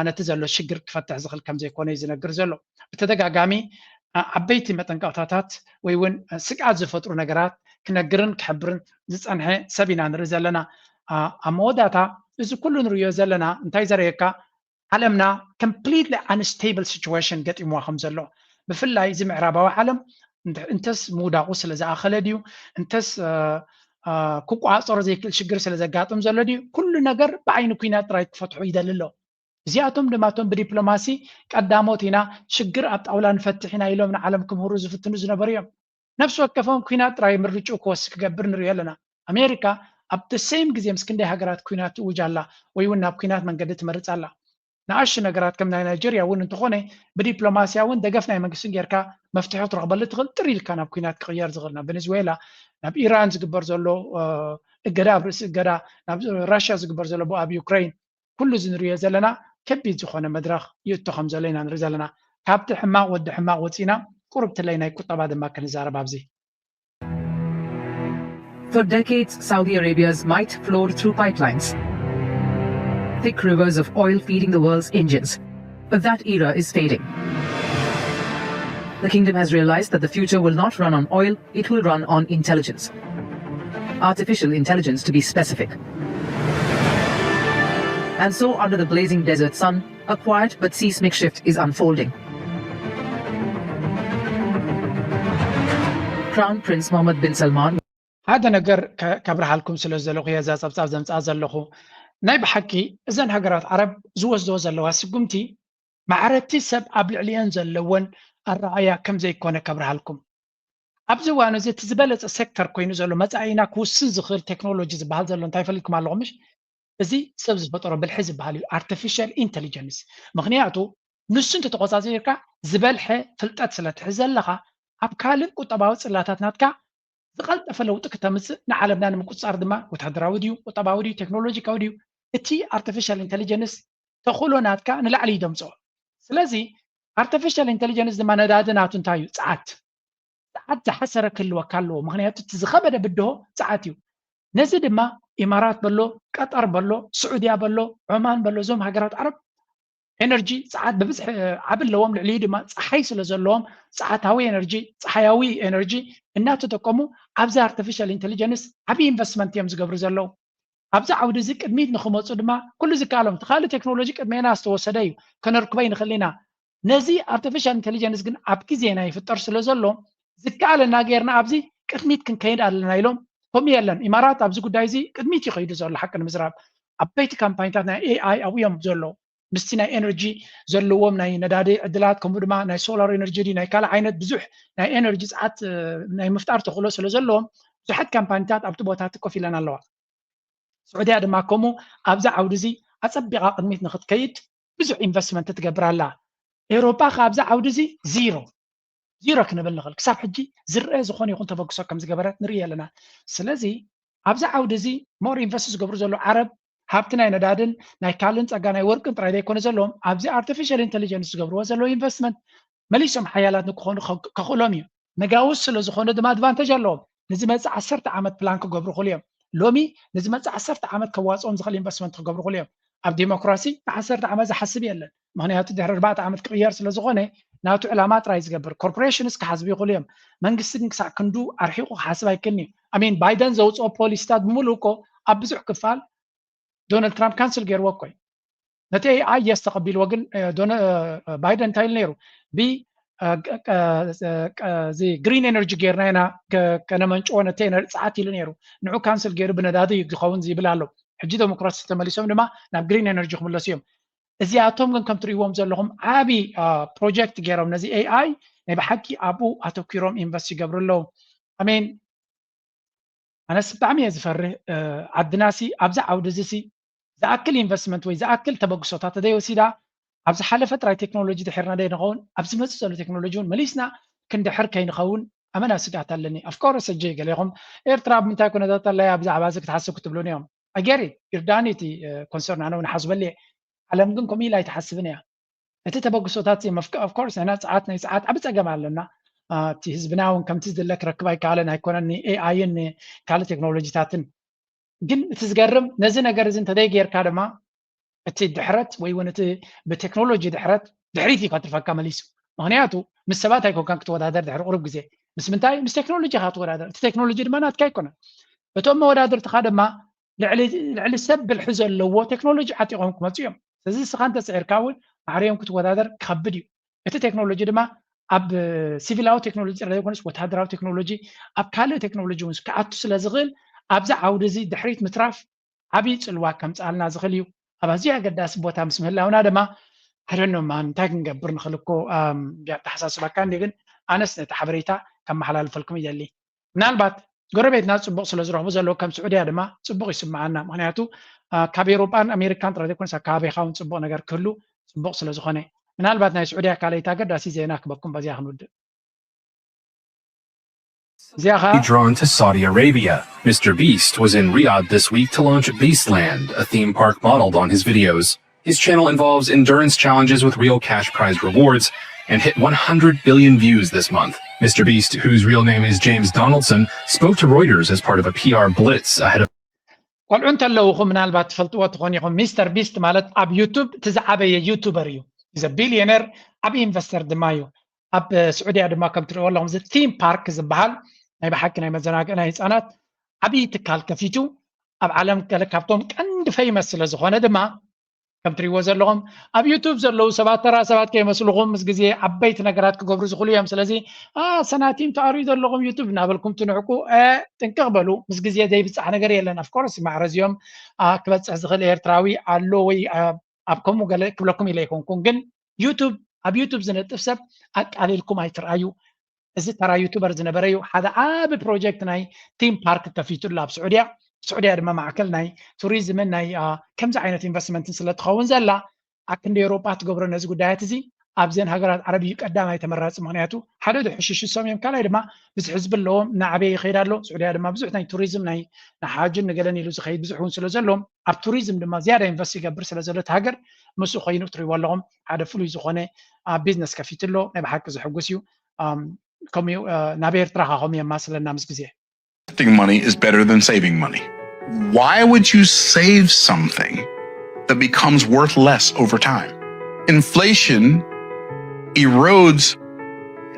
ነቲ ዘሎ ሽግር ክፈትሕ ዝኽእል ከም ዘይኮነ እዩ ዝነግር ዘሎ ብተደጋጋሚ ዓበይቲ መጠንቀቕታታት ወይ እውን ስግኣት ዝፈጥሩ ነገራት ክነግርን ክሕብርን ዝፀንሐ ሰብ ኢና ንርኢ ዘለና ኣብ መወዳእታ እዚ ኩሉ ንሪኦ ዘለና እንታይ ዘርእየካ ዓለምና completely unstable situation ገጢምዋ ከም ዘሎ ብፍላይ እዚ ምዕራባዊ ዓለም እንተስ ምውዳቑ ስለ ዝኣኸለ ድዩ እንተስ ክቋፀሮ ዘይክእል ሽግር ስለ ዘጋጥም ዘሎ ድዩ ኩሉ ነገር ብዓይኒ ኩናት ጥራይ ክፈትሑ ይደሊ ኣሎ እዚኣቶም ድማ እቶም ብዲፕሎማሲ ቀዳሞት ኢና ሽግር ኣብ ጣውላ ንፈትሕ ኢና ኢሎም ንዓለም ክምህሩ ዝፍትኑ ዝነበሩ እዮም ነፍሲ ወከፎም ኩናት ጥራይ ምርጭኡ ክወስድ ክገብር ንሪኦ ኣለና ኣሜሪካ ኣብ the same ግዜ ምስ ክንደይ ሃገራት ኩናት ትእውጅ ኣላ ወይ እውን ናብ ኩናት መንገዲ ትመርፅ ኣላ ንኣሽቱ ነገራት ከም ናይ ናይጀርያ እውን እንተኾነ ብዲፕሎማስያ እውን ደገፍ ናይ መንግስትን ጌርካ መፍትሒ ክትረኽበሉ ትኽእል ጥር ኢልካ ናብ ኩናት ክቕየር ዝኽእል ናብ ቬኔዝዌላ ናብ ኢራን ዝግበር ዘሎ እገዳ ኣብ ርእሲ እገዳ ናብ ራሽያ ዝግበር ዘሎ ኣብ ዩክሬን ኩሉ እዚ ንሪኦ ዘለና ከቢድ ዝኾነ መድረኽ ይእቶ ከም ዘሎ ኢና ንርኢ ዘለና ካብቲ ሕማቕ ወዲ ሕማቕ ወፂና ቁርብትለይ ናይ ቁጠባ ድማ ክንዛረብ ኣብዚ For decades, Saudi Arabia's might flowed through pipelines, thick rivers of oil feeding the world's engines. But that era is fading. The kingdom has realized that the future will not run on oil, it will run on intelligence. Artificial intelligence, to be specific. And so, under the blazing desert sun, a quiet but seismic shift is unfolding. Crown Prince Mohammed bin Salman. ሓደ ነገር ከብርሃልኩም ስለ ዘለኹ እየ እዛ ፀብፃብ ዘምፅኣ ዘለኹ ናይ ብሓቂ እዘን ሃገራት ዓረብ ዝወስዶ ዘለዋ ስጉምቲ ማዕረቲ ሰብ ኣብ ልዕሊአን ዘለወን ኣረኣያ ከም ዘይኮነ ከብርሃልኩም ኣብዚ እዋን እዚ እቲ ዝበለፀ ሴክተር ኮይኑ ዘሎ መፃኢና ክውስን ዝኽእል ቴክኖሎጂ ዝበሃል ዘሎ እንታይ ፈሊጥኩም ኣለኹም ምሽ እዚ ሰብ ዝፈጠሮ ብልሒ ዝበሃል እዩ artificial intelligence ምኽንያቱ ንሱ እንተተቆፃፂርካ ዝበልሐ ፍልጠት ስለ ትሕዝ ዘለኻ ኣብ ካልእ ቁጠባዊ ፅላታት ናትካ ዝቐልጠፈ ለውጢ ክተምፅእ ንዓለምና ንምቁፅፃር ድማ ወታደራዊ ድዩ ቁጠባዊ ድዩ ቴክኖሎጂካዊ ድዩ እቲ artificial intelligence ተኽእሎ ናትካ ንላዕሊ ይደምፅኦ ስለዚ artificial intelligence ድማ ነዳዲ ናቱ እንታይ እዩ ፀዓት ፀዓት ዝሓሰረ ክህልወካ ኣለዎ ምክንያቱ እቲ ዝኸበደ ብድሆ ፀዓት እዩ ነዚ ድማ ኢማራት በሎ ቀጠር በሎ ስዑድያ በሎ ዖማን በሎ እዞም ሃገራት ዓረብ ኤነርጂ ፃዓት ብብዝሒ ዓብ ኣለዎም። ልዕሊኡ ድማ ፀሓይ ስለ ዘለዎም ፃዓታዊ ኤነርጂ፣ ፀሓያዊ ኤነርጂ እናተጠቀሙ ኣብዚ ኣርቲፊሻል ኢንቴሊጀንስ ዓብዪ ኢንቨስትመንት እዮም ዝገብሩ ዘለዉ። ኣብዚ ዓውዲ እዚ ቅድሚት ንክመፁ ድማ ኩሉ ዝከኣሎም እቲ ካልእ ቴክኖሎጂ ቅድሜና ዝተወሰደ እዩ፣ ከነርክቦ ይንኽእል ኢና። ነዚ ኣርቲፊሻል ኢንቴሊጀንስ ግን ኣብ ግዜና ይፍጠር ስለ ዘሎ ዝከኣለና ጌርና ኣብዚ ቅድሚት ክንከይድ ኣለና ኢሎም። ከምኡ የለን፣ ኢማራት ኣብዚ ጉዳይ እዚ ቅድሚት እዩ ከይዱ ዘሎ። ሓቂ ንምዝራብ ዓበይቲ ካምፓኒታት ናይ ኤኣይ ኣብኡ እዮም ዘለዉ። ምስቲ ናይ ኤነርጂ ዘለዎም ናይ ነዳዲ ዕድላት፣ ከምኡ ድማ ናይ ሶላር ኤነርጂ ድዩ ናይ ካልእ ዓይነት ብዙሕ ናይ ኤነርጂ ፃዓት ናይ ምፍጣር ተኽእሎ ስለ ዘለዎም ብዙሓት ካምፓኒታት ኣብቲ ቦታቲ ኮፍ ኢለን ኣለዋ። ስዑድያ ድማ ከምኡ ኣብዚ ዓውዲ እዚ ኣፀቢቓ ቅድሚት ንክትከይድ ብዙሕ ኢንቨስትመንት ትገብር ኣላ። ኤውሮጳ ከ ኣብዚ ዓውዲ እዚ ዚሮ ዚሮ ክንብል ንኽእል። ክሳብ ሕጂ ዝረአ ዝኾነ ይኹን ተበግሶ ከም ዝገበረት ንርኢ ኣለና። ስለዚ ኣብዚ ዓውዲ እዚ ሞር ኢንቨስት ዝገብሩ ዘለዉ ዓረብ ሃብቲ ናይ ነዳድን ናይ ካልእን ጸጋ ናይ ወርቅን ጥራይ ዘይኮነ ዘለዎም ኣብዚ ኣርቲፊሻል ኢንተሊጀንስ ዝገብርዎ ዘለዉ ኢንቨስትመንት መሊሶም ሓያላት ንክኾኑ ከኽእሎም እዩ። መጋውስ ስለ ዝኾነ ድማ ኣድቫንተጅ ኣለዎም። ንዝመጽእ ዓሰርተ ዓመት ፕላን ክገብሩ ይኽእሉ እዮም። ሎሚ ንዝመጽእ ዓሰርተ ዓመት ከዋጽኦም ዝኽእል ኢንቨስትመንት ክገብሩ ይኽእሉ እዮም። ኣብ ዲሞክራሲ ንዓሰርተ ዓመት ዝሓስብ የለን። ምኽንያቱ ድሕሪ ኣርባዕተ ዓመት ክቕየር ስለ ዝኾነ ናቱ ዕላማ ጥራይ ዝገብር። ኮርፖሬሽንስ ክሓስቡ ይኽእሉ እዮም። መንግስቲ ግን ክሳዕ ክንዱ ኣርሒቑ ክሓስብ ኣይክእልን እዩ። ኣሚን ባይደን ዘውፅኦ ፖሊሲታት ብምሉእ እኮ ኣብ ብዙሕ ክፋል ዶናልድ ትራምፕ ካንስል ገይርዎ እኮ እዩ። ነቲ ኤኣይ የስ ተቐቢልዎ ግን ባይደን እንታይ ኢሉ ነይሩ? ብ እዚ ግሪን ኤነርጂ ጌርና ኢና ከነመንጭዎ ነቲ ጸዓት ኢሉ ነይሩ። ንዑ ካንስል ገይሩ ብነዳዲ እዩ ዝኸውን ዝብል ኣሎ። ሕጂ ዴሞክራሲ ተመሊሶም ድማ ናብ ግሪን ኤነርጂ ክምለሱ እዮም። እዚኣቶም ግን ከም ትርእይዎም ዘለኹም ዓቢ ፕሮጀክት ገይሮም ነዚ ኤኣይ ናይ ብሓቂ ኣብኡ ኣተኪሮም ኢንቨስት ይገብሩ ኣለዉ። ኣሜን። ኣነስ ብጣዕሚ እየ ዝፈርህ። ዓድናሲ ኣብዚ ዓውዲ እዚሲ ዝኣክል ኢንቨስትመንት ወይ ዝኣክል ተበግሶታት ተዘይወሲዳ ኣብ ዝሓለፈ ጥራይ ቴክኖሎጂ ድሕርና ደይ ንኸውን ኣብ ዝመፅእ ዘሎ ቴክኖሎጂ እውን መሊስና ክንድሕር ከይንኸውን ኣመና ስግኣት ኣለኒ። ኣፍኮርስ ሕጂ ገሌኹም ኤርትራ ኣብ ምንታይ ኩነታት ኣላ እያ ብዛዕባ እዚ ክትሓስብ ክትብሉኒ እዮም። ኣገሪ ይርዳኒ እቲ ኮንሰርን ኣነ እውን ሓስበሉ እየ። ዓለም ግን ከምኡ ኢላ ኣይትሓስብን እያ። እቲ ተበግሶታት ኦፍኮርስ ንሕና ፀዓት ናይ ፀዓት ዓብ ፀገም ኣለና። እቲ ህዝብና እውን ከምቲ ዝድለ ክረክብ ኣይከኣለን ኣይኮነን ንኤኣይን ካልእ ቴክኖሎጂታትን። ግን እቲ ዝገርም ነዚ ነገር እዚ እንተዘይጌርካ ድማ እቲ ድሕረት ወይ እውን እቲ ብቴክኖሎጂ ድሕረት ድሕሪት እዩ ከትርፈካ መሊሱ። ምክንያቱ ምስ ሰባት ኣይኮንካን ክትወዳደር ድሕሪ ቁሩብ ግዜ ምስ ምንታይ ምስ ቴክኖሎጂ ኢካ ክትወዳደር። እቲ ቴክኖሎጂ ድማ ናትካ ኣይኮነን። እቶም መወዳድርትካ ድማ ልዕሊ ሰብ ብልሒ ዘለዎ ቴክኖሎጂ ዓጢቖም ክመፁ እዮም። ስለዚ ንስኻ እንተፅዒርካ እውን ማዕረዮም ክትወዳደር ክኸብድ እዩ። እቲ ቴክኖሎጂ ድማ ኣብ ሲቪላዊ ቴክኖሎጂ ጥራይ ዘይኮነስ ወታደራዊ ቴክኖሎጂ ኣብ ካልእ ቴክኖሎጂ እውን ክኣቱ ስለ ዝኽእል ኣብዚ ዓውዲ እዚ ድሕሪት ምትራፍ ዓብዪ ፅልዋ ከምፅኣልና ዝኽእል እዩ። ኣብ ኣዝዩ ኣገዳሲ ቦታ ምስ ምህላውና ድማ ኣደኖማ እንታይ ክንገብር ንኽእል እኮ ኣተሓሳስባካ እንዲ ግን ኣነስ ነቲ ሓበሬታ ከመሓላልፈልኩም ይደሊ። ምናልባት ጎረቤትና ፅቡቕ ስለ ዝረኽቡ ዘለዉ ከም ስዑድያ ድማ ፅቡቕ ይስምዓና። ምክንያቱ ካብ ኤውሮጳን ኣሜሪካን ጥራይ ዘይኮነስ ኣብ ከባቢኻ እውን ፅቡቕ ነገር ክህሉ ፅቡቕ ስለ ዝኾነ ምናልባት ናይ ስዑድያ ካልኣይቲ ኣገዳሲ ዜና ክበኩም በዚያ ክንውድእ። እዚኣ ኸዓ Drawn to Saudi Arabia, Mister Beast was in Riyadh this week to launch Beastland, a theme park modeled on his videos. His channel involves endurance challenges with real cash prize rewards and hit one hundred billion views this month. Mister Beast, whose real name is James Donaldson, spoke to Reuters as part of a P R blitz ahead of ቆልዑ እንተለውኹም ምናልባት ትፈልጥዎ ትኾን ኢኹም። ሚስተር ቢስት ማለት ኣብ ዩቱብ እቲ ዝዓበየ ዩቱበር እዩ። ዘ ቢልዮነር ዓብ ኢንቨስተር ድማ እዩ። ኣብ ስዑድያ ድማ ከም ትርእይዎ ኣለኹም እዚ ቲም ፓርክ ዝበሃል ናይ ብሓቂ ናይ መዘናግዒ ናይ ህፃናት ዓብዪ ትካል ከፊቱ ኣብ ዓለም ገለ ካብቶም ቀንዲ ፈይመስ ስለ ዝኾነ ድማ ከም ትርእይዎ ዘለኹም ኣብ ዩቱብ ዘለዉ ሰባት ተራ ሰባት ከይመስልኹም ምስ ግዜ ዓበይቲ ነገራት ክገብሩ ዝኽእሉ እዮም። ስለዚ ሰናቲም ተኣርዩ ዘለኹም ዩቱብ እናበልኩም ትንዕቁ ጥንቅቕ በሉ። ምስ ግዜ ዘይብፃሕ ነገር የለን። ኣፍኮርስ ማዕረ እዚኦም ክበፅሕ ዝኽእል ኤርትራዊ ኣሎ ወይ ኣብ ከምኡ ገለ ክብለኩም ኢለ ኣይኮንኩን፣ ግን ዩቱብ ኣብ ዩቱብ ዝነጥፍ ሰብ ኣቃሊልኩም ኣይትርኣዩ። እዚ ተራ ዩቱበር ዝነበረ እዩ። ሓደ ዓቢ ፕሮጀክት ናይ ቲም ፓርክ ከፊቱ ኣሎ ኣብ ስዑድያ። ስዑድያ ድማ ማዕከል ናይ ቱሪዝምን ናይ ከምዚ ዓይነት ኢንቨስትመንትን ስለ ትኸውን ዘላ ኣብ ክንዲ ኤውሮጳ ትገብሮ ነዚ ጉዳያት እዚ ኣብዘን ሃገራት ዓረብ እዩ ቀዳማይ ተመራፂ። ምክንያቱ ሓደ ድሕሽሽሶም እዮም፣ ካልኣይ ድማ ብዙሕ ህዝቢ ኣለዎም፣ እናዓበየ ይኸይድ ኣሎ። ስዑድያ ድማ ብዙሕ ናይ ቱሪዝም ናይ ንሓጅን ንገለን ኢሉ ዝኸይድ ብዙሕ እውን ስለ ዘለዎም ኣብ ቱሪዝም ድማ ዝያዳ ኢንቨስት ይገብር ስለ ዘሎ እቲ ሃገር ምስኡ ኮይኑ ትሪእዎ ኣለኹም ሓደ ፍሉይ ዝኾነ ቢዝነስ ከፊቱ ኣሎ። ናይ ብሓቂ ዘሕጉስ እዩ። ከምኡ ናብ ኤርትራ ካ ከምኡ የማስለና ምስ ግዜ። Investing money is better than saving money. Why would you save something that becomes worth less over time? Inflation erodes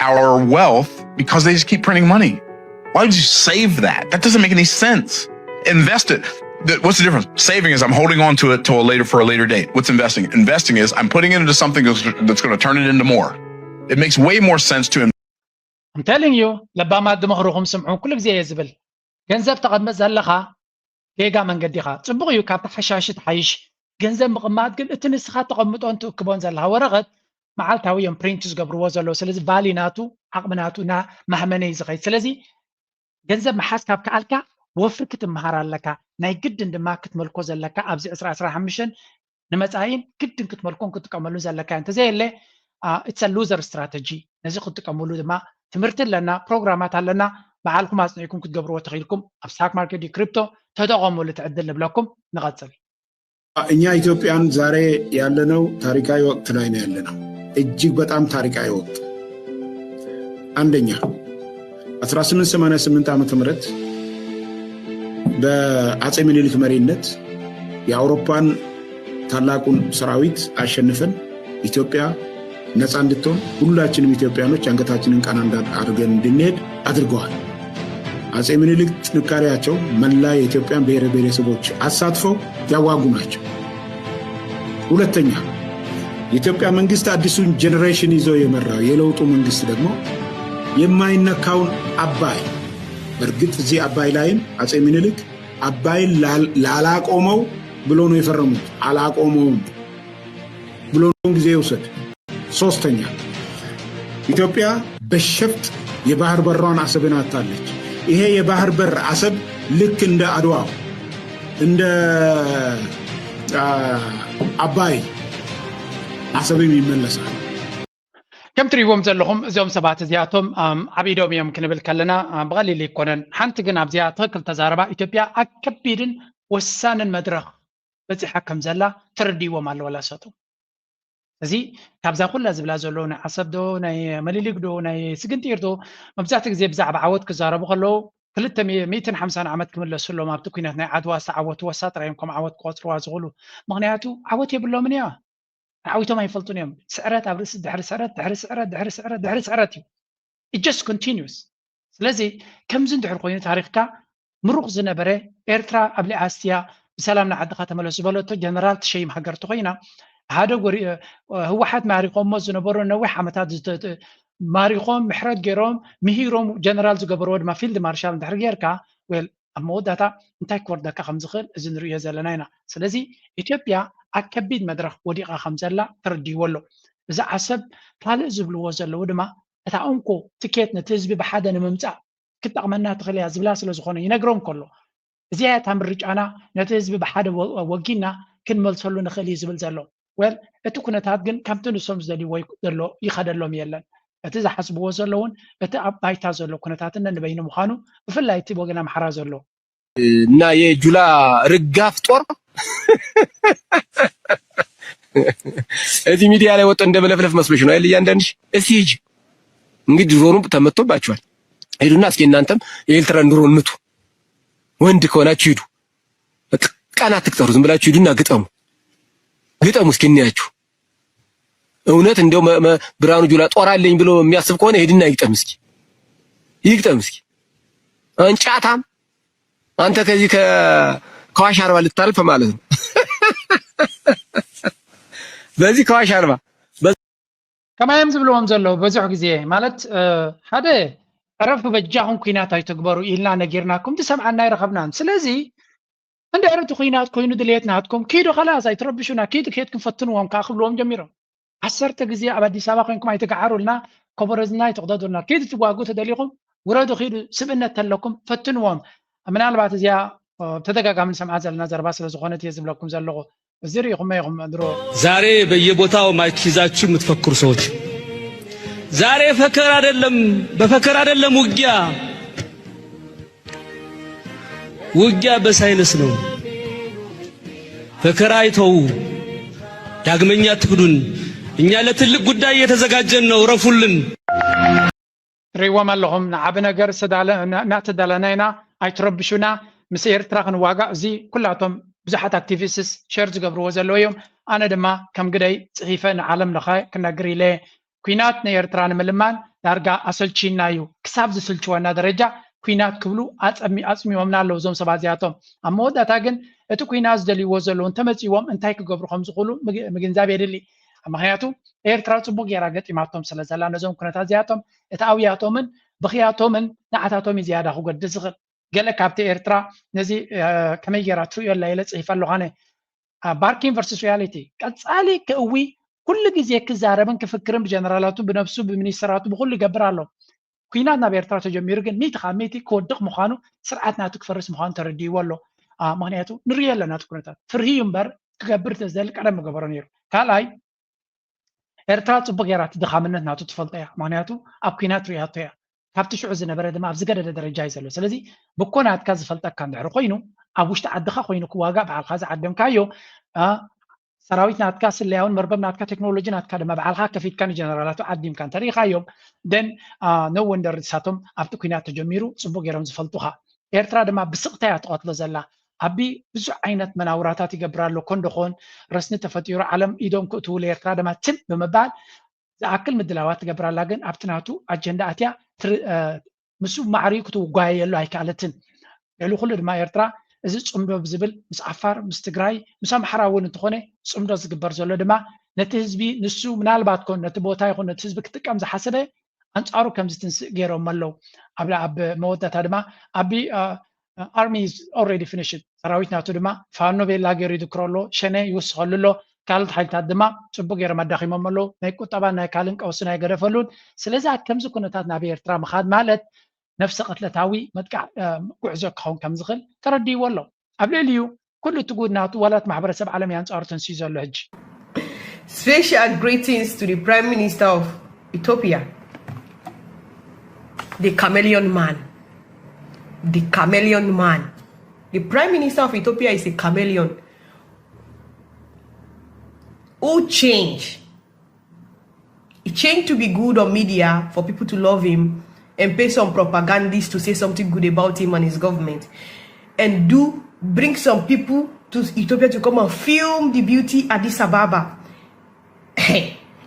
our wealth because they just keep printing money. Why would you save that? That doesn't make any sense. Invest it. What's the difference? Saving is I'm holding on to it till a later for a later date. What's investing? Investing is I'm putting it into something that's, that's going to turn it into more. It makes way more sense to. I'm telling you ለባማት ዝመኽርኹም ስምዑ። ኩሉ ግዜ እየ ዝብል፣ ገንዘብ ተቐምጥ ዘለኻ ጌጋ መንገዲ ኢኻ። ጽቡቕ እዩ፣ ካብቲ ሓሻሽ ትሓይሽ። ገንዘብ ምቕማጥ ግን እቲ ንስኻ ተቐምጦን ትእክቦን ዘለኻ ወረቐት መዓልታዊ እዮም ፕሪንት ዝገብርዎ ዘለዉ። ስለዚ ቫሊ ናቱ ዓቕሚ ናቱ እና ማህመነ እዩ ዝኸይድ። ስለዚ ገንዘብ ምሓዝ ካብ ከኣልካ ወፍሪ ክትምሃር ኣለካ። ናይ ግድን ድማ ክትመልኮ ዘለካ ኣብዚ ዕስራ ዕስራ ሓሙሽተ ንመጻኢን ግድን ክትመልኮን ክትጥቀመሉን ዘለካ እዩ። እንተዘየለ it's a loser strategy። ነዚ ክትጥቀመሉ ድማ ትምህርቲ ኣለና፣ ፕሮግራማት ኣለና። ባዕልኩም ኣጽኒዕኩም ክትገብርዎ ተኽኢልኩም ኣብ ስታክ ማርኬት ድዩ ክሪፕቶ ተጠቐሙሉ እቲ ዕድል ንብለኩም። ንቐጽል። እኛ ኢትዮጵያን ዛሬ ያለነው ታሪካዊ ወቅት ላይ ነው ያለነው። እጅግ በጣም ታሪካዊ ወቅት። አንደኛ አስራ ስምንት ሰማንያ ስምንት ዓመተ ምህረት በአጼ ምኒልክ መሪነት የአውሮፓን ታላቁን ሰራዊት አሸንፈን ኢትዮጵያ ነፃ እንድትሆን ሁላችንም ኢትዮጵያኖች አንገታችንን ቀና አድርገን እንድንሄድ አድርገዋል። አጼ ምኒልክ ጥንካሬያቸው መላ የኢትዮጵያን ብሔር ብሔረሰቦች አሳትፈው ያዋጉ ናቸው። ሁለተኛ የኢትዮጵያ መንግስት አዲሱን ጀኔሬሽን ይዞ የመራው የለውጡ መንግስት ደግሞ የማይነካውን አባይ፣ በእርግጥ እዚህ አባይ ላይም አጼ ምኒልክ አባይን ላላቆመው ብሎ ነው የፈረሙት። አላቆመውም ብሎ ጊዜ ይውሰድ። ሶስተኛ ኢትዮጵያ በሸፍጥ የባህር በሯን አሰብን አታለች። ይሄ የባህር በር አሰብ ልክ እንደ አድዋው እንደ አባይ አሰብም ይመለሳል። ከም ትሪእዎም ዘለኹም እዚኦም ሰባት እዚኣቶም ዓቢዶም እዮም ክንብል ከለና ብቐሊል ኣይኮነን። ሓንቲ ግን ኣብዚኣ ትኽክል ተዛረባ ኢትዮጵያ ኣብ ከቢድን ወሳንን መድረኽ በፂሓ ከም ዘላ ተረዲእዎም ኣለዎ ላሳቶም። እዚ ካብዛ ኩላ ዝብላ ዘለዉ ናይ ዓሰብ ዶ ናይ መሊሊግ ዶ ናይ ስግንጢር ዶ መብዛሕትኡ ግዜ ብዛዕባ ዓወት ክዛረቡ ከለዉ ክልተ ሚእትን ሓምሳን ዓመት ክምለሱ ኣለዎም ኣብቲ ኩናት ናይ ዓድዋ ዝተዓወትዎ እሳ ጥራይ እዮም ከም ዓወት ክቆፅርዋ ዝኽእሉ። ምኽንያቱ ዓወት የብሎምን እያ። ዓዊቶም ኣይፈልጡን እዮም። ስዕረት ኣብ ርእሲ ድሕሪ ስዕረት ድሕሪ ስዕረት ድሕሪ ስዕረት ድሕሪ ስዕረት እዩ። It just continues። ስለዚ ከምዚ እንድሕር ኮይኑ ታሪኽካ ምሩቕ ዝነበረ ኤርትራ ኣብሊዓ ኣስትያ ብሰላም ንዓድኻ ተመለስ ዝበለቶ ጀነራል ትሸይም ሃገር ተኾይና ሓደ ጎሪ ህወሓት ማሪኾሞ ዝነበሩ ነዊሕ ዓመታት ማሪኾም ምሕረት ገይሮም ምሂሮም ጀነራል ዝገበርዎ ድማ ፊልድ ማርሻል እንድሕር ጌርካ well ኣብ መወዳእታ እንታይ ክወርደካ ከም ዝኽእል እዚ ንርእዮ ዘለና ኢና። ስለዚ ኢትዮጵያ ኣብ ከቢድ መድረኽ ወዲቓ ከም ዘላ ተረዲእዎ ኣሎ። እዚ ዓሰብ ካልእ ዝብልዎ ዘለዉ ድማ እታ እንኮ ትኬት ነቲ ህዝቢ ብሓደ ንምምጻእ ክትጠቕመና ትኽእል እያ ዝብላ ስለ ዝኾነ ይነግሮም ከሎ እዚኣ እያ እታ ምርጫና ነቲ ህዝቢ ብሓደ ወጊና ክንመልሰሉ ንኽእል እዩ ዝብል ዘሎ። well እቲ ኩነታት ግን ከምቲ ንሶም ዝደልይዎ ዘሎ ይኸደሎም የለን። እቲ ዝሓስብዎ ዘለውን እቲ ኣብ ባይታ ዘሎ ኩነታትን ነንበይኑ ምዃኑ ብፍላይ እቲ ወገን ኣምሓራ ዘሎ እና የጁላ ርጋፍ ጦር እዚህ ሚዲያ ላይ ወጥቶ እንደበለፍለፍ መስሎሽ ነው አይደል? እያንዳንድሽ እስኪ ሂጂ እንግዲህ ድሮኑ ተመቶባችኋል። ሂዱና እስኪ እናንተም የኤርትራን ድሮን ምቱ። ወንድ ከሆናችሁ ሂዱ። በቃ ቀን አትቅጠሩ። ዝም ብላችሁ ሂዱና ግጠሙ። ግጠሙ እስኪ እንያችሁ። እውነት እንደው ብርሃኑ ጁላ ጦር አለኝ ብሎ የሚያስብ ከሆነ ሂድና ይግጠም እስኪ። ይግጠም እስኪ። አንጫታም አንተ ከዚህ ከዋሽ አርባ ልታልፍ ማለት ነው። በዚህ ከዋሽ አርባ ከማይ እዮም ዝብልዎም ዘለዉ ብዙሕ ግዜ ማለት ሓደ ዕረፉ በጃኹም ኩናት ኣይትግበሩ ኢልና ነጊርናኩም ዝሰምዓና ኣይረኸብናን። ስለዚ እንድሕር እቲ ኩናት ኮይኑ ድልየት ናትኩም ኪዱ ከላስ ኣይትረብሹና ኪዱ ከድኩም ፈትንዎም ከዓ ክብልዎም ጀሚሮም። ዓሰርተ ግዜ ኣብ ኣዲስ ኣበባ ኮይንኩም ኣይትግዓሩልና ኮበረዝና ኣይትቕደዱልና ኪዱ ትዋግኡ ተደሊኹም ውረዱ ኪዱ ስብእነት ተለኩም ፈትንዎም። ምናልባት እዚኣ ብተደጋጋሚ ንሰምዓ ዘለና ዘረባ ስለ ዝኾነት እየ ዝብለኩም ዘለኹ። እዚ ርኢኹሞ ኢኹም ድሮ። ዛሬ በየቦታው ማይክ ይዛችሁ የምትፈክሩ ሰዎች ዛሬ ፈከር አይደለም፣ በፈከር አይደለም ውጊያ። ውጊያ በሳይንስ ነው። ፈከራ አይተዉ። ዳግመኛ ትክዱን። እኛ ለትልቅ ጉዳይ እየተዘጋጀን ነው። እረፉልን። ትሪእዎም ኣለኹም ንዓቢ ነገር እናተዳለና ኢና። ኣይትረብሹና። ምስ ኤርትራ ክንዋጋእ እዚ ኩላቶም ብዙሓት ኣክቲቪስትስ ሸር ዝገብርዎ ዘለዉ እዮም። ኣነ ድማ ከም ግደይ ጽሒፈ ንዓለም ለኸ ክነግር ኢለ። ኲናት ንኤርትራ ንምልማን ዳርጋ ኣሰልችዩና እዩ። ክሳብ ዝስልችወና ደረጃ ኲናት ክብሉ ኣጸሚ-፣ ኣጽሚሞምና ኣለዉ እዞም ሰባት እዚኣቶም። ኣብ መወዳእታ ግን እቲ ኲናት ዝደልይዎ ዘለዉ እንተመጺዎም እንታይ ክገብሩ ከም ዝኽእሉ ምግ-፣ ምግንዛብ የድሊ። ምኽንያቱ ኤርትራ ጽቡቕ ጌራ ገጢማቶም ስለ ዘላ ነዞም ኩነታት እዚኣቶም፣ እቲ ኣውያቶምን ብኽያቶምን ንዓታቶም እዩ ዝያዳ ክጎድእ ዝኽእል። ገለ ካብቲ ኤርትራ ነዚ፣ እ፣ ከመይ ጌራ ትርእዮ ኣላ ኢለ ጽሒፈ ኣለኹ ኣነ። እ፣ ባርኪን ቨርሱስ ሪያሊቲ ቀጻሊ ክእዊ ኩሉ ግዜ ክዛረብን ክፍክርን ብጀነራላቱ፣ ብነብሱ፣ ብሚኒስተራቱ፣ ብኹሉ ይገብር ኣሎ። ኲናት ናብ ኤርትራ ተጀሚሩ ግን ሚእቲ ካብ ሚእቲ ክወድቕ ምዃኑ፣ ስርዓት ናቱ ክፈርስ ምዃኑ ተረዲእዎ ኣሎ። እ፣ ምኽንያቱ ንርእዮ ኣለና እቲ ኩነታት። ፍርሂ እዩ እምበር ክገብር ተዝደሊ ቀደም ምገበሮ ነይሩ። ካልኣይ ኤርትራ ጽቡቕ ጌራ እቲ ድኻምነት ናቱ ትፈልጦ እያ። ምኽንያቱ ኣብ ኲናት ርእያቶ እያ። ካብቲ ሽዑ ዝነበረ ድማ ኣብ ዝገደደ ደረጃ እዩ ዘሎ። ስለዚ ብኮ ናትካ ዝፈልጠካ እንድሕር ኮይኑ፣ ኣብ ውሽጢ ዓድኻ ኮይኑ ክዋጋእ ባዕልኻ ዝዓደምካዮ፣ እ፣ ሰራዊት ናትካ፣ ስለያውን መርበብ ናትካ፣ ቴክኖሎጂ ናትካ ድማ ባዕልኻ ከፊትካ ንጀነራላቱ ዓዲምካ እንተሪኢኻዮም፣ then፣ እ፣ no wonder ንሳቶም ኣብቲ ኲናት ተጀሚሩ ጽቡቕ ጌሮም ዝፈልጡኻ። ኤርትራ ድማ ብስቕታ እያ ትቐትሎ ዘላ። ኣቢ ብዙሕ ዓይነት መናውራታት ይገብር ኣሎ። ኮን ዶ ኾን ረስኒ ተፈጢሩ ዓለም ኢዶም ክእትውሉ ኤርትራ ድማ ትም ብምባል ዝኣክል ምድላዋት ትገብር ኣላ። ግን ኣብቲ ናቱ ኣጀንዳ ኣትያ ትር-፣ እ፣ ምስኡ ማዕሪኡ ክትጓየየሉ ኣይከኣለትን። ልዕሊ ኩሉ ድማ ኤርትራ እዚ ጽምዶ ብዝብል ምስ ዓፋር፣ ምስ ትግራይ፣ ምስ ኣምሓራ እውን እንተኾነ ጽምዶ ዝግበር ዘሎ ድማ ነቲ ህዝቢ ንሱ ምናልባት ኮን ነቲ ቦታ ይኹን ነቲ ህዝቢ ክጥቀም ዝሓሰበ ኣንጻሩ ከም ዝትንስእ ገይሮም ኣለዉ። ኣብ፣ ኣብ መወዳእታ ድማ ኣቢ፣ እ፣ army is already finished። ሰራዊት ናቱ ድማ ፋኖ ቤላ ገይሩ ይድክሮ ኣሎ፣ ሸነ ይውስኸሉ ኣሎ። ካልኦት ሓይልታት ድማ ጽቡቅ ገይሮም ኣዳኺሞም ኣለዉ። ናይ ቁጠባን ናይ ካልእን ቀውስን ኣይገደፈሉን። ስለዚ ኣብ ከምዚ ኩነታት ናብ ኤርትራ ምኻድ ማለት ነፍሰ ቅትለታዊ መጥቃዕ፣ እ፣ ጉዕዞ ክኸውን ከም ዝኽእል ተረዲእዎ ኣሎ። ኣብ ልዕሊኡ ኩሉ እቲ ጉድ ናቱ ዋላ እቲ ማሕበረሰብ ዓለም እዩ ኣንጻሩ ተንስዩ ዘሎ ሕጂ። Special greetings to the Prime Minister of Ethiopia, the chameleon man, the chameleon man. The Prime Minister of Ethiopia is a chameleon who change. He changed to be good on media for people to love him and pay some propagandists to say something good about him and his government, and do bring some people to Ethiopia to come and film the beauty Addis Ababa.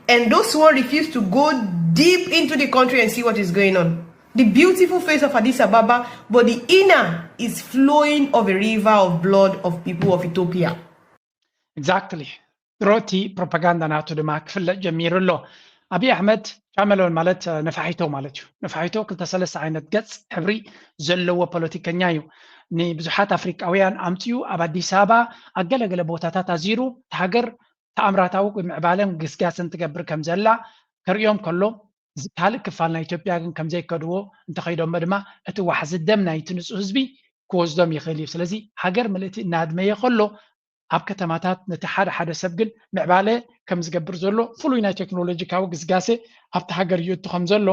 And those who refuse to go deep into the country and see what is going on. The beautiful face of Addis Ababa, but the inner is flowing of a river of blood of people of Ethiopia. Exactly. ድሮ እቲ ፕሮፓጋንዳ ናቱ ድማ ክፍለጥ ጀሚሩ ኣሎ። ኣብይ ኣሕመድ ቻመሎን ማለት፣ እ፣ ነፋሒቶ ማለት እዩ። ነፋሒቶ ክልተ ሰለስተ ዓይነት ገጽ ሕብሪ ዘለዎ ፖለቲከኛ እዩ። ንብዙሓት ኣፍሪቃውያን ኣምጺኡ ኣብ ኣዲስ ኣበባ ኣብ ገለገለ ቦታታት ኣዚሩ እታ ሃገር ተኣምራታዊ ምዕባለን ግስጋሰን ትገብር ከም ዘላ ከርእዮም ከሎ፣ እዚ ካልእ ክፋል ናይ ኢትዮጵያ ግን ከም ዘይከድዎ እንተኸይዶሞ ድማ እቲ ዋሕዚ ደም ናይቲ ንጹህ ህዝቢ ክወስዶም ይኽእል እዩ። ስለዚ ሃገር ምልእቲ እናድመየ ከሎ ኣብ ከተማታት ነቲ ሓደ ሓደ ሰብ ግን ምዕባለ ከም ዝገብር ዘሎ ፍሉይ ናይ ቴክኖሎጂካዊ ግስጋሴ ኣብቲ ሃገር ይእቱ ከም ዘሎ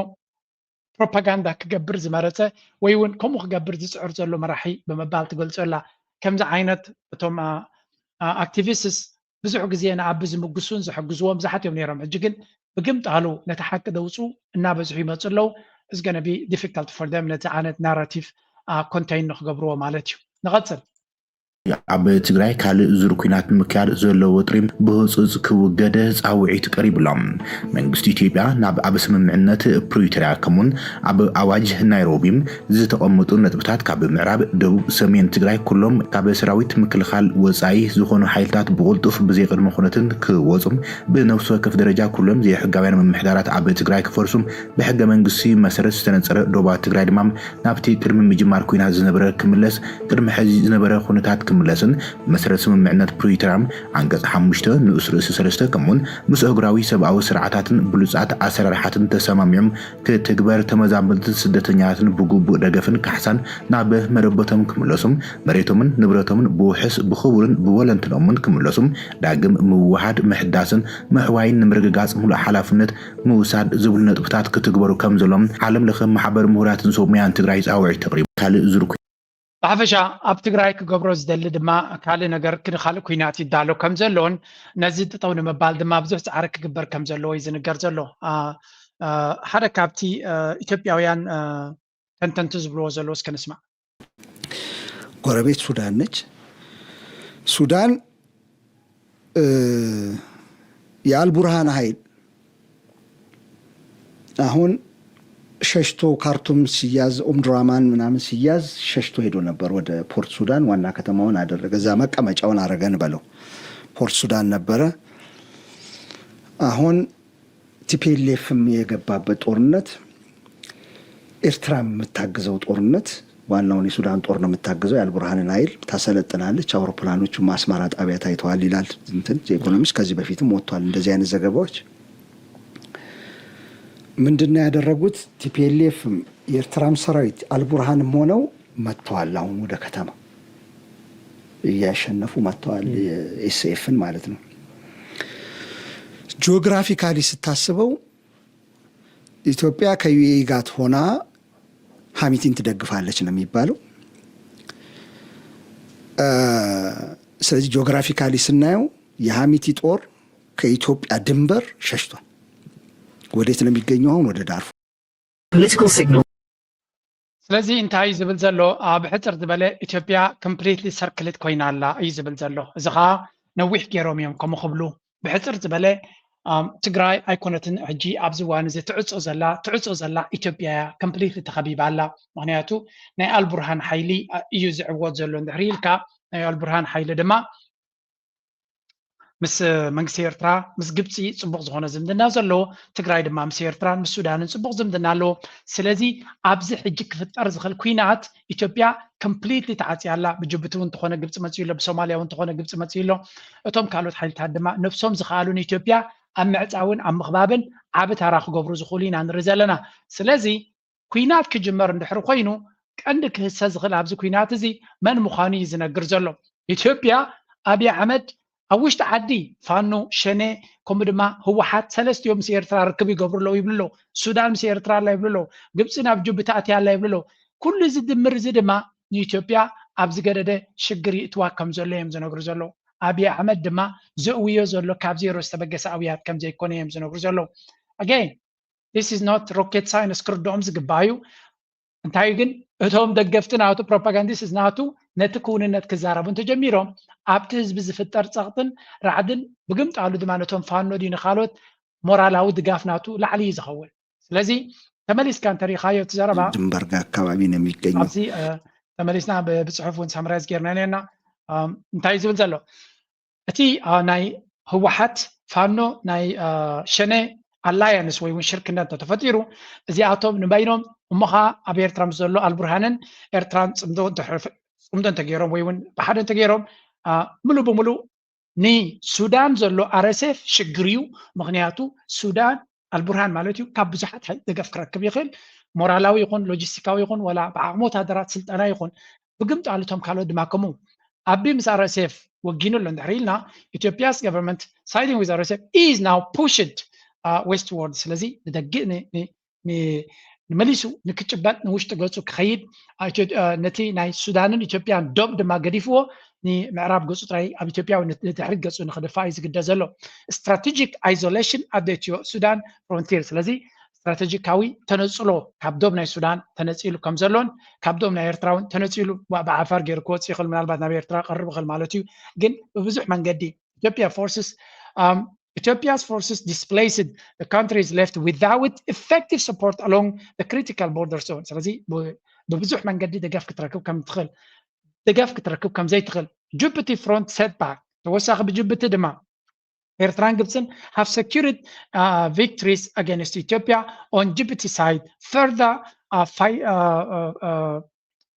ፕሮፓጋንዳ ክገብር ዝመረጸ ወይ እውን ከምኡ ክገብር ዝጽዕር ዘሎ መራሒ ብምባል ትገልጾ ኣላ። ከምዚ ዓይነት እቶም፣ ኣ፣ ኣ፣ ኣክቲቪስትስ ብዙሕ ግዜ ንኣቢ ዝምግሱን ዝሕግዝዎም ብዙሓት እዮም ነይሮም። ሕጂ ግን ብግምጣሉ ነቲ ሓቂ ደውጹ እናበዝሑ ይመጹ ኣለዉ። It's gonna be difficult for them ነቲ ዓይነት ናራቲቭ፣ ኣ፣ ኮንቴይን ንክገብርዎ ማለት እዩ። ንቐጽል። ኣብ ትግራይ ካልእ ዙር ኲናት ንምክያድ ዘሎ ወጥሪ ብህጹጽ ክውገድ ጻውዒት ቀሪቡ ኣሎ። መንግስቲ ኢትዮጵያ ናብ ኣብ ስምምዕነት ፕሪቶርያ ከምኡውን ኣብ ኣዋጅ ናይሮቢ ዝተቐመጡ ነጥብታት ካብ ምዕራብ፣ ደቡብ፣ ሰሜን ትግራይ ኩሎም ካብ ሰራዊት ምክልኻል ወጻኢ ዝኾኑ ሓይልታት ብቕልጡፍ ብዘይ ቅድመ ኩነትን ክወጹ፣ ብነፍሲ ወከፍ ደረጃ ኩሎም ዘይሕጋውያን ምምሕዳራት ኣብ ትግራይ ክፈርሱ፣ ብሕገ መንግስቲ መሰረት ዝተነጸረ ዶባት ትግራይ ድማ ናብቲ ቅድሚ ምጅማር ኲናት ዝነበረ ክምለስ፣ ቅድሚ ሕዚ ዝነበረ ኩነታት ክምለስን ብመሰረት ስምምዕነት ፕሪቶርያ ዓንቀጽ ሓሙሽተ ንኡስ ርእሲ ሰለስተ ከምኡውን ምስ ኣህጉራዊ ሰብኣዊ ስርዓታትን ብሉጻት ኣሰራርሓትን ተሰማሚዖም ክትግበር፣ ተመዛበልትን ስደተኛታትን ብግቡእ ደገፍን ካሕሳን ናብ መረበቶም ክምለሱ፣ መሬቶምን ንብረቶምን ብውሑስ ብኽቡርን ብወለንትኖምን ክምለሱ፣ ዳግም ምውሃድ፣ ምሕዳስን ምሕዋይን ንምርግጋጽ ምሉእ ሓላፍነት ምውሳድ ዝብሉ ነጥብታት ክትግበሩ ከም ዘሎም ዓለም ለኸ ማሕበር ምሁራትን ሰብ ሞያን ትግራይ ጻውዒት ኣቕሪቡ። ካልእ ዙር ኲ- ብሓፈሻ ኣብ ትግራይ ክገብሮ ዝደሊ ድማ ካልእ ነገር ንካልእ ኲናት ይዳሎ ከም ዘሎን ነዚ ጠጠው ንምባል ድማ ብዙሕ ጻዕሪ ክግበር ከም ዘለዎ እዩ ዝንገር ዘሎ። ኣ፣ ኣ፣ ሓደ ካብቲ፣ እ፣ ኢትዮጵያውያን፣ እ፣ ተንተንቲ ዝብልዎ ዘለዉ እስከ ንስማዕ። ጎረቤት ሱዳን ነች። ሱዳን የአልቡርሃን ኃይል አሁን ሸሽቶ ካርቱም ሲያዝ ኡምድራማን ምናምን ሲያዝ ሸሽቶ ሄዶ ነበር ወደ ፖርት ሱዳን። ዋና ከተማውን አደረገ፣ እዛ መቀመጫውን አረገን በለው። ፖርት ሱዳን ነበረ። አሁን ቲፒኤልኤፍም የገባበት ጦርነት ኤርትራ የምታግዘው ጦርነት፣ ዋናውን የሱዳን ጦር ነው የምታግዘው። የአልቡርሃንን ኃይል ታሰለጥናለች። አውሮፕላኖቹ አስመራ ጣቢያ ታይተዋል ይላል እንትን ኢኮኖሚስት። ከዚህ በፊትም ወጥቷል እንደዚህ አይነት ዘገባዎች። ምንድነው ያደረጉት? ቲፒኤልኤፍም የኤርትራም ሰራዊት አልቡርሃንም ሆነው መጥተዋል። አሁን ወደ ከተማ እያሸነፉ መጥተዋል። ኤስኤፍን ማለት ነው። ጂኦግራፊካሊ ስታስበው ኢትዮጵያ ከዩኤኢ ጋር ሆና ሐሚቲን ትደግፋለች ነው የሚባለው። ስለዚህ ጂኦግራፊካሊ ስናየው የሐሚቲ ጦር ከኢትዮጵያ ድንበር ሸሽቷል። ወዴት ነው የሚገኘው? አሁን ወደ ዳርፉር። Political signal. ስለዚ እንታይ እዩ ዝብል ዘሎ? ብሕፅር ዝበለ ኢትዮጵያ completely circulated ኮይና ኣላ እዩ ዝብል ዘሎ። እዚ ከዓ ነዊሕ ገይሮም እዮም ከምኡ ክብሉ። ብሕፅር ዝበለ ትግራይ ኣይኮነትን ሕጂ ኣብዚ እዋን እዚ ትዕፆ ዘላ፣ ትዕፆ ዘላ ኢትዮጵያ እያ። Completely ተኸቢባ ኣላ። ምክንያቱ ናይ ኣልቡርሃን ሓይሊ እዩ ዝዕወት ዘሎ። እንድሕሪ ኢልካ ናይ ኣልቡርሃን ሓይሊ ድማ ምስ መንግስቲ ኤርትራ፣ ምስ ግብፂ ፅቡቕ ዝኾነ ዝምድና ዘለዎ፣ ትግራይ ድማ ምስ ኤርትራን ምስ ሱዳንን ፅቡቕ ዝምድና ኣለዎ። ስለዚ ኣብዚ ሕጂ ክፍጠር ዝኽእል ኩናት ኢትዮጵያ completely ተዓፅያ ኣላ። ብጅቡቲ እውን እንተኾነ ግብፂ መፅኡ ኣሎ፣ ብሶማልያ እውን እንተኾነ ግብፂ መፅኡ ኣሎ። እቶም ካልኦት ሓይልታት ድማ ነብሶም ዝኸኣሉ ንኢትዮጵያ ኣብ ምዕፃውን ኣብ ምኽባብን ዓቢ ታራ ክገብሩ ዝኽእሉ ኢና ንርኢ ዘለና። ስለዚ ኩናት ክጅመር እንድሕሪ ኮይኑ ቀንዲ ክህሰ ዝኽእል ኣብዚ ኩናት እዚ መን ምዃኑ እዩ ዝነግር ዘሎ። ኢትዮጵያ ኣብይ ኣሕመድ ኣብ ውሽጢ ዓዲ ፋኖ፣ ሸኔ ከምኡ ድማ ህወሓት ሰለስቲኦም ምስ ኤርትራ ርክብ ይገብሩ ኣለዉ ይብሉ ኣለዉ። ሱዳን ምስ ኤርትራ ኣላ ይብሉ ኣለዉ። ግብፂ ናብ ጅቡቲ ኣትያ ኣላ ይብሉ ኣለዉ። ኩሉ እዚ ድምር እዚ ድማ ንኢትዮጵያ ኣብ ዝገደደ ሽግር ይእትዋ ከም ዘሎ እዮም ዝነግሩ ዘለዉ። ኣብይ ኣሕመድ ድማ ዘእውዮ ዘሎ ካብ ዜሮ ዝተበገሰ ኣውያት ከም ዘይኮነ እዮም ዝነግሩ ዘለዉ። Again, this is not rocket science፣ ክርድኦም ዝግባእ እዩ። እንታይ ግን እቶም ደገፍቲ ናቱ፣ ፕሮፓጋንዲስት ናቱ ነቲ ክውንነት ክዛረቡ እንተጀሚሮም ኣብቲ ህዝቢ ዝፍጠር ፀቕጥን ራዕድን ብግምጣሉ ድማ ነቶም ፋኖ ድዩ ንካልኦት ሞራላዊ ድጋፍ ናቱ ላዕሊ እዩ ዝኸውን። ስለዚ ተመሊስካ እንተሪኢኻዮ እቲ ዘረባ ድንበርጋ አካባቢ ነው የሚገኘው። ኣብዚ እ፣ ተመሊስና ብ- ብፅሑፍ እውን ሳምራይዝ ጌርና ነና እንታይ እዩ ዝብል ዘሎ እቲ እ፣ ናይ ህወሓት ፋኖ ናይ እ፣ ሸኔ ኣላያንስ ወይ እውን ሽርክነት እንተተፈጢሩ እዚኣቶም ንበይኖም እሞ ኸዓ ኣብ ኤርትራ ምስ ዘሎ ኣልቡርሃንን ኤርትራን ፅምዶ እንተ- ፅምዶ እንተገይሮም ወይ እውን ብሓደ እንተገይሮም እ፣ ሙሉእ ብሙሉእ ንሱዳን ዘሎ ኣርኤስኤፍ ሽግር እዩ። ምክንያቱ ሱዳን ኣልቡርሃን ማለት እዩ ካብ ብዙሓት ሓይሊ ደገፍ ክረክብ ይኽእል፣ ሞራላዊ ይኹን ሎጂስቲካዊ ይኹን ዋላ ብዓቕሚ ወታደራት ስልጠና ይኹን ብግምጣሉ እቶም ካልኦት ድማ ከምኡ። ኣቢ ምስ ኣርኤስኤፍ ወጊኑ ኣሎ እንድሕር ኢልና ኢትዮጵያስ government siding with RSF is now pushed westward። ስለዚ ንደግእ ን- ን- ን- ንመሊሱ ንክጭበጥ ንውሽጢ ገፁ ክኸይድ አ- ኢትዮ- አ፣ ነቲ ናይ ሱዳንን ኢትዮጵያን ዶብ ድማ ገዲፍዎ ንምዕራብ ገፁ ጥራይ ኣብ ኢትዮጵያ ወይ ንድሕሪት ገፁ ንክድፋእ እዩ ዝግደ ዘሎ። Strategic isolation at the Ethio Sudan frontier። ስለዚ ስትራቴጂካዊ ተነፅሎ ካብ ዶብ ናይ ሱዳን ተነፂሉ ከም ዘሎን ካብ ዶብ ናይ ኤርትራ እውን ተነፂሉ ብ- ብዓፋር ገይሩ ክወፅእ ይኽእል፣ ምናልባት ናብ ኤርትራ ቀርብ ይኽእል ማለት እዩ። ግን ብብዙሕ መንገዲ ኢትዮጵያ forces um, Ethiopia's forces displaced, the country is left without effective support along the critical border zone። ስለዚ ብ- ብብዙሕ መንገዲ ደገፍ ክትረክብ ከም ትኽእል ደገፍ ክትረክብ ከም ዘይትኽእል። Djibouti front setback፣ ተወሳኺ ብጅቡቲ ድማ ኤርትራን ግብፅን have secured uh, victories against Ethiopia on Djibouti side, further uh, fi- uh, uh, uh,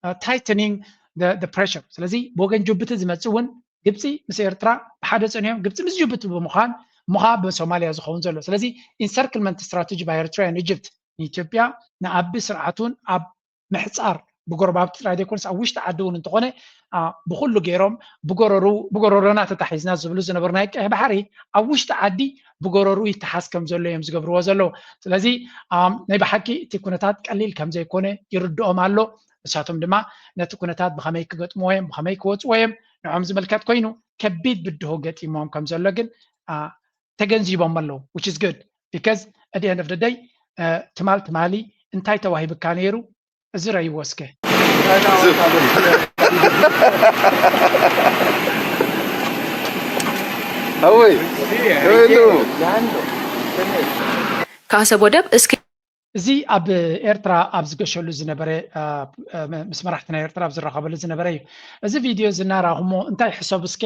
uh, tightening the, the pressure። ስለዚ ብወገን ጅቡቲ ዝመፅእ እውን ግብፂ ምስ ኤርትራ ብሓደ ፀኒሖም ግብፂ ምስ ጅቡቲ ብምዃን ምዃ ብሶማልያ ዝኸውን ዘሎ። ስለዚ encirclement strategy by Eritrea and Egypt ንኢትዮጵያ ንኣቢ ስርዓቱን ኣብ ምሕፃር ብጎረባብቲ ጥራይ ዘይኮነስ ኣብ ውሽጢ ዓዲ እውን እንተኾነ አ፣ ብኩሉ ገይሮም ብጎረሩ ብጎረሮና ተታሒዝና ዝብሉ ዝነበሩ ናይ ቀይሕ ባሕሪ ኣብ ውሽጢ ዓዲ ብጎረሩ ይተሓዝ ከም ዘሎ እዮም ዝገብርዎ ዘለዉ። ስለዚ አ፣ ናይ ብሓቂ እቲ ኩነታት ቀሊል ከም ዘይኮነ ይርድኦም ኣሎ። ንሳቶም ድማ ነቲ ኩነታት ብኸመይ ክገጥምዎ እዮም ብኸመይ ክወፅዎ እዮም ንዖም ዝምልከት ኮይኑ ከቢድ ብድሆ ገጢሞም ከም ዘሎ ግን አ፣ ተገንዚቦም ኣለዉ። Which is good because at the end of the day አ፣ ትማል ትማሊ እንታይ ተዋሂብካ ነይሩ እዚ ረይዎ እስከ። ዝብ ኣወይ፣ ኣወይ፣ ከኣሰብ ወደብ እስኪ እዚ ኣብ ኤርትራ ኣብ ዝገሸሉ ዝነበረ፣ እ፣ እ፣ ምስ መራሕቲ ናይ ኤርትራ ኣብ ዝራኸበሉ ዝነበረ እዩ። እዚ ቪድዮ እዚ እናረኣኹሞ እንታይ ሕሰቡ እስከ?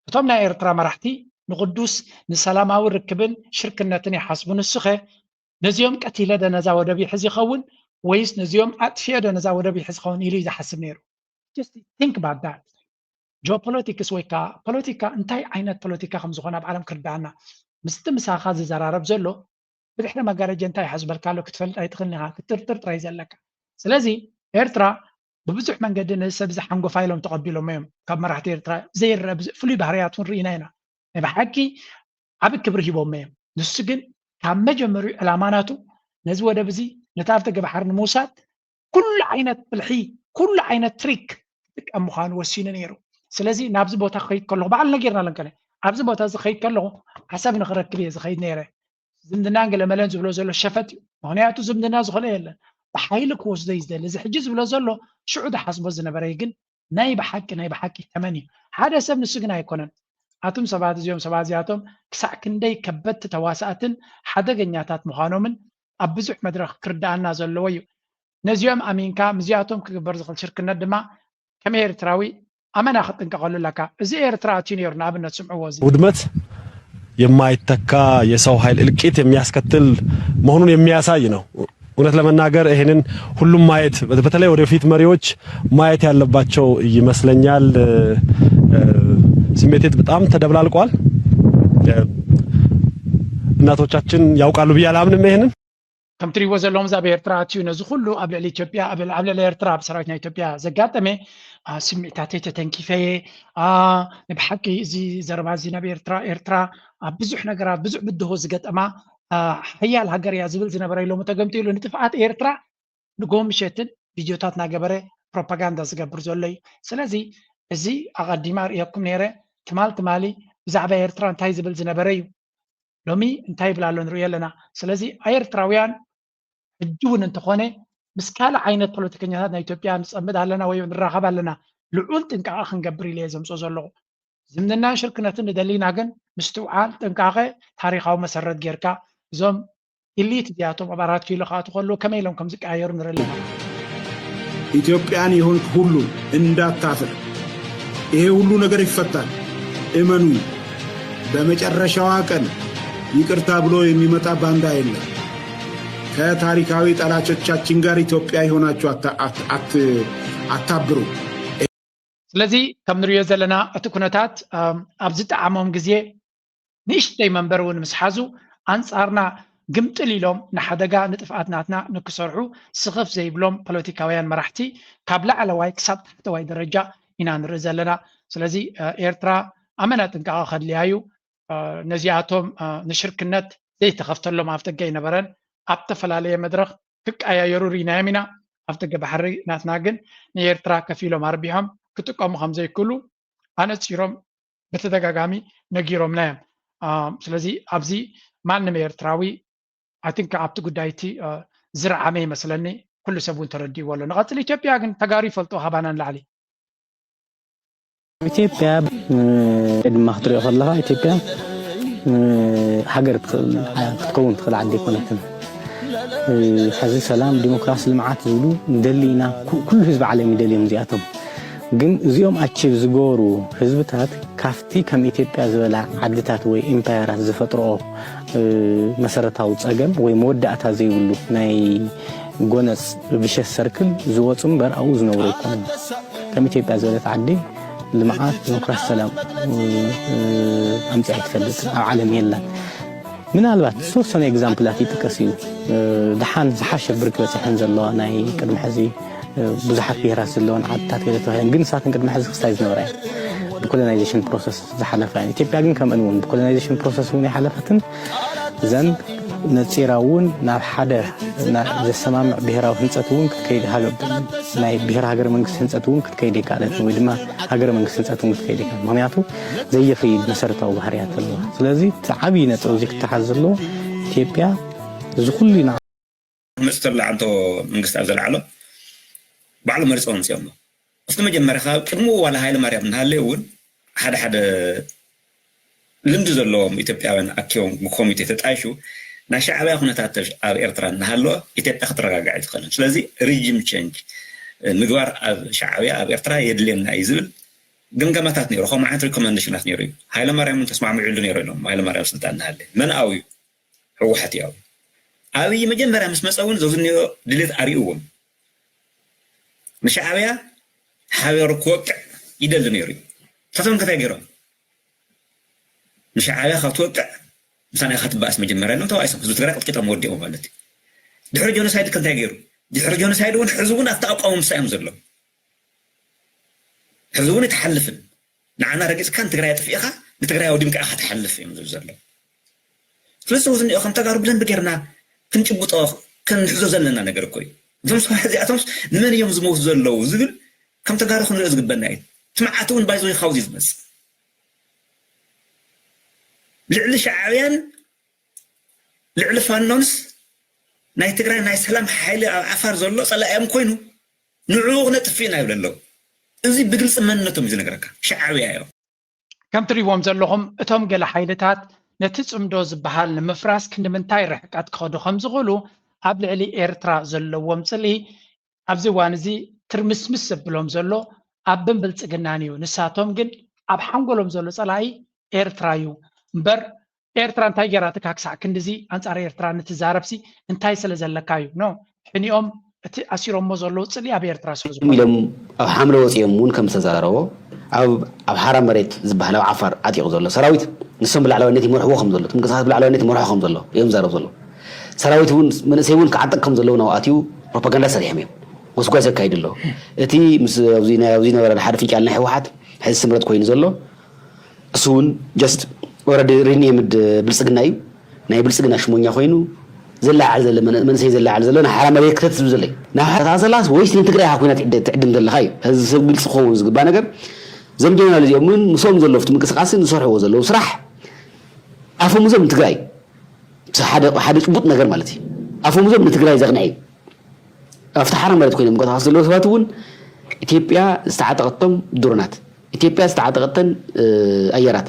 እቶም ናይ ኤርትራ መራሕቲ ንቕዱስ ንሰላማዊ ርክብን ሽርክነትን ይሓስቡ። ንሱኸ ነዚኦም ቀቲለ ዶ ነዛ ወደብ ይሕዝ ይኸውን ወይስ ነዚኦም ኣጥፊኤ ዶ ነዛ ወደብ ይሕዝ ይኸውን ኢሉ እዩ ዝሓስብ ነይሩ። Just think about that. ጂኦፖለቲክስ ወይ ከዓ ፖለቲካ እንታይ ዓይነት ፖለቲካ ከም ዝኾነ ኣብ ዓለም ክርዳኣና ምስቲ ምሳኻ ዝዘራረብ ዘሎ ብድሕሪ መጋረጃ እንታይ ይሓዝበልካ ኣሎ ክትፈልጥ ኣይትኽእልን ኢኻ። ክትጥርጥር ጥራይ ዘለካ። ስለዚ ኤርትራ ብብዙሕ መንገዲ ነዚ ሰብ እዚ ሓንጎፋ ኢሎም ተቐቢሎሞ እዮም። ካብ መራሕቲ ኤርትራ ዘይረአ ብዙ ፍሉይ ባህርያት እውን ርኢና ኢና። ናይ ብሓቂ ዓቢ ክብሪ ሂቦሞ እዮም። ንሱ ግን ካብ መጀመሪኡ ዕላማ ናቱ ነዚ ወደብ እዚ ነቲ ኣብ ደገ ባሕሪ ንምውሳድ ኩሉ ዓይነት ብልሒ ኩሉ ዓይነት ትሪክ ክጥቀም ምዃኑ ወሲኑ ነይሩ። ስለዚ ናብዚ ቦታ ክኸይድ ከለኹ ባዕሉ ነጊርና ኣለንከነ ኣብዚ ቦታ እዚ ክኸይድ ከለኹ ዓሰብ ንክረክብ እየ ዝኸይድ ነይረ። ዝምድናን ገለመለን ዝብሎ ዘሎ ሸፈት እዩ። ምክንያቱ ዝምድና ዝኮነ የለን። ብሓይሊ ክወስዶ እዩ ዝደሊ። እዚ ሕጂ ዝብሎ ዘሎ ሽዑ ዝሓስቦ ዝነበረ እዩ። ግን ናይ ብሓቂ ናይ ብሓቂ ተመን እዩ። ሓደ ሰብ ንሱ ግን ኣይኮነን። ኣቱም ሰባት እዚኦም ሰባት እዚኣቶም ክሳዕ ክንደይ ከበድቲ ተዋሳእትን ሓደገኛታት ምዃኖምን ኣብ ብዙሕ መድረኽ ክርድኣና ዘለዎ እዩ። ነዚኦም ኣሚንካ ምስዚኣቶም ክግበር ዝኽእል ሽርክነት ድማ ከም ኤርትራዊ ኣመና ክትጥንቀቐሉ ኣለካ። እዚ ኤርትራ ኣትዩ ነይሩ ንኣብነት ስምዕዎ እዚ ውድመት የማይተካ የሰው ኃይል እልቂት የሚያስከትል መሆኑን የሚያሳይ ነው። እውነት ለመናገር ይሄንን ሁሉም ማየት በተለይ ወደፊት መሪዎች ማየት ያለባቸው ይመስለኛል። ስሜቴት በጣም ተደብላልቋል። እናቶቻችን ያውቃሉ ብዬ አላምንም ይሄንን። ከም ትሪእዎ ዘለኹም እዚ ኣብ ኤርትራ ኣትዩ ነዚ ኩሉ ኣብ ልዕሊ ኢትዮጵያ ኣብ ልዕሊ ኤርትራ ብሰራዊት ናይ ኢትዮጵያ ዘጋጠመ ስምዒታተይ ተተንኪፈ እየ። ንብሓቂ እዚ ዘረባ እዚ ናብ ኤርትራ ኤርትራ ኣብ ብዙሕ ነገራት ብዙሕ ብድሆ ዝገጠማ ሓያል ሃገር እያ ዝብል ዝነበረ ኢሎሞ ተገምጢሉ ንጥፍኣት ኤርትራ ንጎ ምሸትን ቪድዮታት እናገበረ ፕሮፓጋንዳ ዝገብር ዘሎ እዩ። ስለዚ እዚ ኣቐዲመ ኣርእየኩም ነይረ። ትማል ትማሊ ብዛዕባ ኤርትራ እንታይ ዝብል ዝነበረ እዩ። ሎሚ እንታይ ይብል ኣሎ ንርእዮ ኣለና። ስለዚ ኤርትራውያን ሕጂ እውን እንተኾነ ምስ ካልእ ዓይነት ፖለቲከኛታት ናይ ኢትዮጵያ ንጸምድ ኣለና ወይ ንራኸብ ኣለና። ልዑል ጥንቃቐ ክንገብር ኢለ እየ ዘምጽኦ ዘለኹ። ዝምድናን ሽርክነትን ንደሊና ግን ምስትውዓል፣ ጥንቃቐ፣ ታሪኻዊ መሰረት ጌርካ እዞም ኢሊት እዚኣቶም ኣብ ኣራት ኪሎ ክኣትዉ ከለዉ ከመይ ኢሎም ከም ዝቀያየሩ ንርኢ ኣለና። ኢትዮጵያን የሆንክ ሁሉ እንዳታፍር። ይሄ ሁሉ ነገር ይፈታል። እመኑኝ። በመጨረሻዋ ቀን ይቅርታ ብሎ የሚመጣ ባንዳ የለም። ከታሪካዊ ጠላቶቻችን ጋር ኢትዮጵያ የሆናችሁ አታ- አት- አት- አታብሩ። ስለዚ ከም ንሪኦ ዘለና እቲ ኩነታት ኣብ ዝጠዓሞም ግዜ ንእሽተይ መንበር እውን ምስ ሓዙ ኣንጻርና ግምጥል ኢሎም ንሓደጋ ንጥፍኣት ናትና ንክሰርሑ ስኽፍ ዘይብሎም ፖለቲካውያን መራሕቲ ካብ ላዕለዋይ ክሳብ ታሕተዋይ ደረጃ ኢና ንርኢ ዘለና። ስለዚ ኤርትራ ኣመና ጥንቃቐ ከድልያ እዩ። ነዚኣቶም ንሽርክነት ዘይተኸፍተሎም ኣፍደገ ኣይነበረን። ኣብ ተፈላለየ መድረኽ ክቀያየሩ ርኢናዮም ኢና። ኣፍደገ ባሕሪ ናትና ግን ንኤርትራ ከፊሎም ኣርቢሖም ክጥቀሙ ከም ዘይክእሉ ኣነጺሮም ብተደጋጋሚ ነጊሮምና እዮም። ስለዚ ኣብዚ ማንም ኤርትራዊ ኣይ ቲንክ ኣብቲ ጉዳይ እቲ ዝረዓመ ይመስለኒ። ኩሉ ሰብ እውን ተረዲእዎ ኣሎ። ንቐጽል ኢትዮጵያ ግን ተጋሩ ይፈልጦ ካባና ንላዕሊ። ኢትዮጵያ ድማ ክትሪኦ ከለኻ ኢትዮጵያ ሃገር ክትከውን ትኽእል ዓዲ ኣይኮነትን። ሕዚ ሰላም፣ ዲሞክራሲ፣ ልምዓት ዝብሉ ንደሊ ኢና፣ ኩሉ ህዝቢ ዓለም ይደልዮም እዚኣቶም። ግን እዚኦም ኣቺቭ ዝገበሩ ህዝብታት ካብቲ ከም ኢትዮጵያ ዝበላ ዓድታት ወይ ኢምፓየራት ዝፈጥርኦ መሰረታዊ ፀገም ወይ መወዳእታ ዘይብሉ ናይ ጎነፅ ቪሸስ ሰርክል ዝወፁ እምበር ኣብኡ ዝነብሩ ኣይኮኑን። ከም ኢትዮጵያ ዝበለት ዓዲ ልምዓት፣ ዲሞክራሲ፣ ሰላም ኣምፂኣ ኣይትፈልጥን፣ ኣብ ዓለም የላን። ምናልባት ዝተወሰነ ኤግዛምፕላት ይጥቀስ እዩ። ደሓን ዝሓሸ ብርኪ በፂሐን ዘለዋ ናይ ቅድሚ ሕዚ ብዙሓት ብሄራት ዘለወን ዓድታት ገለ ተባሂለን፣ ግን ንሳተን ቅድሚ ሕዚ ክስታይ ዝነበራ እየን። ብኮሎናይዜሽን ፕሮሰስ ዝሓለፋ እየን። ኢትዮጵያ ግን ከምአን እውን ብኮሎናይዜሽን ፕሮሰስ እውን ኣይሓለፈትን። እዘን ነፂራ እውን ናብ ሓደ ዘሰማምዕ ብሄራዊ ህንፀት እውን ክትከይድ ሃገር ናይ ብሄር ሃገረ መንግስቲ ህንፀት እውን ክትከይድ ኣይከኣለትን ወይ ድማ ሃገረ መንግስቲ ህንፀት እውን ክትከይድ ኣይከኣለትን። ምክንያቱ ዘየኽይድ መሰረታዊ ባህርያት ኣለዋ። ስለዚ እቲ ዓብዪ ነጥቢ እዚ ክተሓዝ ዘለዎ ኢትዮጵያ እዚ ኩሉ ኢና መፅተላ ኣንቶ መንግስቲ ኣብ ዘለዓሎ ባዕሉ መሪፆም ኣምፅኦሞ። እስቲ መጀመርያ ካብ ቅድሚ ዋላ ሃይለ ማርያም እናሃለየ እውን ሓደ ሓደ ልምዲ ዘለዎም ኢትዮጵያውያን ኣኪቦም ብኮሚቴ ተጣይሹ ናይ ሻዕብያ ኩነታት ኣብ ኤርትራ እናሃለወ ኢትዮጵያ ክትረጋጋዕ ኣይትኽእልን። ስለዚ ሪጅም ቸንጅ ምግባር ኣብ ሻዕብያ ኣብ ኤርትራ የድልየና እዩ ዝብል ግምገማታት ነይሩ። ከምኡ ዓይነት ሪኮመንዴሽናት ነይሩ እዩ። ሃይለማርያም እውን ተስማዕሚዑሉ ነይሩ ኢሎም። ሃይለማርያም ስልጣን እናሃለ መን ኣውዩ? ህወሓት እዩ ኣውዩ። ኣብይ መጀመርያ ምስ መፀ እውን ዘዝኒኦ ድሌት ኣርእዎም። ንሻዕብያ ሓቢሩ ክወቅዕ ይደሊ ነይሩ እዩ። እሳቶም ከታይ ገይሮም ንሻዕብያ ካብ ትወቅዕ ምሳና ኢኻ ትበኣስ መጀመርያ ኢሎም ተባኢሶም። ህዝቢ ትግራይ ቅጥቂጦም ወዲኦም ማለት እዩ። ድሕሪ ጆኖሳይድ ከ እንታይ ገይሩ? ድሕሪ ጆኖሳይድ እውን ሕዚ እውን ኣብቲ ኣቋሞምሳ እዮም ዘለዉ። ሕዚ እውን ኣይትሓልፍን። ንዓና ረጊፅካ ንትግራይ ኣጥፊእኻ ንትግራይ ኣውዲምካ ኢኻ ትሓልፍ እዮም ዝብል ዘለዉ። ስለዚ እዚ ንኦ ከም ተጋሩ ብደንቢ ጌርና ክንጭብጦ ክንሕዞ ዘለና ነገር እኮ እዩ። እዞም ሰባት እዚኣቶምስ ንመን እዮም ዝመውቱ ዘለዉ ዝብል ከም ተጋሩ ክንሪኦ ዝግበና እዩ። እቲ መዓት እውን ባይዞ ካብዚ እዩ ዝመፅእ። ልዕሊ ሻዕብያን ልዕሊ ፋኖንስ ናይ ትግራይ ናይ ሰላም ሓይሊ ኣብ ዓፋር ዘሎ ፀላእዮም ኮይኑ ንዕኡ ክነጥፍእ ኢና ይብሉ ኣለዉ። እዚ ብግልፂ መንነቶም እዩ ዝነግረካ፣ ሻዕብያ እዮም። ከም ትሪእዎም ዘለኹም እቶም ገለ ሓይልታት ነቲ ፅምዶ ዝበሃል ንምፍራስ ክንዲ ምንታይ ርሕቀት ክኸዱ ከም ዝኽእሉ ኣብ ልዕሊ ኤርትራ ዘለዎም ፅልኢ ኣብዚ እዋን እዚ ትርምስምስ ዘብሎም ዘሎ ኣብን ብልፅግናን እዩ። ንሳቶም ግን ኣብ ሓንጎሎም ዘሎ ፀላኢ ኤርትራ እዩ እምበር ኤርትራ እንታይ ገይራትካ ክሳዕ ክንድዚ ኣንፃር ኤርትራ ንትዛረብሲ እንታይ ስለ ዘለካ እዩ ኖ ሕኒኦም እቲ ኣሲሮሞ ዘለዉ ፅልኢ ኣብ ኤርትራ ስለ ዝኾነ ኢሎም ኣብ ሓምለ ወፂኦም እውን ከም ዝተዛረቦ ኣብ ኣብ ሓራ መሬት ዝበሃል ኣብ ዓፋር ዓጢቑ ዘሎ ሰራዊት ንሶም ብላዕላዋይነት ይመርሕዎ ከም ዘሎ እቲ ምንቅስቃስ ብላዕላዋይነት ይመርሖ ከም ዘሎ እዮም ዝዛረቡ ዘለዉ ሰራዊት እውን መንእሰይ እውን ክዓጥቕ ከም ዘለዎ ናብኡ ኣትዩ ፕሮፓጋንዳ ሰሪሖም እዮም ጎስጓስ የካይዱ ኣለዉ እቲ ኣብዚ ነበረ ሓደ ፍንጫል ናይ ህወሓት ሕዚ ስምረት ኮይኑ ዘሎ እሱ እውን just already renewed ብልፅግና እዩ ናይ ብልፅግና ሽሞኛ ኮይኑ ዘላዓል ዘሎ መንእሰይ ዘላዓል ዘሎ ንሓራ መሬት ክተት ዝብል ዘሎ እዩ ንሓራ ዘላስ ወይስ ንትግራይ ኢኻ ኮይና ትዕድም ዘለኻ እዩ ህዚ ሰብ ግልፂ ክኸውን ዝግባ ነገር እዞም ጀነራል እዚኦም እውን ምስኦም ዘሎ ኣብቲ ምንቅስቃስን ዝሰርሕዎ ዘለዉ ስራሕ ኣፎም እዞም ንትግራይ ሓደ ጭቡጥ ነገር ማለት እዩ ኣፎም እዞም ንትግራይ ዘቕንዐ እዩ ኣብቲ ሓራ መሬት ኮይኖም ምንቀሳቀስ ዘለዉ ሰባት እውን ኢትዮጵያ ዝተዓጠቐቶም ድሮናት ኢትዮጵያ ዝተዓጠቐተን ኣየራት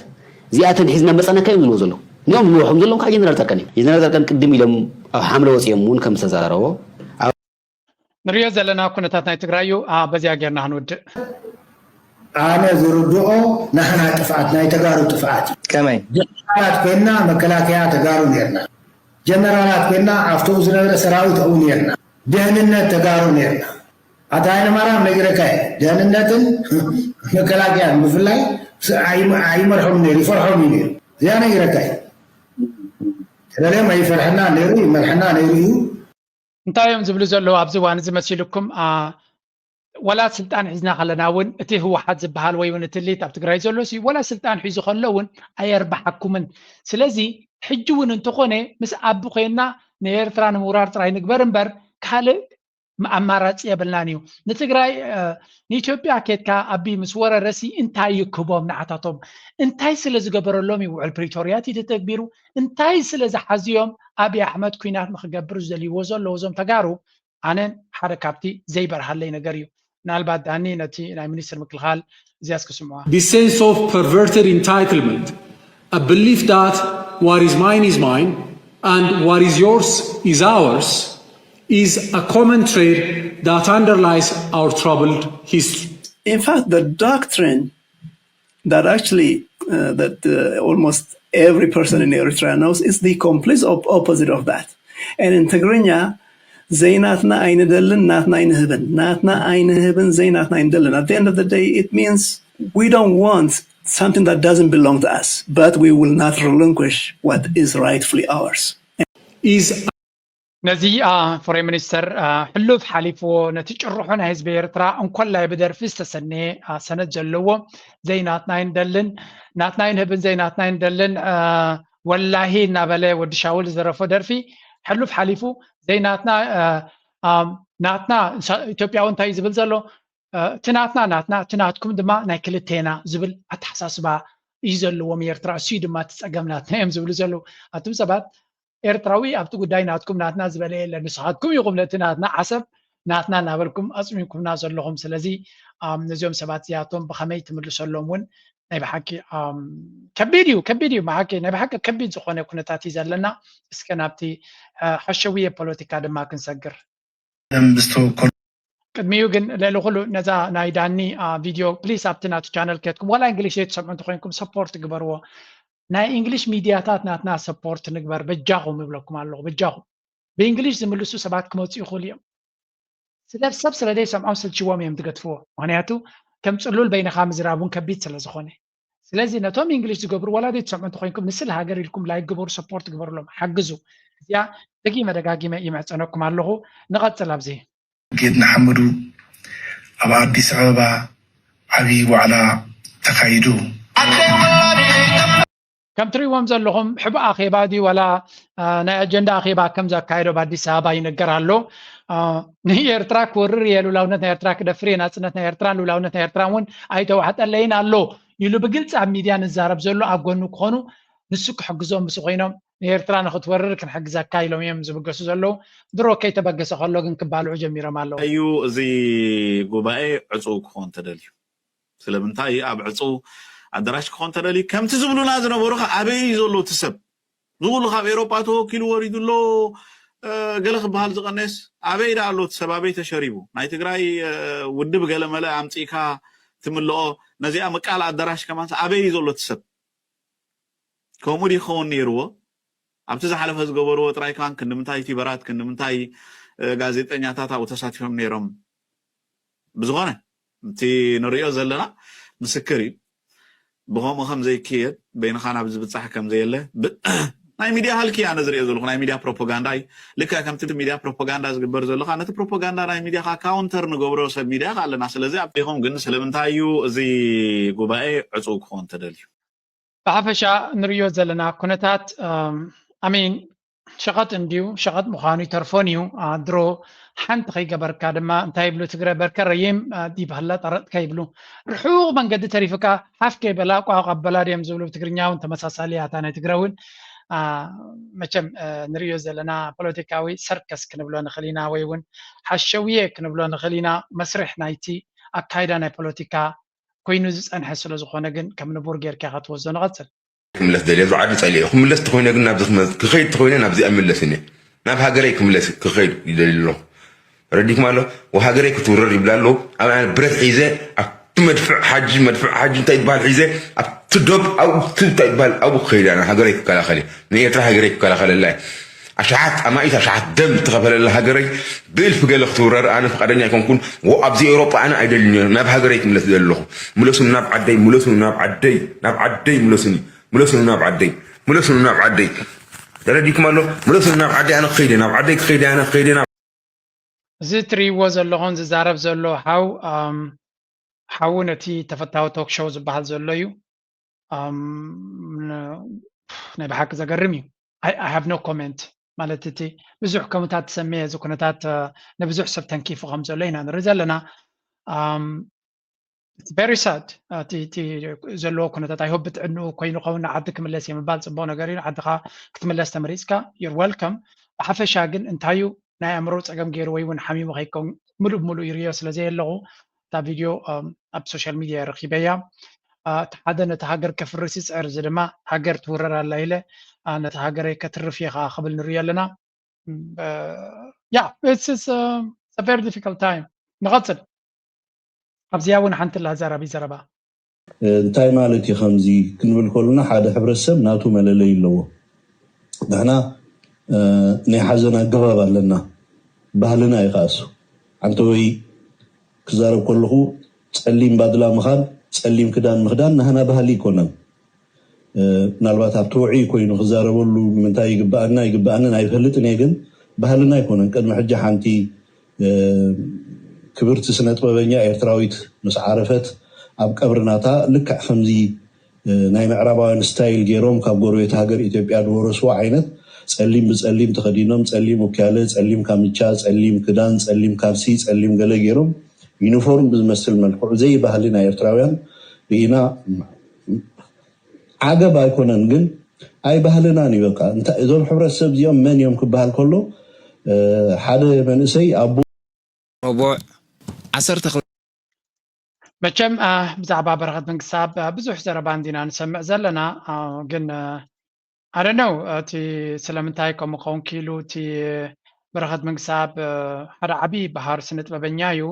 እዚኣተን ሒዝና መፀናካ እዮም ዝብልዎ ዘለዉ እዚኦም ዝመርሖም ዘለዉ ከዓ ጀነራል ፃድቃን እዮም ጀነራል ፃድቃን ቅድም ኢሎም ኣብ ሓምለ ወፂኦም እውን ከም ዝተዛረቦ ንሪኦ ዘለና ኩነታት ናይ ትግራይ እዩ በዚኣ ጌርና ክንውድእ ኣነ ዝርድኦ ናህና ጥፍኣት ናይ ተጋሩ ጥፍኣት እዩ ከመይ ጀነራላት ኮይንና መከላከያ ተጋሩ ነርና ጀነራላት ኮይንና ኣብተኡ ዝነበረ ሰራዊት ኣብኡ ነርና ደህንነት ተጋሩ ነርና ኣታ ሃይለማርያም ነጊረካ እየ ደህንነትን መከላከያን ብፍላይ ኣይመርሖም ነሩ ይፈርሖም እዩ ነሩ እዚኣ ነጊረካ እየ ስለዚኦም ኣይፈርሐና ነሩ ይመርሐና ነሩ እዩ እንታይ እዮም ዝብሉ ዘለዉ ኣብዚ እዋን እዚ መሲልኩም ወላ ስልጣን ሒዝና ከለና እውን እቲ ህወሓት ዝበሃል ወይ እውን እቲ ሊት ኣብ ትግራይ ዘሎ ሲ ወላ ስልጣን ሒዙ ከሎ እውን ኣየርባሓኩምን ስለዚ ሕጂ እውን እንተኾነ ምስ ኣቢ ኮይንና ንኤርትራ ንምውራር ጥራይ ንግበር እምበር ካልእ ኣማራፂ የብልናን እዩ ንትግራይ ንኢትዮጵያ ኬድካ ኣቢ ምስ ወረረሲ እንታይ ይክቦም ንዓታቶም እንታይ ስለ ዝገበረሎም እዩ ውዕል ፕሪቶርያ እቲ ተተግቢሩ እንታይ ስለ ዝሓዝዮም ኣብይ ኣሕመድ ኩናት ንክገብር ዝደልይዎ ዘለዉ እዞም ተጋሩ ኣነ ሓደ ካብቲ ዘይበርሃለይ ነገር እዩ ምናልባት ዳኒ ነቲ ናይ ሚኒስትር ምክልኻል እዚያስ ክስምዖ This sense of perverted entitlement, a belief that what is mine is mine and what is yours is ours, is a common trait that underlies our troubled history. In fact, the doctrine that actually uh, that uh, almost every person in Eritrea knows is the complete op- opposite of that. And in Tigrinya, ዘይናትና ኣይንደልን ናትና ኣይንህብን ናትና ኣይንህብን ዘይናትና ኣይንደልን at the end of the day it means we don't want something that doesn't belong to us but we will not relinquish what is rightfully ours is ነዚ ፎሬን ሚኒስተር ሕሉፍ ሓሊፍዎ ነቲ ጭርሖ ናይ ህዝቢ ኤርትራ እንኮላይ ብደርፊ ዝተሰነየ ሰነድ ዘለዎ ዘይናትና ኣይንደልን ናትና ኣይንህብን ዘይናትና ኣይንደልን ወላሂ እናበለ ወዲ ሻውል ዝደረፎ ደርፊ ሕሉፍ ሓሊፉ ዘይናትና ናትና ኢትዮጵያዊ እንታይ ዝብል ዘሎ እቲ ናትና ናትና እቲ ናትኩም ድማ ናይ ክልቴና ዝብል ኣተሓሳስባ እዩ ዘለዎም ኤርትራ እሱ ድማ እቲ ፀገም ናትና እዮም ዝብሉ ዘለዉ ኣቱም ሰባት ኤርትራዊ ኣብቲ ጉዳይ ናትኩም ናትና ዝበለ የለ ንስኻትኩም ኢኹም ነቲ ናትና ዓሰብ ናትና እናበልኩም ኣፅሚምኩምና ዘለኹም ስለዚ ነዚኦም ሰባት እዚኣቶም ብኸመይ ትምልሰሎም እውን ናይ ብሓቂ ከቢድ እዩ፣ ከቢድ እዩ ብሓቂ፣ ናይ ብሓቂ ከቢድ ዝኾነ ኩነታት እዩ ዘለና። እስከ ናብቲ ሓሸውየ ፖለቲካ ድማ ክንሰግር። ቅድሚኡ ግን ልዕሊ ኩሉ ነዛ ናይ ዳኒ ቪድዮ ፕሊስ ኣብቲ ናቱ ቻነል ከትኩም ዋላ እንግሊሽ ዘይትሰምዑ እንተኮይንኩም ሰፖርት ግበርዎ። ናይ እንግሊሽ ሚድያታት ናትና ሰፖርት ንግበር በጃኹም ይብለኩም ኣለኹ። በጃኹም ብእንግሊሽ ዝምልሱ ሰባት ክመፁ ይኽእሉ እዮም። ስለ ሰብ ስለ ዘይሰምዖም ስልችዎም እዮም ዝገድፍዎ። ምክንያቱ ከም ፅሉል በይንኻ ምዝራብ እውን ከቢድ ስለ ዝኾነ። ስለዚ ነቶም እንግሊሽ ዝገብሩ ዋላ ዘይትሰምዑ እንተኮይንኩም ንስለ ሃገር ኢልኩም ላይክ ግበሩ፣ ሰፖርት ግበሩሎም፣ ሓግዙ። እዚኣ ደጊመ ደጋጊመ ይምሕፀነኩም ኣለኹ። ንቐፅል ኣብዚ ጌት ንሓመዱ ኣብ ኣዲስ ኣበባ ዓብዪ ዋዕላ ተኻይዱ። ከም ትሪእዎም ዘለኹም ሕቡእ ኣኼባ ድዩ ዋላ ናይ ኣጀንዳ ኣኼባ ከም ዘካየዶ ኣብ ኣዲስ ኣበባ ይነገር ኣሎ። ንኤርትራ ክወርር እየ፣ ልኡላውነት ናይ ኤርትራ ክደፍር እየ፣ ናጽነት ናይ ኤርትራን ልኡላውነት ናይ ኤርትራን እውን ኣይተዋሕጠለይን ኣሎ ኢሉ ብግልፂ ኣብ ሚድያ ንዛረብ ዘሎ ኣብ ጎኑ ክኾኑ ንሱ ክሕግዞም ምስ ኮይኖም ንኤርትራ ንክትወርር ክንሕግዘካ ኢሎም እዮም ዝብገሱ ዘለዉ። ድሮ ከይተበገሰ ከሎ ግን ክባልዑ ጀሚሮም ኣለዉ። እዩ እዚ ጉባኤ ዕፁው ክኾን ተደልዩ? ስለምንታይ ኣብ ዕፁው ኣዳራሽ ክኾን ተደልዩ? ከምቲ ዝብሉና ዝነበሩ ከ ኣበይ እዩ ዘሎ እቲ ሰብ? ዝብሉ ካብ ኤሮጳ ተወኪሉ ወሪዱ ኣሎ ገለ ክበሃል ዝቐነስ ኣበይ ዳ ኣሎ እቲ ሰብ? ኣበይ ተሸሪቡ? ናይ ትግራይ ውድብ ገለ መለ ኣምፂእካ ትምልኦ ነዚኣ ምቃል ኣዳራሽ ከማን ኣበይ እዩ ዘሎ እቲ ሰብ? ከምኡ ድዩ ክኸውን ነይርዎ? ኣብቲ ዝሓለፈ ዝገበርዎ ጥራይ ከማን ክንዲ ምንታይ ዩቲበራት ክንዲ ምንታይ ጋዜጠኛታት ኣብኡ ተሳቲፎም ነይሮም? ብዝኾነ እቲ ንሪኦ ዘለና ምስክር እዩ። ብኸምኡ ከም ዘይክየድ በይንኻ ናብ ዝብፃሕ ከም ዘየለ ናይ ሚድያ ሃልኪ ኣነ ዝሪኦ ዘለኹ ናይ ሚድያ ፕሮፓጋንዳ እዩ። ልክዕ ከምቲ ሚድያ ፕሮፓጋንዳ ዝግበር ዘሎ ከዓ ነቲ ፕሮፓጋንዳ ናይ ሚድያ ከዓ ካውንተር ንገብሮ ሰብ ሚድያ ከዓ ኣለና። ስለዚ ኣብኹም ግን ስለምንታይ እዩ እዚ ጉባኤ ዕፁው ክኾን ተደልዩ? ብሓፈሻ ንሪኦ ዘለና ኩነታት ኣሜን ሸቐጥ እንድዩ፣ ሸቐጥ ምዃኑ ይተርፎን እዩ። ድሮ ሓንቲ ከይገበርካ ድማ እንታይ ይብሉ ትግረ በርከ ረይም ይበህላ ጠረጥካ ይብሉ። ርሑቕ መንገዲ ተሪፍካ ሓፍ ከይበላ ቋቕ ኣበላ ድዮም ዝብሉ ብትግርኛ እውን ተመሳሳሊ ኣታ ናይ ትግረ እውን መቸም ንሪኦ ዘለና ፖለቲካዊ ሰርከስ ክንብሎ ንኽእል ኢና ወይ እውን ሓሸውየ ክንብሎ ንኽእል ኢና። መስርሕ ናይቲ ኣካይዳ ናይ ፖለቲካ ኮይኑ ዝፀንሐ ስለ ዝኾነ ግን ከም ንቡር ጌርካ ኢኻ ትወስዶ። ንቐፅል። ክምለስ ደልየ እዚ ዓዲ ፀሊኤ ክምለስ ተኮይነ ግን ናብዚ ክመ- ክኸይድ ተኮይነ ናብዚ ኣይምለስን እየ ናብ ሃገረይ ክምለስ ክኸይድ ይደሊ ኣለኹ ረዲኩም ኣሎ ወሃገረይ ክትውረር ይብላ ኣለዉ ኣብ ኣነ ብረት ሒዘ ኣብቲ መድፍዕ ሓጂ መድፍዕ ሓጂ እንታይ ይበሃል ሒዘ ኣብቲ ዶብ ኣብቲ እንታይ ይበሃል ኣብኡ ክኸይድ ኣነ ሃገረይ ክከላኸል እየ ንኤርትራ ሃገረይ ክከላኸለላ እየ ኣሽሓት ኣማኢት ኣሽሓት ደም ዝተኸፈለላ ሃገረይ ብእልፊ ገለ ክትውረር ኣነ ፍቃደኛ ኣይኮንኩን ወ ኣብዚ ኤውሮጳ ኣነ ኣይደልን እየ ናብ ሃገረይ ክምለስ ደሊ ኣለኹ ምለሱኒ ናብ ዓደይ ምለሱኒ ናብ ዓደይ ናብ ዓደይ ምለሱኒ ምለሱኒ ናብ ዓደይ ምለሱኒ ናብ ዓደይ ተረዲኩም ኣሎ ምለሱኒ ናብ ዓደይ ኣነ ክኸይደ ናብ ዓደይ ክኸይደ ኣነ ክኸይደ ናብ እዚ ትሪእዎ ዘለኹም ዝዛረብ ዘሎ ሓው ሓዉ ነቲ ተፈታዊ ቶክ ሾው ዝበሃል ዘሎ እዩ ናይ ብሓቂ ዘገርም እዩ I have no comment ማለት እቲ ብዙሕ ከምታት ዝሰመየ እዚ ኩነታት ንብዙሕ ሰብ ተንኪፉ ከም ዘሎ ኢና ንርኢ ዘለና very sad እቲ ዘለዎ ኩነታት ኣይሆብ ብጥዕንኡ ኮይኑ ከውን ንዓዲ ክምለስ እየ ምባል ፅቡቅ ነገር እዩ ንዓድካ ክትምለስ ተመሪፅካ you're welcome ብሓፈሻ ግን እንታዩ ናይ ኣእምሮ ፀገም ገይሩ ወይ እውን ሓሚሙ ከይከውን ምሉእ ብምሉእ ይርዮ ስለ ዘየለኹ እታ ቪድዮ ኣብ ሶሻል ሚድያ ረኪበያ እቲ ሓደ ነቲ ሃገር ከፍርስ ይፅዕር እዚ ድማ ሃገር ትውረር ኣላ ኢለ ነቲ ሃገረይ ከትርፍ እየ ከዓ ክብል ንሪኦ ኣለና yeah it's it's a very difficult time ንቐፅል ኣብዚኣ እውን ሓንቲ ላ ዘራቢ ዘረባ እንታይ ማለት እዩ ከምዚ ክንብል ከሉና ሓደ ሕብረተሰብ ናቱ መለለይ ኣለዎ ንሕና ናይ ሓዘን ኣገባብ ኣለና ባህልና እዩ ከኣሱ ሓንተወይ ክዛረብ ከለኹ ፀሊም ባድላ ምኻድ ፀሊም ክዳን ምኽዳን ናህና ባህሊ ይኮነን ምናልባት ኣብቲ ውዑይ ኮይኑ ክዛረበሉ ምንታይ ይግበኣና ይግበኣንን ኣይፈልጥን እየ ግን ባህልና ኣይኮነን ቅድሚ ሕጂ ሓንቲ ክብርቲ ስነ ጥበበኛ ኤርትራዊት ምስ ዓረፈት ኣብ ቀብሪ ናታ ልክዕ ከምዚ ናይ ምዕራባውያን ስታይል ገይሮም ካብ ጎረቤት ሃገር ኢትዮጵያ ዝወረስዎ ዓይነት ፀሊም ብፀሊም ተኸዲኖም ፀሊም ውክያለ ፀሊም ካምቻ ፀሊም ክዳን ፀሊም ካልሲ ፀሊም ገለ ገይሮም ዩኒፎርም ብዝመስል መልክዑ ዘይባህሊ ናይ ኤርትራውያን ርኢና ዓገብ ኣይኮነን ግን ኣይባህልናን እዩ በቃ እዞም ሕብረተሰብ እዚኦም መን እዮም ክበሃል ከሎ ሓደ መንእሰይ ኣቦ ረቡዕ ዓሰርተ መቸም ብዛዕባ በረኸት መንግስታብ ብዙሕ ዘረባ እንዲና ንሰምዕ ዘለና። ግን ኣደነው እቲ ስለምንታይ ከምኡ ከውን ክኢሉ እቲ በረኸት መንግስታብ ሓደ ዓብዪ በሃር ስነ ጥበበኛ እዩ።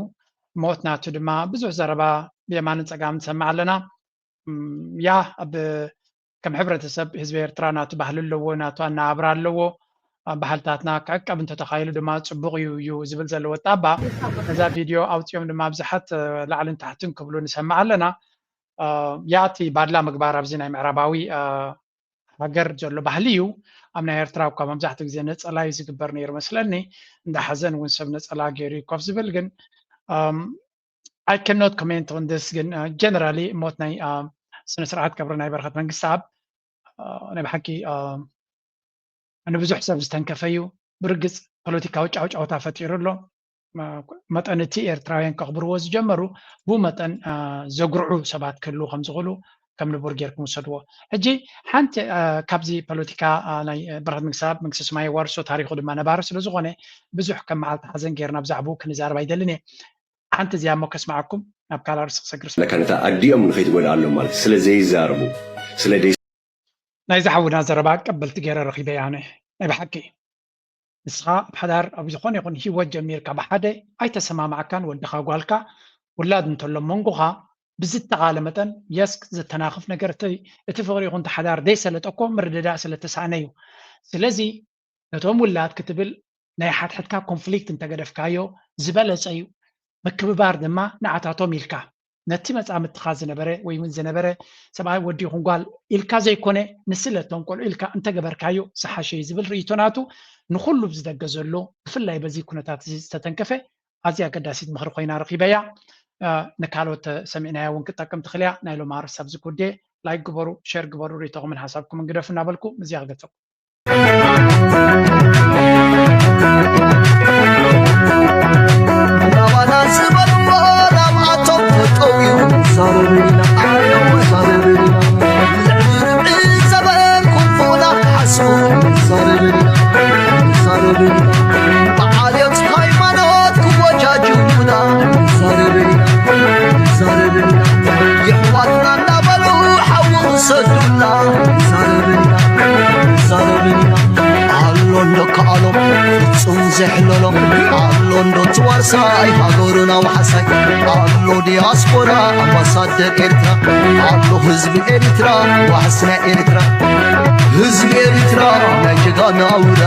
ሞት ናቱ ድማ ብዙሕ ዘረባ ብየማንን ጸጋምን ንሰምዕ ኣለና። ያ ኣብ ከም ሕብረተሰብ ህዝቢ ኤርትራ ናቱ ባህሊ ኣለዎ፣ ናቱ ኣነባብራ ኣለዎ። ባህልታትና ክዕቀብ እንተተኻይሉ ድማ ጽቡቕ እዩ እዩ ዝብል ዘለዎ ጣባ ነዛ ቪድዮ ኣውፅኦም ድማ ብዙሓት ላዕልን ታሕትን ክብሉ ንሰምዕ ኣለና። ያቲ ባድላ ምግባር ኣብዚ ናይ ምዕራባዊ ሃገር ዘሎ ባህሊ እዩ። ኣብ ናይ ኤርትራ እኳ መብዛሕትኡ ግዜ ነፀላ እዩ ዝግበር ነይሩ መስለኒ፣ እንዳ ሓዘን እውን ሰብ ነፀላ ገይሩ እዩ ኮፍ ዝብል። ግን I cannot comment on this። ግን generally ሞት ናይ ስነ ስርዓት ቀብሪ ናይ በረኸት መንግስታብ ናይ ብሓቂ ንብዙሕ ሰብ ዝተንከፈ እዩ። ብርግፅ ፖለቲካዊ ጫውጫውታ ፈጢሩ ኣሎ። መጠን እቲ ኤርትራውያን ከኽብርዎ ዝጀመሩ ብኡ መጠን ዘጉርዑ ሰባት ክህልዉ ከም ዝኽእሉ ከም ንቡር ጌርኩም ውሰድዎ። ሕጂ ሓንቲ ካብዚ ፖለቲካ ናይ በረኸት መንግስታብ መንግስቲ ሰማይ ዋርሶ ታሪኹ ድማ ነባሪ ስለ ዝኾነ ብዙሕ ከም መዓልቲ ሓዘን ጌርና ብዛዕባኡ ክንዛረብ ኣይደልን እየ። ሓንቲ እዚኣ እሞ ከስምዓኩም ናብ ካልእ ኣርእስቲ ክሰግር ስለ ለካ ነታ ኣዲኦም ንኸይትጎድኣሎም ማለት ስለ ዘይዛረቡ ስለ ደይ ናይዚ ሓውና ዘረባ ቀበልቲ ገይረ ረኺበ እየ ኣነ። ናይ ብሓቂ ንስኻ ኣብ ሓዳር ኣብ ዝኾነ ይኹን ህይወት ጀሚርካ ብሓደ ኣይተሰማማዕካን ወድኻ ጓልካ ውላድ እንተሎ መንጎኻ ብዝተኻለ መጠን የስክ ዘተናኽፍ ነገር እቲ ፍቕሪ ይኹን ሓዳር ደይሰለጠ እኮ ምርድዳእ ስለተሳእነ እዩ። ስለዚ ነቶም ውላድ ክትብል ናይ ሓድሕድካ ኮንፍሊክት እንተገደፍካዮ ዝበለጸ እዩ። ምክብባር ድማ ንዓታቶም ኢልካ ነቲ መጻምድትኻ ዝነበረ ወይ እውን ዝነበረ ሰብኣይ ወዲ ይኹን ጓል ኢልካ ዘይኮነ ንስለቶም ቆልዑ ኢልካ እንተገበርካዮ ዝሓሸ እዩ ዝብል ርእይቶ ናቱ ንኹሉ ብዝደገ ዘሎ ብፍላይ በዚ ኩነታት እዚ ዝተተንከፈ ኣዝያ ኣገዳሲት ምኽሪ ኮይና ረኺበያ። ንካልኦት ሰሚዕናያ እውን ክጠቅም ትኽእል እያ። ናይ ሎም ኣርእስቲ ኣብዚ ጉዴ ላይክ ግበሩ፣ ሸር ግበሩ፣ ርእይቶኹምን ሓሳብኩምን ግደፉ እናበልኩ እዚኣ ክገጸኩም። ናባና ዝበልዎ ናብኣቶም ተጠውዩ ዛረብና ኣዮ ዛረብና ልዕሊ ርብዒ ዘበን ኩፉና ሓስቡ ዛረብና ዛረብና ብዓልዮት ሃይማኖት ክወጃጅቡና ዛረብና ዛረብና የሕዋትና እናበሉ ሓዊ ክሰዱና ዛረብና ዛረብና ኣሎ እንዶ ከኣሎም ፍጹም ዘሕለሎም ኣሎ እንዶ ትዋርሳይ ሃገሩና ዋሕሳይ ኣሎ ዲያስፖራ ኣምባሳደር ኤርትራ ኣሎ ህዝቢ ኤርትራ ዋሕስ ናይ ኤርትራ ህዝቢ ኤርትራ ናይ ጀጋኑ ኣውራ